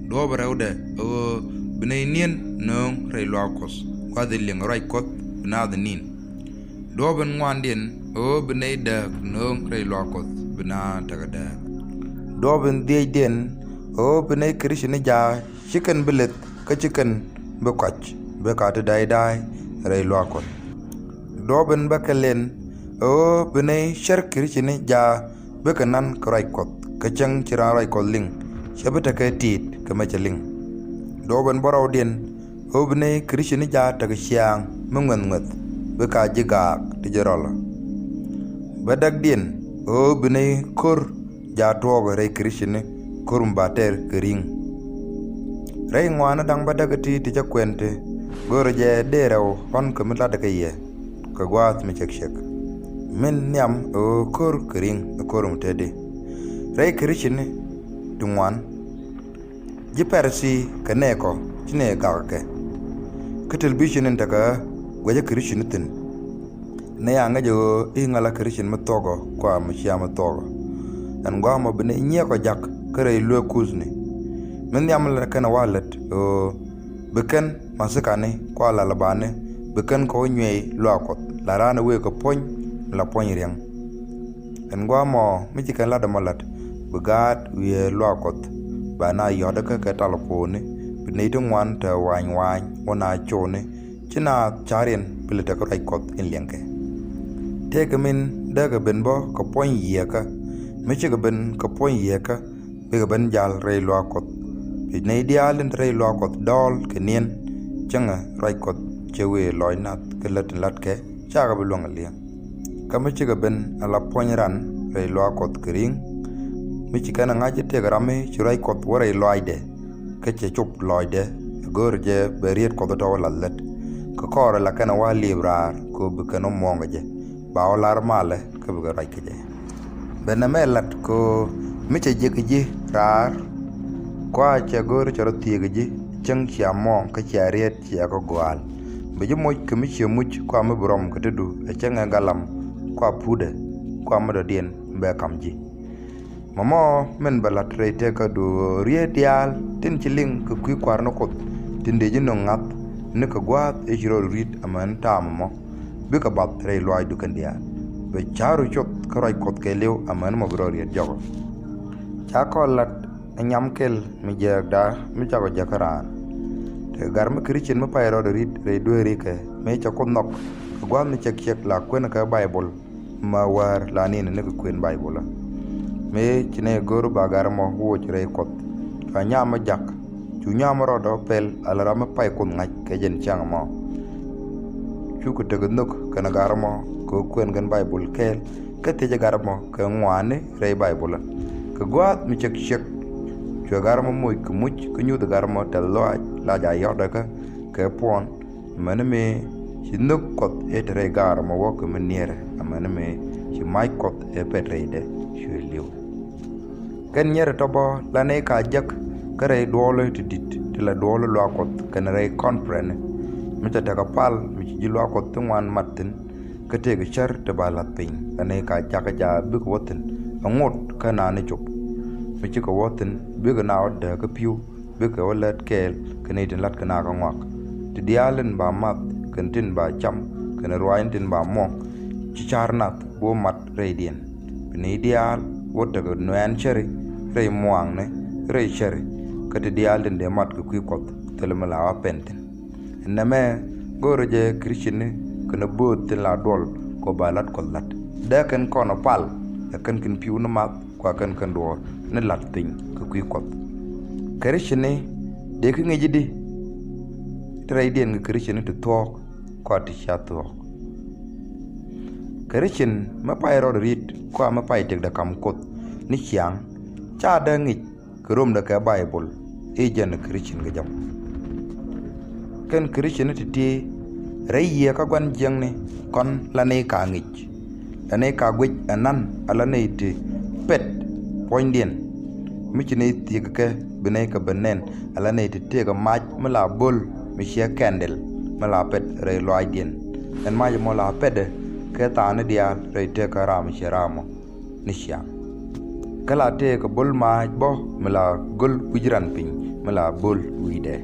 Duɔ̱ɔ̱p rɛwdɛ ɣöö bi nɛy ni̱en nööŋ rɛy luaak Kuɔth gua̱th in liɛŋ ruac Kuɔth bi naath ni̱n. Duɔ̱ɔ̱p in ŋuandiɛn ɣöö bi nɛy dääk nööŋ rɛy luaak Kuɔth bi naath tekɛ dääk. Duɔ̱ɔ̱p in dhiecdiɛn ɣöö bi nɛy Kritini jaa ci kɛn bi leth kä ci kɛn bi kɔac bi ka ti da̱y da̱y rɛy luaak Kuɔth. Duɔ̱ɔ̱p in bäkɛliɛn ɣöö bi nɛy cär Kritini jaa bikɛ nan kɛ ruac Kuɔth kä cäŋ ci raan ruac Kuɔth liŋ cɛ bi tekɛ ti̱i̱t kɛ mɛ cɛ liŋ. Duɔ̱ɔ̱p in bärɔwdiɛn ɣöö bi nɛy Kritini jaa tekɛ ciaaŋ mi ŋuɛth ŋuɛth bi ka ji̱ gaak ti ji̱ rɔlä. Bädäkdiɛn ɣöö bi nɛy ko̱r jaa tuɔɔkɛ rɛy Kritini ko̱r mi ba tɛr kɛ ri̱ŋ. Rɛy ŋuani da̱ŋ bädäk ti ti cä kuɛn ti go̱rɛ jɛ dee rɛw ɣɔ̱n kɛ mi latdɛ kɛ yɛ kɛ gua̱a̱th mi cɛk cɛk. Min nhiam ɛ ɣöö ko̱r kɛ ri̱ŋ ɛ ko̱r mi tetdi. Rɛy Kritini ti ŋuan ji̱ Pɛrɛthi kɛ nɛɛkɔ ci nɛɛ gak kɛ. Kä television in tekɛ guɛcä Kritini thi̱n. Nɛ ya ŋäcɛ ɣöö i̱ ŋa̱lä Kritini mi thuɔ̱kɔ kua mi cia mi thuɔ̱kɔ. Ɛn gua̱a̱mɔ bi nɛ nyiɛɛkɔ jak kä rɛy lueek kuthni. Mi nhiam lɛ kɛn ɛ wa lät ɣöö bi kɛn mathikani kua lalabani bi kɛn kɛ wä nyuɛy luaak Kuɔth la raan ɛ wëë kɛ puɔ̱ny mi la puɔ̱ny riɛŋ. Ɛn gua̱a̱mɔ mi ci kɛn lat ɛmɔ lat bi gaat wiee luaak Kuɔth ba na yɔ̱t kä kɛ taliponi bi nɛy ti ŋuan te wa̱a̱ny wa̱a̱ny wä na coni ci na ca̱riɛn bi lɛ tek ruac Kuɔth in liɛŋkɛ. Tëëkɛ min dee kɛ ben bä kɛ puɔ̱ny yiëëkä mi cikɛ ben kɛ puɔ̱ny yiëëkä bikɛ ben jal rɛy luaak Kuɔth. Bi nɛy diaal in te rɛy luaak Kuɔth dɔɔl kɛ niɛn cäŋɛ ruac Kuɔth cɛ wëë lɔc nath kɛ lät in latkɛ cakɛ bi luäŋ liɛŋ. Kä mi cikɛ ben ala puɔ̱ny ran rɛy luaak Kuɔth kɛ ri̱ŋ. Mi ci kɛn ɛ ŋa̱c i̱ tëëkɛ ram mi ci ruac Kuɔth wä rɛy lɔaacdɛ kä cɛ cop lɔcdɛ ɛ go̱o̱rɛ jɛ bɛ riet Kuɔth tɔ̱ wä lath lät. Kä kɔɔrɛ la kɛn ɛ wa liep raar kɛ ɣöö bi kɛn wä muɔ̱ɔ̱ŋ kɛ jɛ ba wä lar malɛ kä bikɛ ruac kɛ jɛ. Bɛ nɛmɛ lat kɛ ɣöö mi cɛ jiäk ji̱ raar kua cɛ go̱o̱r cɛ rɔ thiëëk ji̱ cäŋ cia muɔ̱ɔ̱ŋ kä cia riet cia kɛ gɔaal. Bi ji̱ moc kɛ mi cië muc kua mi bi rɔm kɛ tetdu ɛ cäŋ ɛ galam kua putdɛ kua mi dɔ̱diɛn bɛ kam ji̱. Mɔmɔ min bɛ la̱t rɛy tëkädu ɣöö riet diaal tin ci liŋ kɛ kui̱ kua̱r ni Kuoth tin dee ji̱ nöŋ ŋa̱th ni kɛ gua̱a̱th ëë ci rɔ ri̱t amäni ta̱a̱ mɔmɔ bikɛ bath rɛy luaacdu kɛn diaal. Bɛ ca̱ru coth kä ruac Kuɔth kɛɛliw amäni mɔ bi rɔ riet jɔkɔ. Ca kɔn la̱t Ɛ nyam kɛl mi jiääkda mi cakɔ jäkä raan. Tekɛ gar mi Christian mi pay rɔɔdɛ ri̱t rɛy dueerikɛ mëë cɛ Kuoth nhɔk kɛ gua̱a̱th mi cɛk ciɛk la kuɛn kɛ Baibol ma wäär la ni̱n ni kɛ kuën Baibol. Mëë ci nɛ go̱o̱r ba gar mɔ woc rɛy Kuɔth. Cua nyam mi jak. Cu nyam mi rɔɔdɛ pɛl ala ram mi pay Kuoth ŋa̱c kɛ jɛn ciaŋ mɔ. Cukɛ tekɛ nhök kɛnɛ gar mɔ kɛ kuɛn kɛn Baibol kɛɛl. Kä thiecɛ gar mɔ kɛ ŋuani rɛy Baibol. Kɛ gua̱a̱th mi cɛk ciɛk. Cuɛ gar mɔ moc kɛ muc kä nyuth gar mɔ tɛth lɔaac la ja yɔtdɛ kä kɛ puɔn. Amäni mëë ci nhök Kuɔth ëë te rɛy gar mɔ wä kɛ mi niɛrɛ. Amäni mëë ci mac Kuɔth ëë pɛt rɛydɛ cuɛ li̱w. Kɛn nyɛrɛ tɔ bä la nɛy ka jek kä rɛy duɔɔl ti di̱t ti la duɔɔl luaak Kuɔth kɛn rɛy conference. Mi ca tekɛ pal mi ci ji̱ luaak Kuɔth ti ŋuan mat thi̱n. Kä tëëkɛ cär ti ba la̱th piny la nɛy ka jakä ja bikɛ wä thi̱n. Ɛ ŋot kä naan ni cop mi cikɛ wä thi̱n bikɛ na wä dääk kä pi̱w. Bikɛ wä lät kɛɛl kɛ nɛy tin la̱t kɛ na kä ŋuak. Ti diaal tin ba math kɛn tin ba cam kɛn ruaacni tin ba muɔ̱ŋ. Ci ca̱r nath bi wä mat rɛydiɛn. Bi nɛy diaal wä tekɛ nuɛɛn cäri rɛy muaŋni rɛy cäri. Kä ti diaal tin dee mat kɛ kui̱ Kuɔth thilɛ mi la wä pɛn thi̱n. Ɛn nɛmɛ go̱o̱rä jɛ Christian ni kɛn bööth tin la duɔl kɔ ba la̱t Kuɔth la̱t. Dee kɛn kɔn pal ɛ kɛn kɛn pi̱w ni math kua kɛn kɛn duɔɔr ni la̱t piny kɛ kui̱ Kuɔth. Christian ni dee kä ŋi̱ci di ti rɛydiɛn kɛ Christian ni ti thuɔ̱ɔ̱k kua ti cia thuɔ̱ɔ̱k. Christian mi pay rɔɔdɛ ri̱t kua mi pay tëkdɛ kam Kuoth ni ciaŋ ca dee ŋi̱c kɛ romdɛ kɛ Baibol i̱ jɛn Christian kɛ jam. Kɛn Christian ni ti̱ti̱ rɛy yiëë kä gua̱n jiäkni kɔn la nɛy ka ŋi̱c. La nɛy ka guic ɛnan ala nɛy ti pɛt puɔ̱nydiɛn. Mi ci nɛy thiek kɛ bi nɛy kɛ ben nɛn ala nɛy ti tëëkɛ mac mi la bo̱l mi ciɛ kɛndil mi la pɛt rɛy lɔaacdiɛn. Ɛn mac mɔ la pɛtdɛ kɛ thaani diaal rɛy tëëkä ram mi ciɛ ram mɔ ni ciaŋ. Kä la tëëkɛ bo̱l maac bä mi la go̱l wi̱c ran piny mi la bo̱l wi̱i̱dɛ.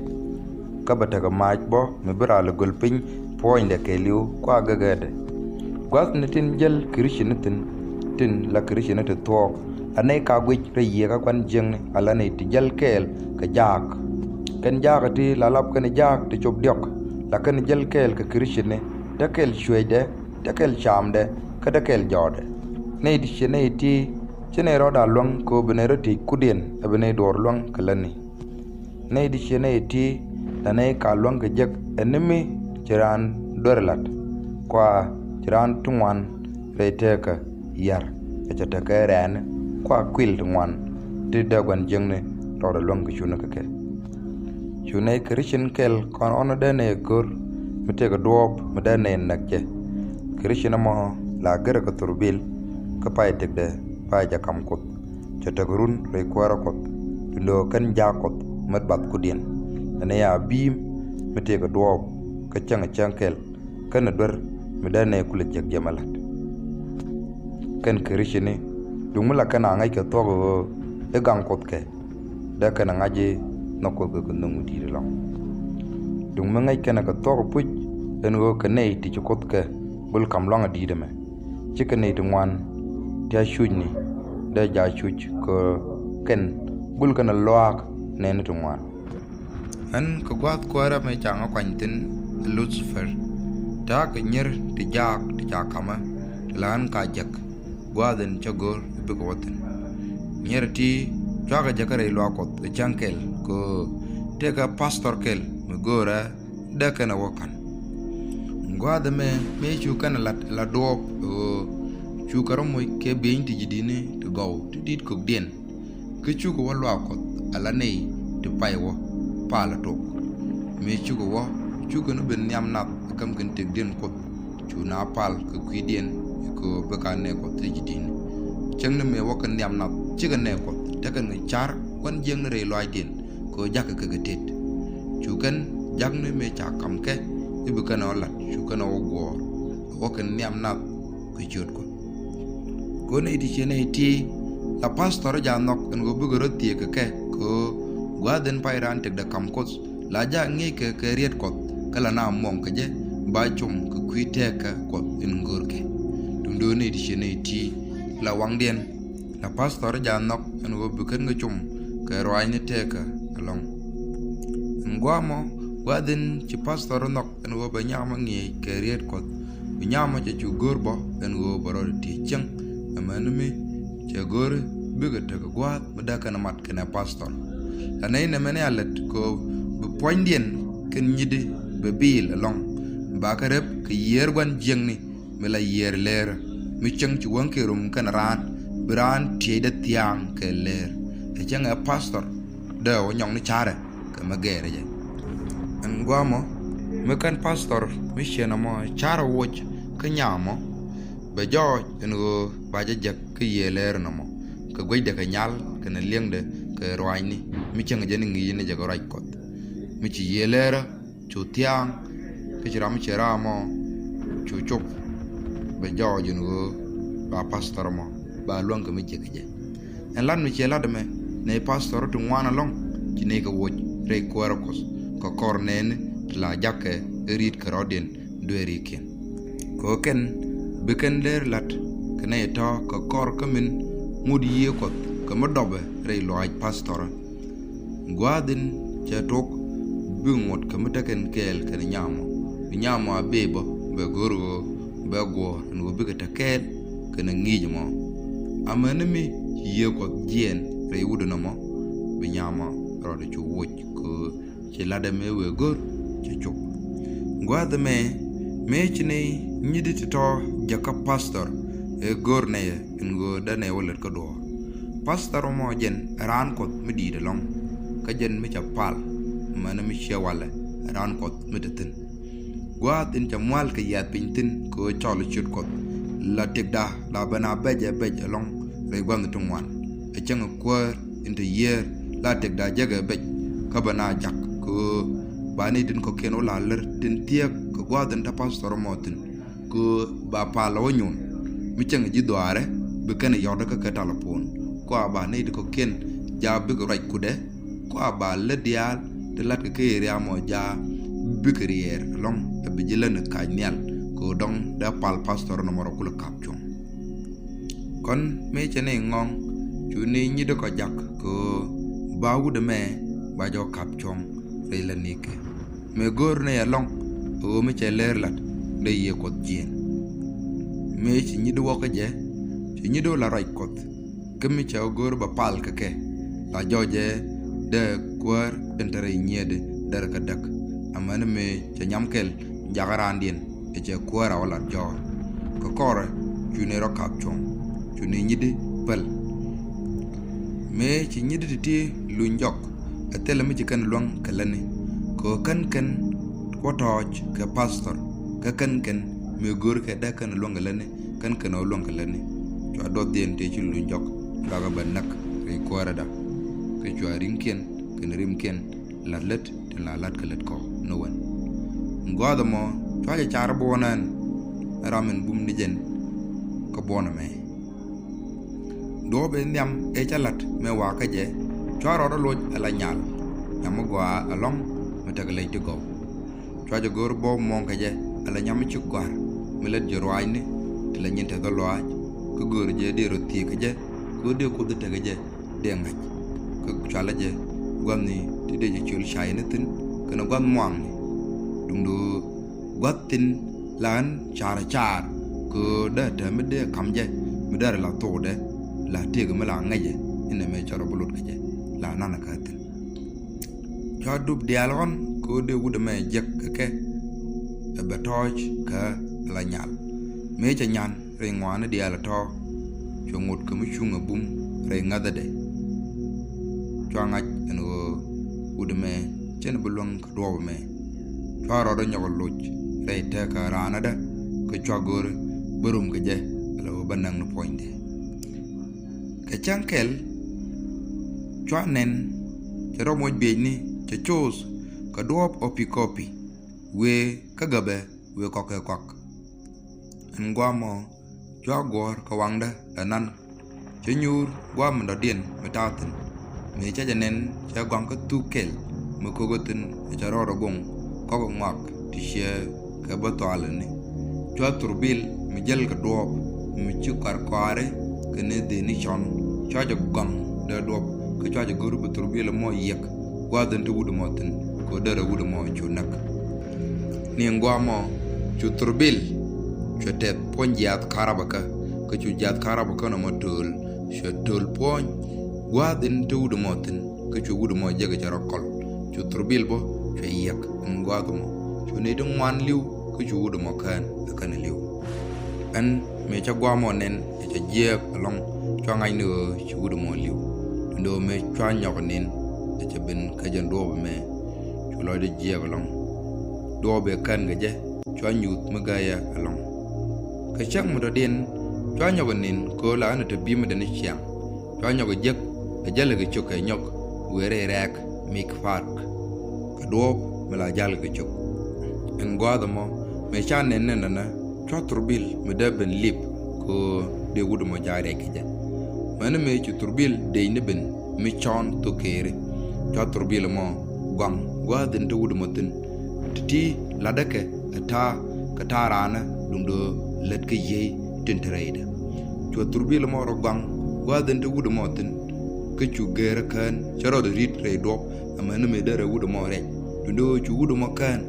Kä bɛ tekɛ maac bä mi bi ral go̱l piny puɔ̱ɔ̱nydɛ kɛɛliw kua gɛgɛɛdɛ. Gua̱thni tin jäl Christian ni thi̱n tin la Christian ni ti thuɔ̱ɔ̱k. Anɛ ka guic rɛy yiëë kä gua̱n jiäkni ala nɛy ti jäl kɛɛl kɛ jaak. Kɛn jaak ti la lap kɛn jaak ti cop diɔ̱k la kɛn jäl kɛɛl kɛ Christian ni te kɛl cuecdɛ te kɛl camdɛ kä te kɛl jɔɔdɛ. Nɛy ti ciɛ nɛy ti ci nɛy rɔɔda luäŋ kɛ ɣöö bi nɛy rɔ tiec kutdiɛn ɛ bi nɛy duɔɔr luäŋ kɛ lätni. Nɛy ti ciɛ nɛy ti la nɛy ka luäŋ kɛ jek ɛ ni mi ci raan duer lat kua ci raan ti ŋuan rɛy teekä yar ɛ cɛ tekɛ rɛɛni kua kuil ti ŋuan ti dee gua̱n jiäkni rɔɔdɛ luäŋ kɛ cuni kɛ kɛ. Cu nɛy Christian kɛl kɔn ɣɔn dee nɛy go̱r mi tëëkɛ duɔɔp mi dee nɛy näk jɛ. Christian ɛmɔ la gärɛ kɛ thurbil kä pay tëkdɛ pay jɛ kam Kuoth. Cɛ tekɛ run rɛy kuäärä Kuɔth duundɛ ɣöö kɛn jaak Kuɔth mät bath kutdiɛn. Ɛn ɛ ya bi̱i̱m mi tëëkɛ duɔɔp kä cäŋ cäŋ kɛl. Kɛn ɛ duer mi dee nɛy kulɛ jiäk jɛ mɛ la̱t. Kɛn Christian ni duŋ mi la kɛn a ŋäc kɛ thuɔ̱k ɣöö i̱ gaŋ Kuoth kɛ dee kɛn a ŋa̱c i̱ nhɔk Kuoth kɛ kɛ nho̱ŋ mi di̱i̱t ɛlɔ̱ŋ. Duŋ mi ŋäc kɛn a kɛ thuɔ̱k ɛ puc ɛn ɣöö kɛ nɛy ti ci Kuoth kɛ bul kam lua̱ŋ a di̱i̱t ɛmɛ. Cikɛ nɛy ti ŋuan ti a cucni dee jaak cuc kɛ kɛn bul kɛn a luaak nɛɛni ti ŋuan. Ɣän kɛ gua̱a̱th kuäärä mëë ca ɣä kuany thi̱n ɛ Lucifer. Ta̱a̱ kɛ nyier ti jaak ti ca ka̱mä ti la ɣän ka jek gua̱a̱th in cä go̱o̱r i̱ bikɛ wä thi̱n. Nyier ti cuakɛ jek kä rɛy luaak Kuɔth ɛ cäŋ kɛl kɛ ɣöö tëëkɛ pastor kɛl mi go̱o̱rä dee kɛn ɛ wä ka̱n. Gua̱a̱th ɛmɛ mëë cu kɛn ɛ lat ɛ la duɔɔp ɛ ɣöö cukɛ rɔ moc kɛ bieny ti ji̱ di̱tni ti gɔw ti di̱t kökdiɛn. Kä cukɛ wä luaak Kuɔth ala nɛy ti pay wä pal a tok. Mëë cukɛ wä cukɛ ni ben nhiam nath ɛ käm kɛn tëkdiɛn Kuɔth. Cu na pal kɛ kui̱diɛn i̱ kɛ ɣöö bikɛ a nɛy Kuɔth ti ji̱ di̱tni. Cäŋ ni mëë wä kɛn nhiam nath cikɛ nɛy Kuɔth te kɛn kɛ car gua̱n jiäkni rɛy lɔaacdiɛn kɛ ɣöö jakä kɛ kɛ tet. Cu kɛn ja̱kni mëë ca ka̱m kɛ i̱ bi kɛn ɛ wä la̱t cu kɛn ɛ wä guɔ̱ɔ̱r ɛ wä kɛn nhiam nath kɛ ciöt Kuɔth. Kɛ ɣöö nɛy ti ciɛ nɛy ti la pastor ja̱ nhɔk ɛn ɣöö bikɛ rɔ thieekä kɛ kɛ ɣöö gua̱a̱th in pay raan tëkdɛ ka̱m Kuoth la ja̱ ŋi̱i̱ckɛ kɛ riet Kuɔth kä la na muɔ̱ŋ kɛ jɛ ba com kɛ kui̱ tɛɛkä Kuɔth in görkɛ. Duundɛ ɣöö nɛy ti ciɛ nɛy ti la waŋdiɛn la pastor ja̱ nhɔk ɛn ɣöö bi kɛn kɛ com kɛ ruaacni tëkä ɛlɔ̱ŋ. Ɛn gua̱a̱mɔ gua̱a̱th in ci pastor nhɔk ɛn ɣöö bɛ nyamɔ ŋi̱eec kɛ riet Kuɔth, bi nyamɔ cɛ cu go̱r bä ɛn ɣöö bɛ rɔɔdɛ tiec cieŋ. Ɛmɛni mi cɛ go̱ri bikɛ tekɛ gua̱a̱th mi dee kɛn mat kɛnɛ pastor. La nɛy nɛmɛni a lät kɛ ɣöö bi puɔ̱nydiɛn kɛn nyi̱di bɛ biil ɛlɔ̱ŋ, bakɛ rep kɛ yiëër gua̱n jiäkni mi la yiëër leerä, mi cieŋ ci wäŋkiɛn rom kɛn raan, bi raan tiecdɛ thia̱a̱ŋ kɛ leer. Ɛ cäŋ ɛ pastor dee wä nyɔkni ca̱rɛ kɛ mi gɛɛrɛ jɛ. Ɛn gua̱a̱mɔ mi kɛn pastor mi ciɛ nɔmɔ ca̱rɛ woc kä nyamɔ, bɛ jɔɔc ɛn ɣöö ba jɛ jek kä yiëë leerä nɔmɔ kɛ guecdɛ kɛ nyal kɛnɛ li̱eŋdɛ kɛ ruaacni mi cieŋ jɛ ni ŋi̱i̱cni jɛ kɛ ruac Kuɔth. Mi ci yiëë leerä cu thia̱a̱ŋ kä ci ram mi ciɛ raam mɔ cu cop, bɛ jɔɔc ɛn ɣöö ba pastor mɔ ba luäŋ kɛ mi jiäk jɛ. Ɛn lat mi ciɛ lat ɛmɛ nɛy pastor ti ŋuan ɛlɔ̱ŋ ci nɛy kɛ woc rɛy kuäärä Kuɔth kɛ kɔr nɛɛni ti la ja̱kɛ ɛ ri̱t kɛ rɔ̱diɛn dueerikiɛn. Kɛ ɣöö kɛn bi kɛn leer la̱t kɛ nɛy tɔ̱ kɛ kɔr kä min ŋot Yiëë Kuɔth kɛ mi dɔpɛ rɛy lɔaac pastorä. Gua̱a̱th in cɛ tok bi ŋot kɛ mi te kɛn kɛɛl kɛnɛ nyamɔ, bi nyamɔ a bee bä bɛ go̱r ɣöö bɛ guɔ̱ɔ̱r ɛn ɣöö bikɛ te kɛɛl kɛnɛ ŋi̱i̱c ɛmɔ. Amäni mi ci Yiëë Kuɔth jiɛɛn rɛy wut ɛn ɛmɔ, bi nyamɔ rɔɔdɛ cu woc kɛ ɣöö ci latdɛ mëë wëë go̱r cɛ cop. Gua̱a̱th ɛmɛ mëë ci nɛy nyi̱di ti tɔ̱ jäkä pastor ëë go̱r nɛyɛ ɛn ɣöö dee nɛy wä lät kä duɔ̱ɔ̱r. Pastor ɛmɔ jɛn ɛ raan Kuɔth mi di̱i̱t ɛlɔ̱ŋ, kä jɛn mi ca pal, amäni mi ciɛ walɛ ɛ raan Kuɔth mi te thi̱n. Gua̱a̱th in ca mual kɛ yiath piny thi̱n kɛ ɣöö cɔl ciöt Kuɔth la tëkda la ben a bɛc ɛ bɛc ɛlɔ̱ŋ rɛy gua̱th ti ŋuan. Ɛ cäŋ ɛ kuäär in te yiëër la tëkda jek ɛ bɛc kä ben a jak kɛ ɣöö ba nɛy tin kɔ̱kiɛn wä la lär tin thiäk kɛ gua̱a̱th in te pastor ɛmɔ thi̱n. Kɛ ɣöö ba pal ɛ wä nyuun mi cäŋ ji̱ dhuaarɛ bi kɛn yɔ̱tdä kä kɛ talipon. Kua ba nɛy ti kɔ̱kiɛn jaak bikɛ ruac kutdɛ. Kua ba lät diaal ti latkɛ kä area mɔ jaak bikɛ riɛɛr ɛlɔ̱ŋ ɛ bi ji̱ lät ni ka̱c nhial kɛ ɣöö dɔ̱ŋ dee pal pastor nɔmɔ rɔ kulɛ ka̱p cuɔ̱ŋ. Kɔn mëë cɛ nɛy ŋɔ̱ŋ cu nɛy nyi̱dä kɔ jak kɛ ɣöö ba wut ɛmɛ ba jɔk ka̱p cuɔ̱ŋ rɛy lätnikɛ. Mëë go̱o̱r nɛy ɛlɔ̱ŋ ɛ ɣöö mi cɛ leer la̱t dee Yiëë Kuɔth jiɛɛn. Mëë ci nyi̱dä wä kä jɛ, ci nyi̱dä wä la ruac Kuɔth kä mi cɛ wä go̱o̱r bɛ pal kɛ kɛ, la jɔɔcɛ dee kuäär in te rɛy nyiëëdi derɛ kɛ däk. Amäni mëë cɛ nyam kɛl jakä raandiɛn ɛ cɛ kuäär a wä lat jɔɔr. Kɛ kɔrɛ cu nɛy rɔ ka̱p cuɔ̱ŋ, cu nɛy nyi̱di päl. Mëë ci nyi̱di ti̱ti̱ luny jɔk ɛ thilɛ mi ci kɛn luäŋ kɛ lätni. Kɛ ɣöö kän kɛn kuɔ tɔ̱ɔ̱c kɛ pastor, kä kän kɛn mëë go̱o̱rkɛ dee kɛn luäŋ kɛ lätni, kän kɛn ɣöö luäŋ kɛ lätni. Cua duɔthdiɛn tëë ci luny jɔk cua kɛ bɛ näk rɛy kuääräda. Kä cua ri̱ŋkiɛn kɛnɛ rimkiɛn la̱t lät tin la la̱t kɛ lät kɔ ni wen. Gua̱a̱th ɛmɔ cua jɛ car buɔ̱ɔ̱n ɛn ram in bum ni jɛn kä buɔ̱ɔ̱n ɛmɛ. Duɔ̱ɔ̱p in nhiam ëë cä la̱t mëë wakä jɛ cua rɔɔdä loc ala nyal, nyam mi gɔaa ɛlɔ̱ŋ mi tekɛ lɛy ti gɔw. Cua jɛ go̱o̱r buɔ̱ɔ̱p muɔ̱ɔ̱ŋ kɛ jɛ ala nyam mi ci gɔ̱a̱r mi lät ji̱ ruaacni ti la nyin tɛth lɔaac. Kä go̱o̱r jɛ dee rɔ thiëëk kɛ jɛ, kɛ ɣöö dee Kuoth tekɛ jɛ dee ŋa̱c. Kä cualä jɛ gua̱thni ti dee jɛ ciöl cayni thi̱n kɛnɛ gua̱th muaŋni. Duundɛ gua̱th thi̱n la ɣän ca̱r ca̱r kɛ ɣöö dee täämɛ dee ka̱m jɛ mi dee rɛ la thokdɛ la tëëkɛ mi la ŋäcɛ inɛ mëë cɛ rɔ bi lot kɛ jɛ la nanɛ kä thi̱n. Cua dup diaal ɣɔ̱n kɛ ɣöö dee wut ɛmɛ jek kɛ kɛ ɛ bɛ tɔ̱ɔ̱c kä ala nyal. Mëë cɛ nyan rɛy ŋɔaani diaal ɛ tɔ̱, cua ŋot kɛ mi cuŋ ɛ bum rɛy ŋäthädɛ. Cua ŋa̱c ɛn ɣöö wut ɛmɛ cɛn bi luäŋ kɛ duɔ̱ɔ̱p ɛmɛ. Cua rɔɔdä nyɔk ɛ loc rɛy tëkä raanädä kä cua go̱o̱ri bä rom kɛ jɛ ala ɣöö bä näk ni puɔ̱nydɛ. Kɛ cäŋ kɛl cua nɛn cɛ rɔ moc biecni cɛ coth kɛ duɔ̱ɔ̱p ɔ pi kɔpi wëë kä gäbɛ wëë kɔk kɛ kɔak. Ɛn gua̱a̱mɔ cua guɔ̱ɔ̱r kɛ waŋdä la nan. Cä nyuur gua̱a̱m mi dɔ̱diɛn mi ta̱a̱ thi̱n. Mëë cä jɛ nɛn cä gɔ̱a̱ŋ kä thuk kɛl mi ko̱kä thi̱n ɛ cä rɔɔdɛ goŋ kɔk ŋɔak ti ciɛ kɛ bä thualɛni. Cua thurbil mi jäl kɛ duɔ̱ɔ̱p mi ci kɔarkɔaari kɛ ni dhini cɔn. Cua jɛ gɔ̱a̱ŋ dee duɔ̱ɔ̱p kä cua jɛ go̱r bi thurbil ɛmɔ yiɛk gua̱a̱th in te wut ɛmɔ thi̱n, kɛ ɣöö derɛ wut ɛmɔ cu näk. Ni ɛn gua̱a̱th ɛmɔ cu thurbil, cuɛ tɛth puɔ̱ny jiaath karabäkä, kä cu jiaath karabäkä nɔmɔ töl, cuɛ töl puɔ̱ny gua̱a̱th in te wut ɛmɔ thi̱n, kä cu wut ɛmɔ jek cɛ rɔ kɔl. Cu thurbil bä cuɛ yiɛk ɛn gua̱a̱th ɛmɔ. Cu nɛy ti ŋuan li̱w, kä cu wut ɛmɔ kään ɛ kän li̱w. Ɛn mëë cä gua̱a̱th ɛmɔ nɛn, ɛ cɛ jiääk ɛlɔ̱ŋ, cua ŋa̱c ni ɣöö ci wut ɛmɔ li̱w. Duundɛ ɣöö mëë cua nyɔk ɛ nɛn, ɛ cɛ ben kä jɛn duɔ̱ɔ̱p ɛmɛ. Cu lɔcdɛ jiääk ɛlɔ̱ŋ. Duɔ̱ɔ̱p ëë kään kɛ jɛ, cua nyuuth mi gäyä ɛlɔ̱ŋ. Kɛ cäŋ mi dɔ̱diɛn, cua nyɔk ɛ nɛn, kɛ ɣöö la ɣän ɛ te bi̱i̱ mi dee ni ciaŋ. Cua nyɔk ɛ jek, ɛ jälɛ kɛ cök kɛ nyɔk, wëë rɛy rɛɛk, Mik Park. Kɛ duɔ̱ɔ̱p mi la jälɛ kɛ cök. Ɛn gua̱a̱th ɛmɔ, mëë ca nɛn nɛn ɛnɛ, cua thurbil mi dee ben lip kɛ ɣöö dee wut ɛmɔ ja̱ riɛc kɛ jɛ. Mäni mëë cu thurbil dec ni ben mi cɔn thok keeri, cua thurbil ɛmɔ gua̱ŋ gua̱a̱th in te wut ɛmɔ thi̱n. Ti̱ti̱ la̱tdä kɛ ɛ ta̱a̱, kɛ ta̱a̱ raanä duundɛ ɣöö lät kä yiey tin te rɛydɛ. Cua thurbil ɛmɔ rɔ gua̱ŋ gua̱a̱th in te wut ɛmɔ thi̱n. Kä cu geerä kään, cɛ rɔɔdɛ ri̱t rɛy duɔ̱ɔ̱p, amäni mëë derɛ wut ɛmɔ riɛc. Duundɛ ɣöö cu wut ɛmɔ kään,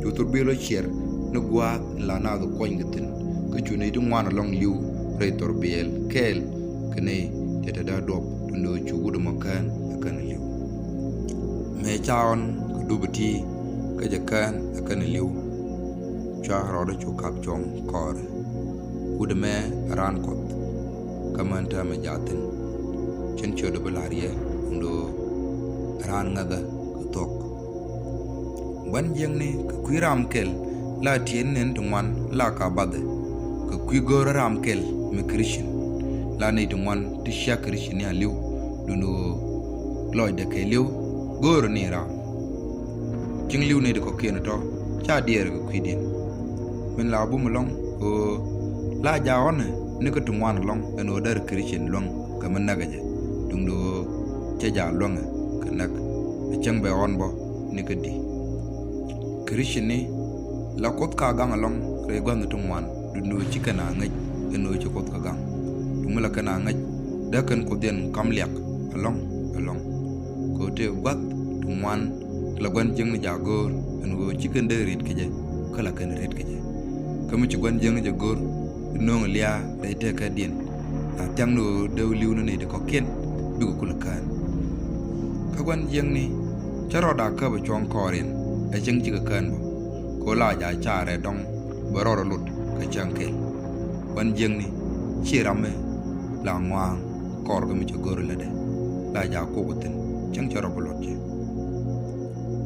cu thurbil ɔ ciɛr ni gua̱a̱th in la naath kuɔny kɛ thi̱n. Kä cu nɛy ti ŋuan ɛlɔ̱ŋ li̱w rɛy thurbil kɛɛl kɛ nɛy ti te dee duɔ̱ɔ̱p, duundɛ ɣöö cu wut ɛmɔ kään ɛ kän li̱w. Mëë ca ɣɔn kɛ dup ɛ ti̱, kä jɛ kään ɛ kän li̱w. Cua rɔɔdɛ cu kap cuɔ̱ŋ kɔɔrɛ. Wut ɛmɛ ɛ raan Kuɔth, kä män täämɛ jaathin. Cin ciötdɛ bi la̱r yɛ, duundɛ ɣöö ɛ raan ŋäthä kɛ thuɔ̱k. Gua̱n jiäkni, kɛ kui̱ ram kɛl la tiɛɛni nɛn ti ŋuan la ka bathɛ. Kɛ kui̱ go̱o̱rä ram kɛl mi Christian la nɛy ti ŋuan ti cia Christian ni a li̱w, duundɛ ɣöö lɔcdɛ kɛɛliw go̱o̱rä ni ram. Cieŋ li̱w nɛy ti kɔ̱kiɛn tɔ̱, /ca diɛɛr kɛ kui̱diɛn. Min la bum ɛlɔ̱ŋ ɣöö la jaak ɣɔ̱nɛ ni kä ti ŋuan ɛlɔ̱ŋ, ɛn ɣöö derɛ Christian luäŋ kɛ mi näkɛ jɛ, duundɛ ɣöö /cɛ jaak luäŋɛ kɛ näk. Ɛ cäŋ bɛ ɣɔ̱n bä ni kä di̱. Christian ni la Kuoth ka gaŋ ɛlɔ̱ŋ rɛy gua̱thni ti ŋuan, duundɛ ɣöö /ci kɛn a ŋäc ɛn ɣöö ci Kuoth kɛ gaŋ. Duŋ mi la kɛn a ŋäc, dee kɛn Kuothdiɛn ka̱m liak ɛlɔ̱ŋ ɛlɔ̱ŋ. Kɛ ɣöö tëë gua̱th ti ŋuan, la gua̱n jiäkni jaak go̱o̱r ɛn ɣöö /ci kɛn dee riet kɛ jɛ, kä la kɛn riet kɛ jɛ. Kä mi ci gua̱n jiäkni jɛ go̱o̱r, nööŋɛ lia̱a̱ rɛy tëkädiɛn. La thia̱kni ɣöö dee li̱w ni nɛy ti kɔ̱kiɛn bikɛ kulɛ kään. Kä gua̱n jiäkni, /cä rɔɔdɛ a käp ɛ cuɔ̱ŋ kɔɔriɛn, ɛ cäŋ cikɛ kään bä. Kɛ ɣöö la jaak car ɛ dɔ̱ŋ, bɛ rɔɔdɛ lot kɛ cäŋ kɛl. Gua̱n jiäkni, /ciɛ ram mi la ŋɔa̱a̱ŋ kɔr kɛ mi cɛ go̱o̱r lätdɛ, la jaak kok ɛ thi̱n, cäŋ /cɛ rɔɔdɛ bi luɔt jɛ.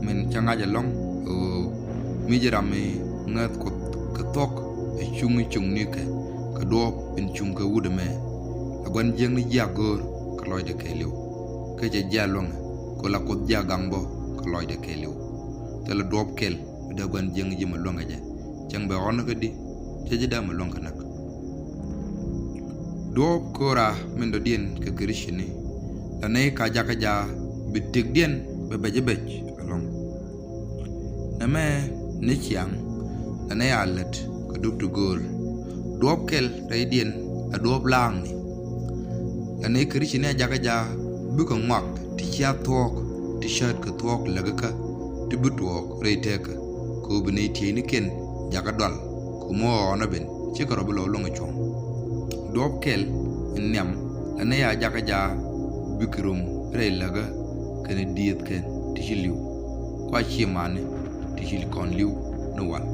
Min cä ŋa̱c ɛlɔ̱ŋ ɣöö mi ji̱ ram mi ŋäth Kuoth kɛ thuɔ̱k ɛ cuŋ i̱ cuŋnikɛ, kɛ duɔ̱ɔ̱p in cuŋ kɛ wut ɛmɛ. La gua̱n jiäkni jiak go̱o̱r kɛ lɔcdɛ kɛɛliw. Kä /cɛ jiak luäŋɛ, kɛ ɣöö la Kuoth jiak gaŋ bä kɛ lɔcdɛ kɛɛliw. Thilɛ duɔ̱ɔ̱p kɛl mi dee gua̱n jiäkni ji̱ mi luäŋɛ jɛ. Cäŋ bɛ ɣɔ̱n kä di̱, /cɛ ji̱ dee mi luäŋ kɛ näk. Duɔ̱ɔ̱p ko̱ra min dɔ̱diɛn kɛ Christian ni, la nɛy ka jakä jaak bi tëkdiɛn bɛ bɛc i̱ bɛc ɛlɔ̱ŋ. Nɛmɛ ni ciaŋ, la nɛy a lät kɛ dup ti gööl. Duɔ̱ɔ̱p kɛl rɛydiɛn ɛ duɔ̱ɔ̱p laakni. La nɛy Christian ni a jakä jaak bikɛ ŋɔak ti cia thuɔ̱k, ti cäätkɛ thuɔ̱k lätdɛ kä, ti bi tuɔɔk rɛy tëkä. Kɛ ɣöö bi nɛy tieynikiɛn jakä dual, kɛ ɣöö mi ɣɔ̱ɔ̱nä ben, /cikɛ rɔ̱ bi lɔ luäŋ ɛ cuɔ̱ŋ. Duɔ̱ɔ̱p kɛl in nhiam, la nɛy a jakä jaak bikɛ rom rɛy lätdɛ kɛnɛ diëëthkɛn ti ci li̱w, kua cie mani ti ci kɔn li̱w ni wal.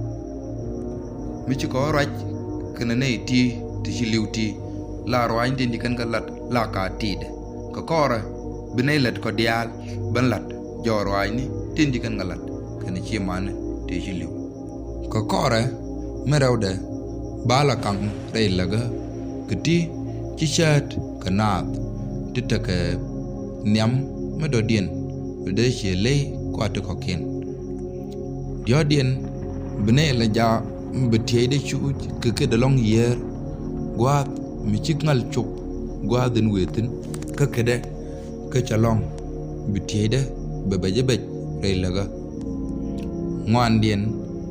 Mi ci kɔn ruac kɛnɛ nɛy ti ti ci li̱w ti, la ruaacni tin ci kɛn kɛ lat la ka ti̱i̱dɛ. Kɛ kɔrɛ bi nɛy lät kɔ diaal ben lat jɔw ruaacni tin ci kɛn kɛ lat kɛnɛ cie mani ti ci li̱w. Kɛ kɔrɛ mi rɛwdɛ ba la kaŋ rɛy lätdɛ kɛ ti ci cäät kɛ naath ti tekɛ nhiam mi dɔ̱diɛn, mi dee ciɛ ley kua ti kɔ̱kiɛn. Diɔ̱ɔ̱kdiɛn, bi nɛy la jaak mi bi tiɛcdɛ cuuc kɛ kɛt ɛlɔ̱ŋ yiëër gua̱a̱th mi ci ŋa̱l cop gua̱a̱th in wëë thi̱n kä kädɛ, kä ca lɔ̱ŋ bi tiɛcdɛ bɛ bɛc i̱ bɛc rɛy lätdɛ. Ŋuandiɛn,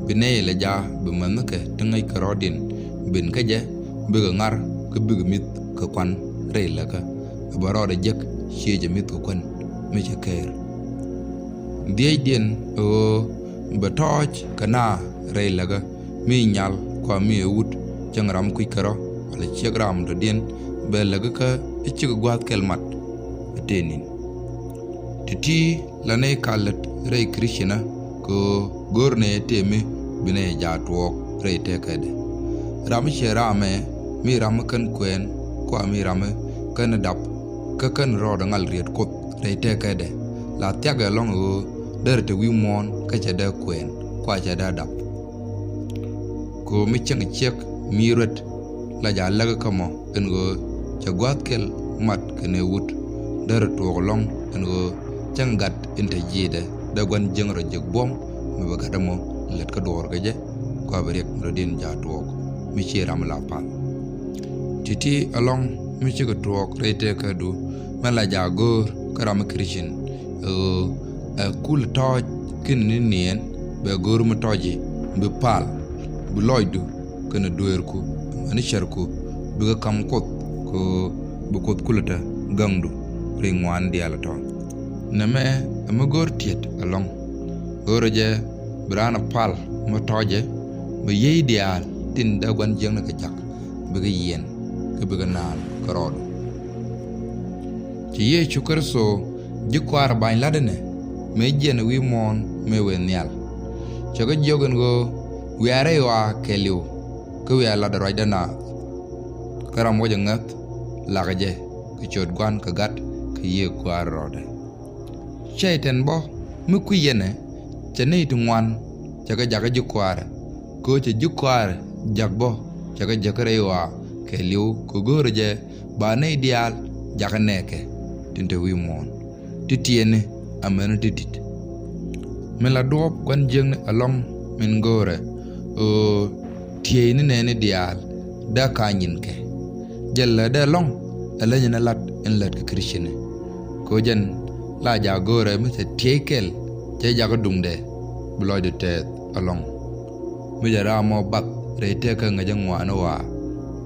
bi nɛy la jaak bi mäthnikɛ ti ŋäc kärɔɔdiɛn ben kä jɛ, bikɛ ŋar kä bikɛ mi̱th kɛ kuan rɛy lätdɛ. Ɛ bɛ rɔɔdɛ jek ciëë jɛ mi̱th kɛ kuän mi cɛ ker. Dhiecdiɛn ɛ ɣöö bɛ tɔ̱ɔ̱c kɛ naath rɛy läkä mi nyal kua mi ɛ wut cäŋ ram kui̱c kärɔ̱ walɛ ciek ram dɔ̱diɛn bɛ läkä kä i̱ cikɛ gua̱a̱th kɛl mat ɛ tëë ni̱n. Ti̱ti̱ la nɛy ka lät rɛy Kricina kɛ ɣöö go̱o̱r nɛy ɛ tëë mi bi nɛy ɛ jaak tuɔɔk rɛy tëkädɛ. Ram mi ciɛ raamɛ mi ram mi kän kuɛɛn kua mi ram mi kän dap kä kän rɔɔdɛ ŋal riet Kuoth rɛy tëkädɛ la thiakɛ ɛlɔ̱ŋ ɣöö derɛ te wi̱i̱ muɔ̱ɔ̱n kä cɛ dee kuɛɛn kua cɛ dee dap. Kɛ ɣöö mi cäŋ ciek mi ruet la jaak läkä kä mɔ ɛn ɣöö cɛ gua̱a̱th kɛl mat kɛnɛ wut derɛ tuɔɔk ɛlɔ̱ŋ ɛn ɣöö cäŋ gat in te ji̱dɛ dee gua̱n jiäkni rɔ jek buɔ̱m mi bɛ gat ɛmɔ lät kä duɔɔr kɛ jɛ kua bɛ riɛk mi rɔ di̱n jaak tuɔɔk mi ciɛ ram mi la pal. Ti̱ti̱ ɛlɔ̱ŋ mi cikɛ tuɔɔk rɛy tëkädu mɛ la jaak go̱o̱r kä ram mi Kricin ɛ ɣöö ɛ kul tɔ̱ɔ̱c kɛnɛ ni niɛn bɛ go̱o̱r mi tɔ̱ɔ̱ci bi pal bi lɔcdu kɛnɛ dueerku amäni cärku bikɛ ka̱m Kuoth kɛ ɣöö bi Kuoth kulɛ te gäŋdu rɛy ŋuan diaal ɛ tɔ̱. Nɛmɛ ɛ mi go̱o̱r tiet ɛlɔ̱ŋ go̱o̱rɛ jɛ bi raan ɛ pal mi tɔ̱ɔ̱cɛ mi yiey diaal tin dee gua̱n jiäkni kɛ ja̱k bikɛ yiɛn kä bikɛ na̱a̱l kɛ rɔɔdu. Ci Yecu Kritho ji̱ kɔaarɛ ba̱ny la̱tdä nɛ mëë jiɛn wi̱i̱ muɔ̱ɔ̱n mëë wëë nhial. Cɛ kɛ jiök ɛn ɣöö wiaa rɛy ɣɔaa kɛɛliw kä wiaa latdɛ ruacdä naath. Kä ram wä jɛ ŋäth lakɛ jɛ kɛ ciöt Gua̱n kɛ Gat kɛ Yiëë Kua̱r rɔɔdɛ. Cɛy-tan bä mi kui̱ yɛnɛ cɛ nɛy ti ŋuan cɛ kɛ jakä ji̱ kɔaarɛ kɛ ɣöö cɛ ji̱ kɔaarɛ ja̱k bä cɛ kɛ jäkä rɛy ɣɔaa kɛɛliw kɛ go̱o̱rɛ jɛ ba nɛy diaal jakä nɛɛkɛ tin te wi̱i̱ muɔ̱ɔ̱n ti tiɛɛni amäni ti di̱t. Min la duɔ̱ɔ̱p gua̱n jiäkni ɛlɔ̱ŋ min go̱o̱rɛ ɣöö tiey ni nɛɛni diaal dee ka nyinkɛ. Jɛn lätdɛ ɛlɔ̱ŋ ɛ leny ni lat in lät kɛ Kricini. Kɛ ɣöö jɛn la jaak go̱o̱rɛ mi cɛ tiey kɛl cɛ jakä duŋdɛ bi lɔcdɛ tɛth ɛlɔ̱ŋ. Mi jɛ ram mɔ bath rɛy tëkä ŋäcä ŋuani ɣɔaa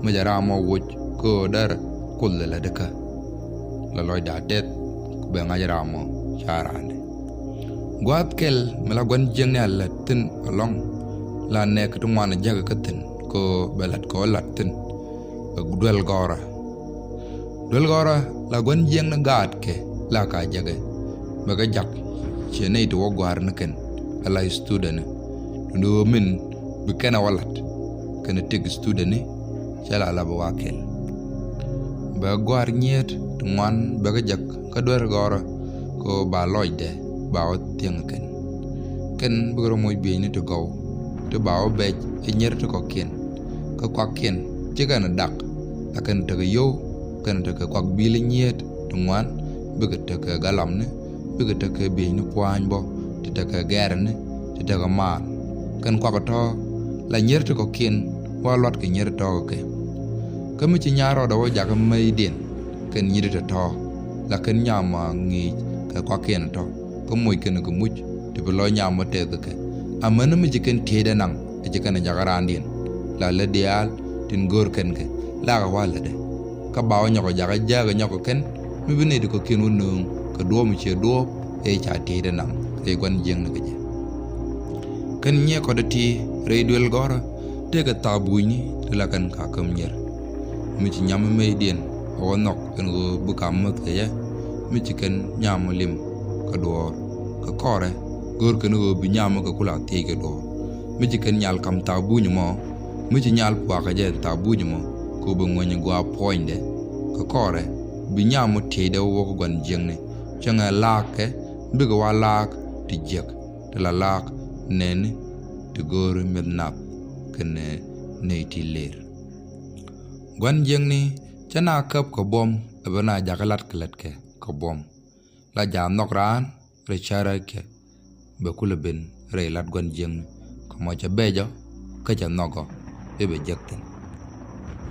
mi jɛ ram mɔ woc kä ɣöö derɛ Kuoth lɛ lätdä kä. La lɔcdɛ a tɛth ku bɛ ŋa̱c ram mɔ ca raandɛ. Gua̱a̱th kɛl mi la gua̱n jiäkni a lät thi̱n ɛlɔ̱ŋ la nɛɛkɛ ti ŋuan a jäkä kä thi̱n kɛ ɣöö bɛ la̱t kɛ ɣöö la̱t thi̱n. Bɛ duel gɔ̱rä. Duel gɔ̱rä la gua̱n jiäkni gaatkɛ la ka jäkɛ. Bɛ kɛ ja̱k ciɛ nɛy ti wä gua̱a̱r ni kɛn ɛ la student. Duundɛ ɣöö min bi kɛn ɛ wä la̱t kɛn ɛ tëk student cɛ la la bɛ wa kɛl. Bɛ gua̱a̱r nyiet ti ŋuan bɛ kɛ jäk kä duel gɔ̱rä kɛ ɣöö ba lɔcdɛ ba wä thiäŋ kɛn. Kɛn bikɛ rɔ moc bieyni ti gɔw ti ba wä bɛc ɛ nyier ti kɔ̱kiɛn. Kä kuakiɛn ci kɛn ɛ dak la kɛn tekɛ yio̱w kɛn tekɛ kuak bi̱i̱l nyiet ti ŋuan bikɛ tekɛ galamni bikɛ tekɛ bieyni pua̱a̱ny bä ti tekɛ gɛɛrni ti tekɛ maal. Kɛn kuak tɔ̱ la nyier ti kɔ̱kiɛn wa luatkɛ nyier tɔ̱ kɛ kɛ. Kä mi ci nya̱a̱ rɔɔdɛ wä jakä mecdiɛn kɛn nyier ti tɔ̱ la kɛn nyam a ŋi̱i̱c kɛ kuakiɛn tɔ̱. Kä moc kɛn kɛ muc ti bi lɔc nyam mi tɛth kɛ amäni mi ci kɛn tiecdɛ naŋ ɛ ci kɛn jakä raandiɛn. La lät diaal tin go̱o̱r kɛn kɛ lakɛ wa lätdɛ. Kä ba wä nyɔkɔ jakä jääk ɛ nyɔkɔ kɛn mi bi nɛy ti kɔ̱kiɛn wä nööŋ kɛ duɔ̱ɔ̱p mi ciɛ duɔ̱ɔ̱p ëë ca tiecdɛ naŋ rɛy gua̱n jiäkni kɛ jɛ. Kɛn nyiɛ kɔt ɛ ti rɛy duel gɔ̱rä tëëkɛ thaak bunyni ti la kɛn ka käm nyier. Mi ci nyam mi mecdiɛn ɛ wä nhɔk ɛn ɣöö bi ka mäth kɛ jɛ mi ci kɛn nyam mi lim kɛ duɔ̱ɔ̱r. Kɛ kɔrɛ go̱o̱r kɛn ɣöö bi nyam mi kɛ kula thiec kɛ duɔ̱ɔ̱r. Mi ci kɛn nyal ka̱m thaak buny ɛmɔ mi ci nyal puakä jɛ thaak buny ɛmɔ kɛ ɣöö bi ŋuɛny gua̱a̱p puɔ̱nydɛ. Kɛ kɔrɛ bi nyam mi tiecdɛ wä wä kä gua̱n jiäkni cäŋɛ la̱a̱kɛ bikɛ wa la̱a̱k ti jiäk ti la la̱a̱k nɛɛni ti go̱o̱ri meth nath kɛnɛ nɛy ti lëër. Gua̱n jiäkni cä na käp kɛ buɔ̱m ɛ bä na jakä la̱t kɛ lät kɛ kɛ buɔ̱m. La jaak nhɔk raan rɛy cäräkɛ bɛ kulɛ ben rɛy la̱t gua̱n jiäkni kɛ mɔ cɛ bɛcɔ kä cɛ nhɔkɔ i̱ bɛ jek thi̱n.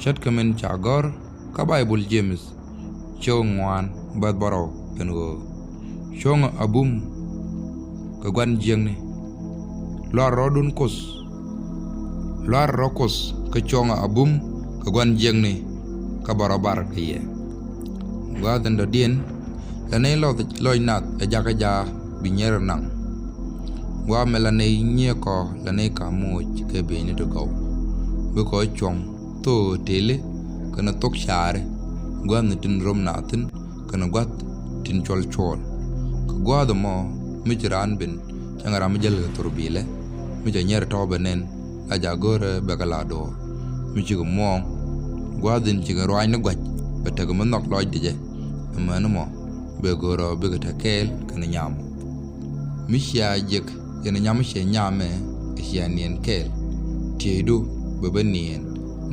Ce̱tkɛ min ca gɔ̱r kä Bayböl Jemith cio̱k ŋuan bäth bärɔw ɛn ɣöö cuɔ̱ŋɛ a bum kɛ gua̱n jiäkni. Luaar rɔ̱dun Kuoth luaar rɔ Kuoth kä cuɔ̱ŋɛ a bum kɛ gua̱n jiäkni kä bärɔw bar kɛ yɛ. Gua̱a̱th in dɔ̱diɛn La nɛy lɔc nath ɛ jakä jaak bi nyier naŋ. Gua̱a̱th mi la nɛy nyiëëkɔ la nɛy ka moc kɛ bieyni ti gɔw. Bikɔ cuɔ̱ŋ thok tëëli kɛnɛ thok caari, gua̱thni tin rom naath thi̱n kɛnɛ gua̱th tin cuɔl cuɔl. Kɛ gua̱a̱th ɛmɔ mi ci raan ben cäŋ ram mi jäl kɛ thurbilɛ, mi cɛ nyier tɔ̱ bɛ nɛn, la jaak go̱o̱rɛ bɛ kɛ la do̱r. Mi cikɛ muɔ̱ɔ̱ŋ, gua̱a̱th in cikɛ ruaacni gua̱c bɛ tekɛ mi nhɔk lɔcdɛ jɛ. Ɛmɛn ɛmɔ bɛ go̱o̱rɛ bikɛ te kɛɛl kɛnɛ nyam. Mi cia jiɛk yɛn nyam cɛ nyamɛ, cia niɛn kɛɛl, tieydu bɛ bä niɛn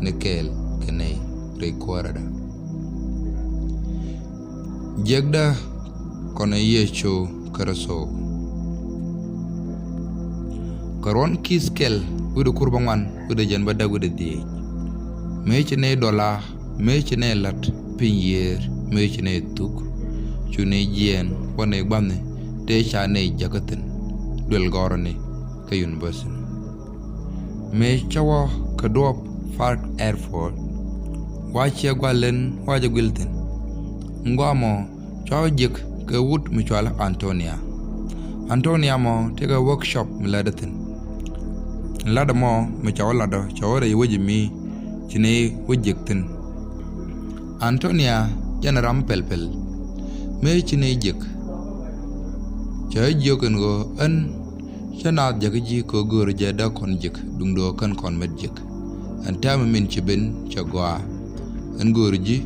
ni kɛɛl kɛ nɛy rɛy kuäärädä. Jiɛkdä kɔnɛ Yecu Kritho. Kɛ ruɔ̱n Ki̱th kɛl wi̱cdɛ kur bäŋuan wi̱cdɛ jiɛn bädäk wi̱cdɛ dhieec. Mëë ci nɛy dɔla, mëë ci nɛy la̱t piny yiëër, mëë ci nɛy thuk, cu nɛy jiɛɛn wä nɛy gua̱thni tëë ca nɛy jäkä thi̱n duël gɔ̱rä ni kä university. Mëë cä wä kɛ duɔ̱ɔ̱p Park Airport, wa ciɛ gua̱l len wa jɛ guil thi̱n. Ŋuamɔ cua wä jiɛk kɛ wut mi cɔal Antonia. Antonia mɔ tëëkɛ workshop mi lätdä thi̱n. Latdä mɔ mi cua wä latdä cua wä rɛy wec mi ci nɛy wä jiɛk thi̱n. Antonia jɛn ram pɛlpɛl. Mëë ci nɛy jiɛk, cɛ jiök ɛn ɣöö ɛn cä naath jäkä ji̱ kɛ ɣöö göörä jɛ dee kɔn jiɛk, duundɛ ɣöö kän kɔn met jiɛk. Ɛn täämɛ min ci ben cɛ gɔaa. Ɛn göörä ji̱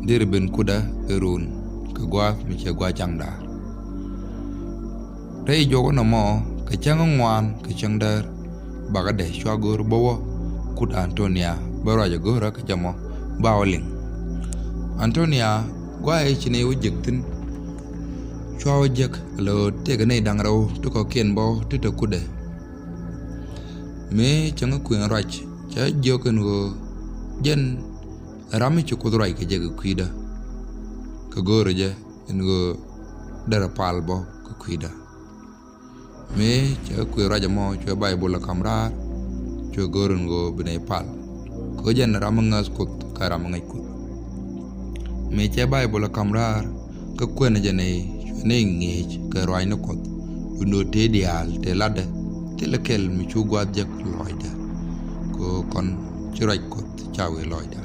derɛ ben kutdä ɛ run kɛ gua̱a̱th mi cɛ gua̱a̱th caŋ daar. Rɛy juɔk inɔ mɔ kɛ cäŋ ŋuan kɛ cäŋ däär, bakä dee cua go̱o̱r bä wä kut Antonia bä ruac ɛ go̱o̱rä kɛ jɛ mɔ ba wä liŋ. Antonia gua̱a̱ i̱ ci nɛy wä jiɛk thi̱n. Cua wä jiɛk lɛ ɣöö tëëkɛ nɛy da̱ŋ rɛw ti kɔ̱kiɛn bä ti te kutdɛ. Mëë cäŋ kuën ruac cä jiök ɛn ɣöö jɛn ram mi ci Kuoth ruac kɛ jɛ kɛ kui̱dä. Kɛ go̱o̱rä jɛ ɛn ɣöö derɛ pal bä kɛ kui̱dä. Mëë cɛ kuëë ruac ɛmɔ cuɛ Baibol ɛ ka̱m raar, cuɛ go̱o̱r ɛn ɣöö bi nɛy pal. Kɛ ɣöö jɛn ram mi ŋäth Kuoth kä ram mi ŋäc Kuoth. Mëë cɛ Baibol ɛ ka̱m raar kä kuɛnɛ jɛ nɛy, cuɛ nɛy ŋi̱eec kɛ ruaacni Kuɔth. Duundɛ ɣöö tëë diaal tëë latdɛ thilɛ kɛl mi cu gua̱a̱th jek lɔcdɛ. Kɛ ɣöö kɔn ci ruac Kuɔth ca wëë lɔcdɛ.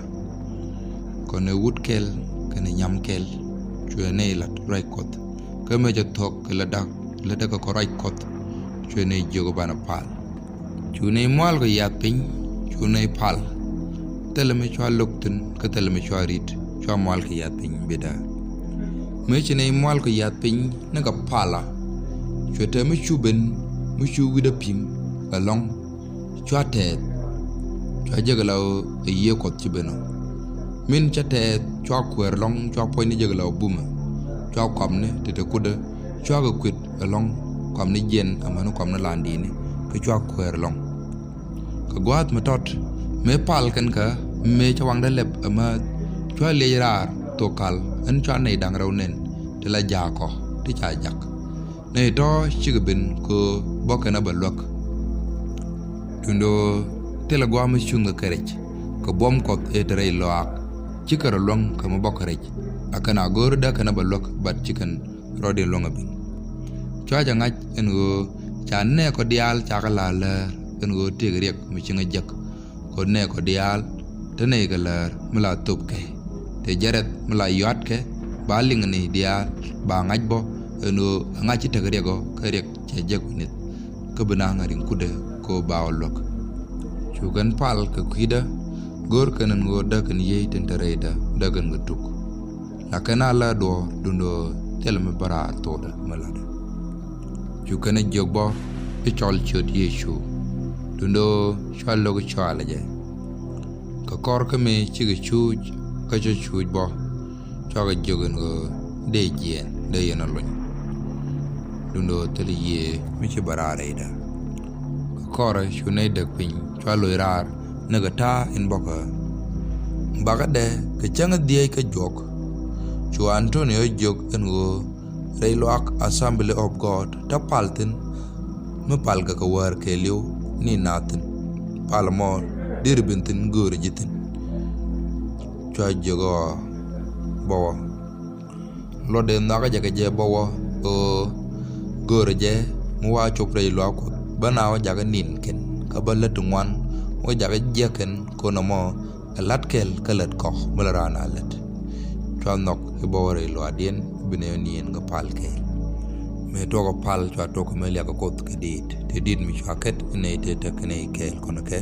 Kɔn ɛ wut kɛl kɛnɛ nyam kɛl cuɛ nɛy lat ruac Kuɔth. Kä mëë cɛ thuɔ̱k kɛ lätdä, lätdä kɛ kɔ ruac Kuɔth, cuɛ nɛy jiök banɛ pal. Cu nɛy mual kɛ yath piny, cu nɛy pal. Thilɛ mi cua lo̱k thi̱n kä thilɛ mi cua ri̱t, cua mual kɛ yath piny bidä. Mëë ci nɛy mual kɛ yath piny ni kɛ pala, cuɛ te mi cu ben, mi cu wi̱cdä pi̱m ɛlɔ̱ŋ. Cua tɛɛth, cua jek la ɣöö ɛ Yiëë Kuɔth ci ben ɔ. Min cä tɛɛth cua kuɛɛr ɛlɔ̱ŋ, cua puɔ̱nyni jek la ɣöö bumɛ. Cua kuamni ti te kutdä, cua kɛ kui̱t ɛlɔ̱ŋ, kuamni jiɛn amäni kuamni landini, kä cua kuɛɛr ɛlɔ̱ŋ. Kɛ gua̱a̱th mi tɔt, mëë pal kɛn kä, mëë cä waŋdä lɛp ɛmääth, cua liɛc raar thok kal, ɛn cua nɛy da̱ŋ rɛw nɛn, ti la jaakɔ, ti ca jak. Nɛy tɔ̱ cikɛ ben kɛ ɣöö bä kɛn a bɛ luäk. Duundɛ ɣöö thilɛ gua̱a̱th mi cuŋ kɛ kɛ rɛc, kɛ buɔ̱m Kuɔth ëë te rɛy lɔaak, cikɛ rɔ luäŋ kɛ mi bä kɛ rɛc. A kɛn a go̱o̱r dee kɛn a bɛ luäk, bat ci kɛn rɔɔdiɛn luäŋ a ben. Cua jɛ ŋa̱c ɛn ɣöö ca nɛɛkɔ diaal cakɛ la läär ɛn ɣöö tëëkɛ riɛk mi cieŋ a jek. Kɛ ɣöö nɛɛkɔ diaal te nɛy kɛ läär mi la thöpkɛ, te jɛ rɛth mi la yuatkɛ, ba liŋ ni diaal ba ŋa̱c bä ɛn ɣöö ɛ ŋa̱c ci tekɛ riɛk ɔ, kä riɛk cɛ jek wi̱nith. Kä bi na ŋa̱c riŋ kutdɛ kɛ ɣöö ba ɔ luäk. Cu kɛn pal kɛ kui̱dä, go̱o̱r kɛn ɛn ɣöö dee kɛn yiey tin te rɛydä, dee kɛn kɛ tuk. La kɛn a lä duɔ̱ɔ̱r, duundɛ ɣöö thilɛ mi bä raar thokdɛ mi latdɛ. Cu kɛn ɛ jiök bä i̱ cɔl ciöt Yecu, duundɛ ɣöö cua lo̱k i̱ cɔalɛ jɛ. Kɛ kɔr kä mëë cikɛ cuuc kä cä cuuc bä, cuakɛ jiök ɛn ɣöö dee jiɛɛn, dee yɛn a lony. Duundɛ ɣöö thilɛ yiëë mi ci bä raar rɛydä. Kɛ kɔrɛ cu nɛy däk piny, cua loc raar nikɛ ta̱a̱ in bɔkä. Bakädɛ kɛ cäŋ dhieec kä juɔk, cu Antonio jiök ɛn ɣöö rɛy luaak Assembly of God te pal thi̱n, mi palkɛ kɛ wäär kɛɛliw ni naath thi̱n. Pal ɛmɔ deri ben thi̱n, göörä ji̱ thi̱n. Cua jiök ɣɔɔ bä wä, Luɔtdɛ nhɔakä jɛ kɛ jɛ bä wä ɣöö görä jɛ mi wa cop rɛy luaak Kuɔth bä na wä jakä nin kɛn kä bä lät ti ŋuan wä jakä jiäk kɛn kɔn ɛmɔ. Ɛ la̱t kɛl kä lät kɔk mi la raan a lät. Cua nhɔk i̱ bä wä rɛy luaakdiɛn i̱ bi nɛy wä niɛn kä pal kɛɛl. Mëë tuɔkä pal cua tuɔkä mëë liakä Kuoth kɛ diit ti diit mi cua kɛt i̱ nɛy tëë tek kɛ nɛy kɛɛl kɔn kɛ.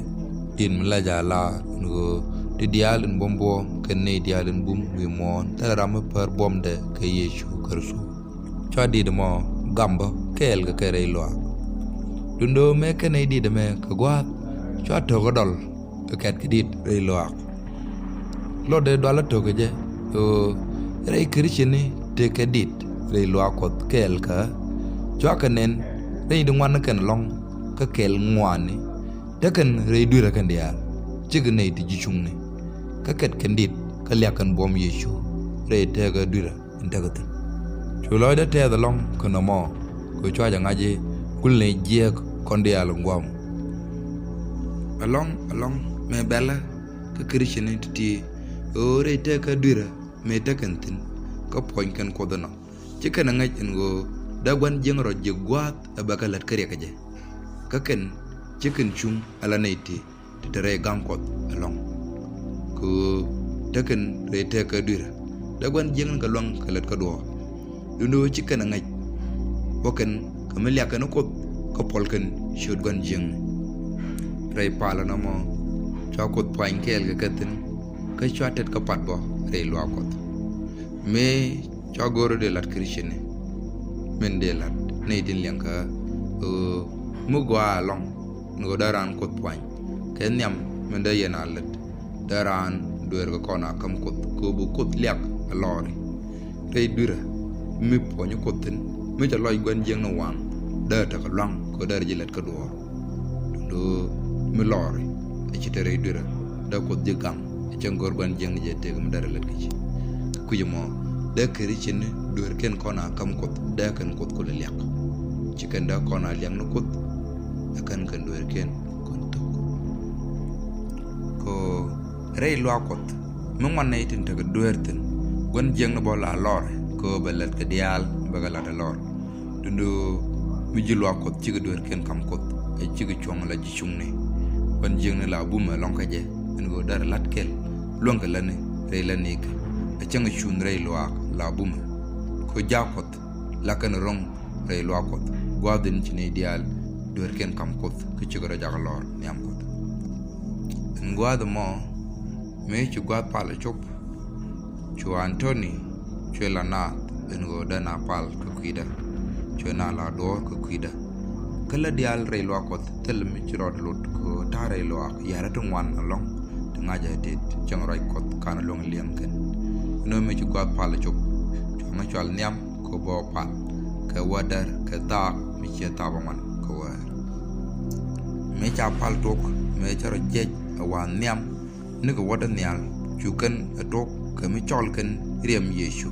Diit mi la jaa la in ɣöö ti diaal in buɔ̱m buɔ̱ɔ̱m kɛn nɛy diaal in bum wi̱i̱ muɔ̱ɔ̱n thilɛ ram mi pär buɔ̱mdɛ kɛ Yecu Kritho. Cua diit ɛmɔ gam bä kɛɛl kɛ kɛ rɛy luaak. Duundɛ ɣöö mëë kɛn nɛy diit ɛmɛ kɛ gua̱a̱th cua to̱k kä dɔl kɛ kɛt kɛ diit rɛy luaak. Luɔtdɛ dualä to̱k kɛ jɛ ɣöö rɛy Krithiani tëë kɛ diit rɛy luaak Kuɔth kɛɛl kä cua kɛ nɛn rɛy di ŋuan kɛn ɛlɔ̱ŋ kä kɛɛl ŋuani. Tekɛn rɛy dui̱rä kɛn diaal cikɛ nɛy ti ji̱ cuŋni. Kä kɛt kɛn diit kä liak kɛn buɔ̱m Yecu rɛy tëëkä dui̱rä in tekɛ thi̱n. Cu lɔcdä tɛɛth ɛlɔ̱ŋ kɛ nɔmɔ kɛ cua jɛ ŋa̱c i̱ kulɛ nɛy jiääk kɔn diaal in gua̱a̱m. Ɛlɔ̱ŋ ɛlɔ̱ŋ mëë bɛlä kä Krithiani ti̱ti̱ ɣöö rɛy tëëkä dui̱rä mëë tekɛn thi̱n kä puɔ̱ny kɛn Kuoth inɔ. Ci kɛn ɛ ŋäc ɛn ɣöö dee gua̱n jiäkni rɔ jiäk gua̱a̱th ɛ bɛ kɛ lät kä riɛk kɛ jɛ. Kä kɛn ci kɛn cuŋ ala nɛy ti ti te rɛy ga̱ŋ Kuɔth ɛlɔ̱ŋ. Kɛ ɣöö tekɛn rɛy tëëkä dui̱rä dee gua̱n jiäkni kɛ lua̱ŋ kɛ lät kä duɔ̱ɔ̱r. Duundɛ ɣöö ci kɛn ɛ ŋäc wä kɛn kɛ mi liak kɛn Kuoth kä puɔl kɛn ciöt gua̱n jiäkni. Rɛy pal ɛn ɛmɔ cua Kuoth puany kɛɛl kɛ kɛ thi̱n kä cua tet kä pat bä rɛy luaak Kuɔth. Mëë cua go̱o̱rä dee la̱t Krithiani min dee la̱t nɛy tin liɛŋ kä ɣöö mi gɔaa ɛlɔ̱ŋ ni ɣöö dee raan Kuoth puany kɛ nhiam min dee yɛn a lät. Dee raan dueerkɛ kɔn a käm Kuoth kɛ ɣöö bi Kuoth liak ɛ lɔɔri. Rɛy dui̱rä mi puɔ̱ny Kuoth thi̱n mi cɛ lɔc gua̱n jiäkni waŋ dee tekɛ lua̱ŋ kɛ ɣöö dee rɛ ji̱ lät kä duɔ̱ɔ̱r. Duundɛ ɣöö mi lɔɔri ɛ ci te rɛy dui̱rä dee Kuoth ji̱ gaŋ ɛ cäŋ go̱r gua̱n jiäkni jɛ tëëk mi dee rɛ lät kä ci. Kä kui̱c ɛmɔ dee Krithiani dueerkiɛn kɔn a käm Kuoth dee kɛn Kuoth kulɛ liak. Ci kɛn dee kɔn a liak ni Kuoth ɛ kɛn kɛn dueerkiɛn kɔn thuk. Kɛ ɣöö rɛy luaak Kuɔth mi ŋuan nɛy tin tekɛ dueer thi̱n gua̱n jiäkni bä la lɔɔri kɛ ɣöö bɛ lät kɛ diaal bɛ kɛ la̱t ɛ lɔɔr. Duundɛ ɣöö mi ji̱ luaak Kuɔth cikɛ dueerkiɛn ka̱m Kuoth ɛ cikɛ cuɔ̱ŋ la ji̱ cuŋni. Gua̱n jiäkni la bumɛ ɛlɔ̱ŋ kä jɛ ɛn ɣöö dee rɛ la̱t kɛl luäŋ kɛ lätni rɛy lätnikɛ. Ɛ cäŋ cuŋ rɛy luaak la bumɛ kɛ ɣöö jaak Kuɔth la kɛn ro̱ŋ rɛy luaak Kuɔth gua̱a̱th in ci nɛy diaal dueerkiɛn ka̱m Kuoth kä cikɛ rɔ jakä lɔr nhiam Kuɔth. Ɛn gua̱a̱th ɛmɔ mëë ci gua̱a̱th pal ɛ cop cu Anthony cuɛ la naath ɛn ɣöö dee na pal kɛ kui̱dä. Cuɛ na la duɔ̱ɔ̱r kɛ kui̱dä. Kä lät diaal rɛy luaak Kuɔth thil mi ci rɔɔdɛ lot kɛ ɣöö ta̱a̱ rɛy luaak yärä ti ŋuan ɛlɔ̱ŋ ti ŋa̱cä tet cäŋ ruac Kuɔth ka̱n luäŋ liɛŋ kɛn. Ɛn ɣöö mëë ci gua̱a̱th pal ɛ cop cuaŋä cual nhiam kɛ bä pal kɛ wädär kɛ thaak mi ciɛ thaak bä ŋuan kɛ wäär. Mëë ca pal tok mëë cä rɔ jiɛc ɛ wa̱a̱ nhiam nikɛ wädä nhial cu kɛn ɛ tok kɛ mi cɔl kɛn riɛm Yecu.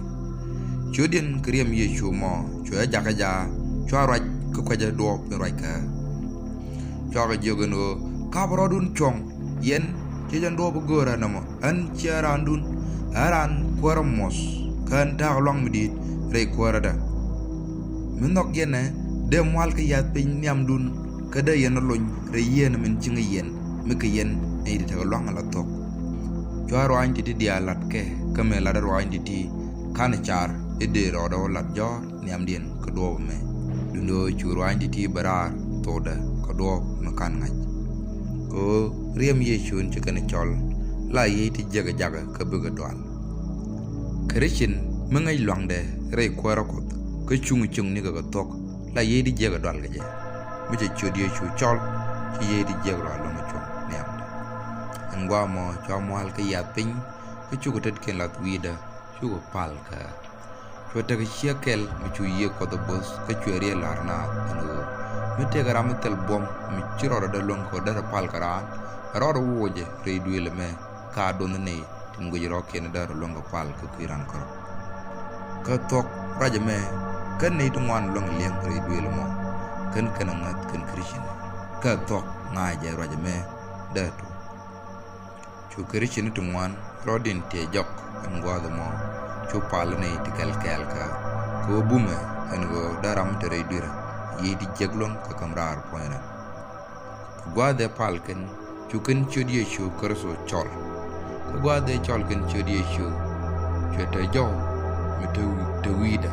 Ciötdiɛn kɛ riɛm Yecu mɔ cuɛ jakä jaa cua ruac kä kuecä duɔɔp in ruac kɛ. Cuakɛ jiök ɛn ɣöö kapɛ rɔɔdun cuɔ̱ŋ yɛn cɛ jɛn duɔɔp i̱ göörä nɔmɔ ɣän ciɛ raandun ɛ raan kuäärä muɔ̱th kä ɣän ta̱a̱k luaŋ mi di̱i̱t rɛy kuäärädä. Mi nhɔk yɛn ɛ dee mual kä yath piny nhiamdun kä dee yɛn ɛ lony rɛy yieen min ciŋä yɛn mi kɛ yɛn nɛy ti tekɛ luaŋ ala thuɔ̱k. Cua ruaany ti̱ti̱ diaal latkɛ kä mëë latdä ruaany ti̱ti̱ ka̱n car i̱ dee rɔɔdɛ wä lat jɔ̱ɔ̱r nhiamdiɛn kä duɔɔp ɛmɛ. Duundɛ ɣöö cu ruaany ti̱ti̱ bɛ raar thokdɛ kä duɔɔp mi ka̱n ŋa̱c. Kɛ ɣöö riɛm Yecu in ci kɛn cɔl la yiëë ti jiäk ɛ jakä kä bikɛ dual. Krithian mi ŋäc lua̱ŋdɛ rɛy kuäärä Kuɔth kä cuŋ cuŋ nikɛ kɛ thuɔ̱k la yiëë ti jiäk ɛ dual kɛ jɛ. Mi cɛ ciöt Yecu cɔl ci yiëë ti jiäk lual luäŋ cuɔ̱ŋ nhiamdɛ. Ɛn gua̱a̱ mɔ cua mual kä yath piny kä cukɛ tetkiɛn lath wi̱i̱dä cukɛ pal kɛ. Cuɛ tekɛ ciek kɛl mi cu yiëë Kuɔth ɛ bo̱th kä cuɛ riɛl la̱r naath ɛn ɣöö mi tëëkɛ ram mi thil buɔ̱m mi ci rɔɔdɛ dee luäŋ kɛ ɣöö derɛ pal kɛ raan ɛ rɔɔdɛ wocɛ rɛy duëël ɛmɛ ka do̱nh nɛy tin guic rɔɔkiɛn derɛ luäŋ kɛ pal kɛ kui̱ ran kärɔ̱. Kä thuɔ̱k ruac ɛmɛ kän nɛy ti ŋuan luäŋ li̱eŋ rɛy duëël ɛmɔ kän kɛn ɛ ŋäth kɛn Krithian kä thuɔ̱k ŋa̱cɛ ruac ɛmɛ dee tuɔ̱k. Cu Krithian ti ŋuan rɔɔdiɛn tiɛ jɔk ɛn gua̱a̱th ɛmɔ. cu pal nɛy ti kɛl kɛɛl kä, kɛ ɣöö bumɛ ɛn ɣöö dee ram te rɛy dui̱rä, yiëë ti jiäk luäŋ kɛ käm raar puɔ̱nyrɛ. Kɛ gua̱a̱th ëë pal kɛn, cu kɛn ciöt Yecu Kritho cɔl. Kɛ gua̱a̱th ëë cɔl kɛn ciöt Yecu, cuɛ te jɔw mi te, te wi̱i̱dä,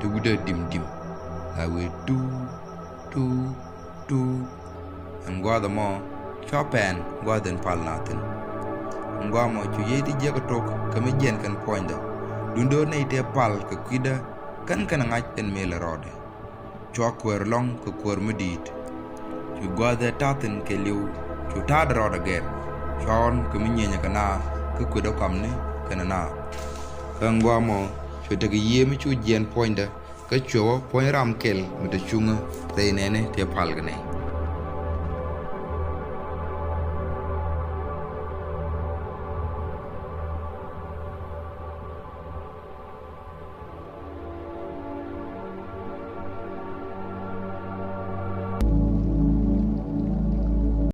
te wi̱i̱dä dim dim, la wee tuu, tuu, tuu. Ɛn gua̱a̱th ɛmɔ cua pɛn gua̱a̱th in pal na thi̱n. Ɛn gua̱a̱th ɛmɔ cu yiëë ti jiäk tok kɛ mi jiɛn kɛn puɔ̱nydä. Duundɛ ɣöö nɛy tëë pal kɛ kui̱dä kɛn kɛn ŋa̱c ɛn mëëlɛ rɔɔdɛ. Cua kuäär lɔ̱ŋ kɛ kuäär mi di̱i̱t. Cu gua̱a̱th ëë ta̱thi̱n kɛɛliw, cu ta̱a̱dɛ rɔɔdɛ gɛr. Cua ɣɔ̱n kɛ mi nyieenyɛ kɛ naath, kä kui̱dɛ kuamni kɛnɛ naath. Kä ɛn gua̱a̱th ɛmɔ cu tekɛ yiëë mi cu jiɛn puɔ̱nydä, kä cuɛ wä puɔ̱ny ram kɛl mi te cuŋä rɛy nɛɛni tëë pal kɛ nɛy.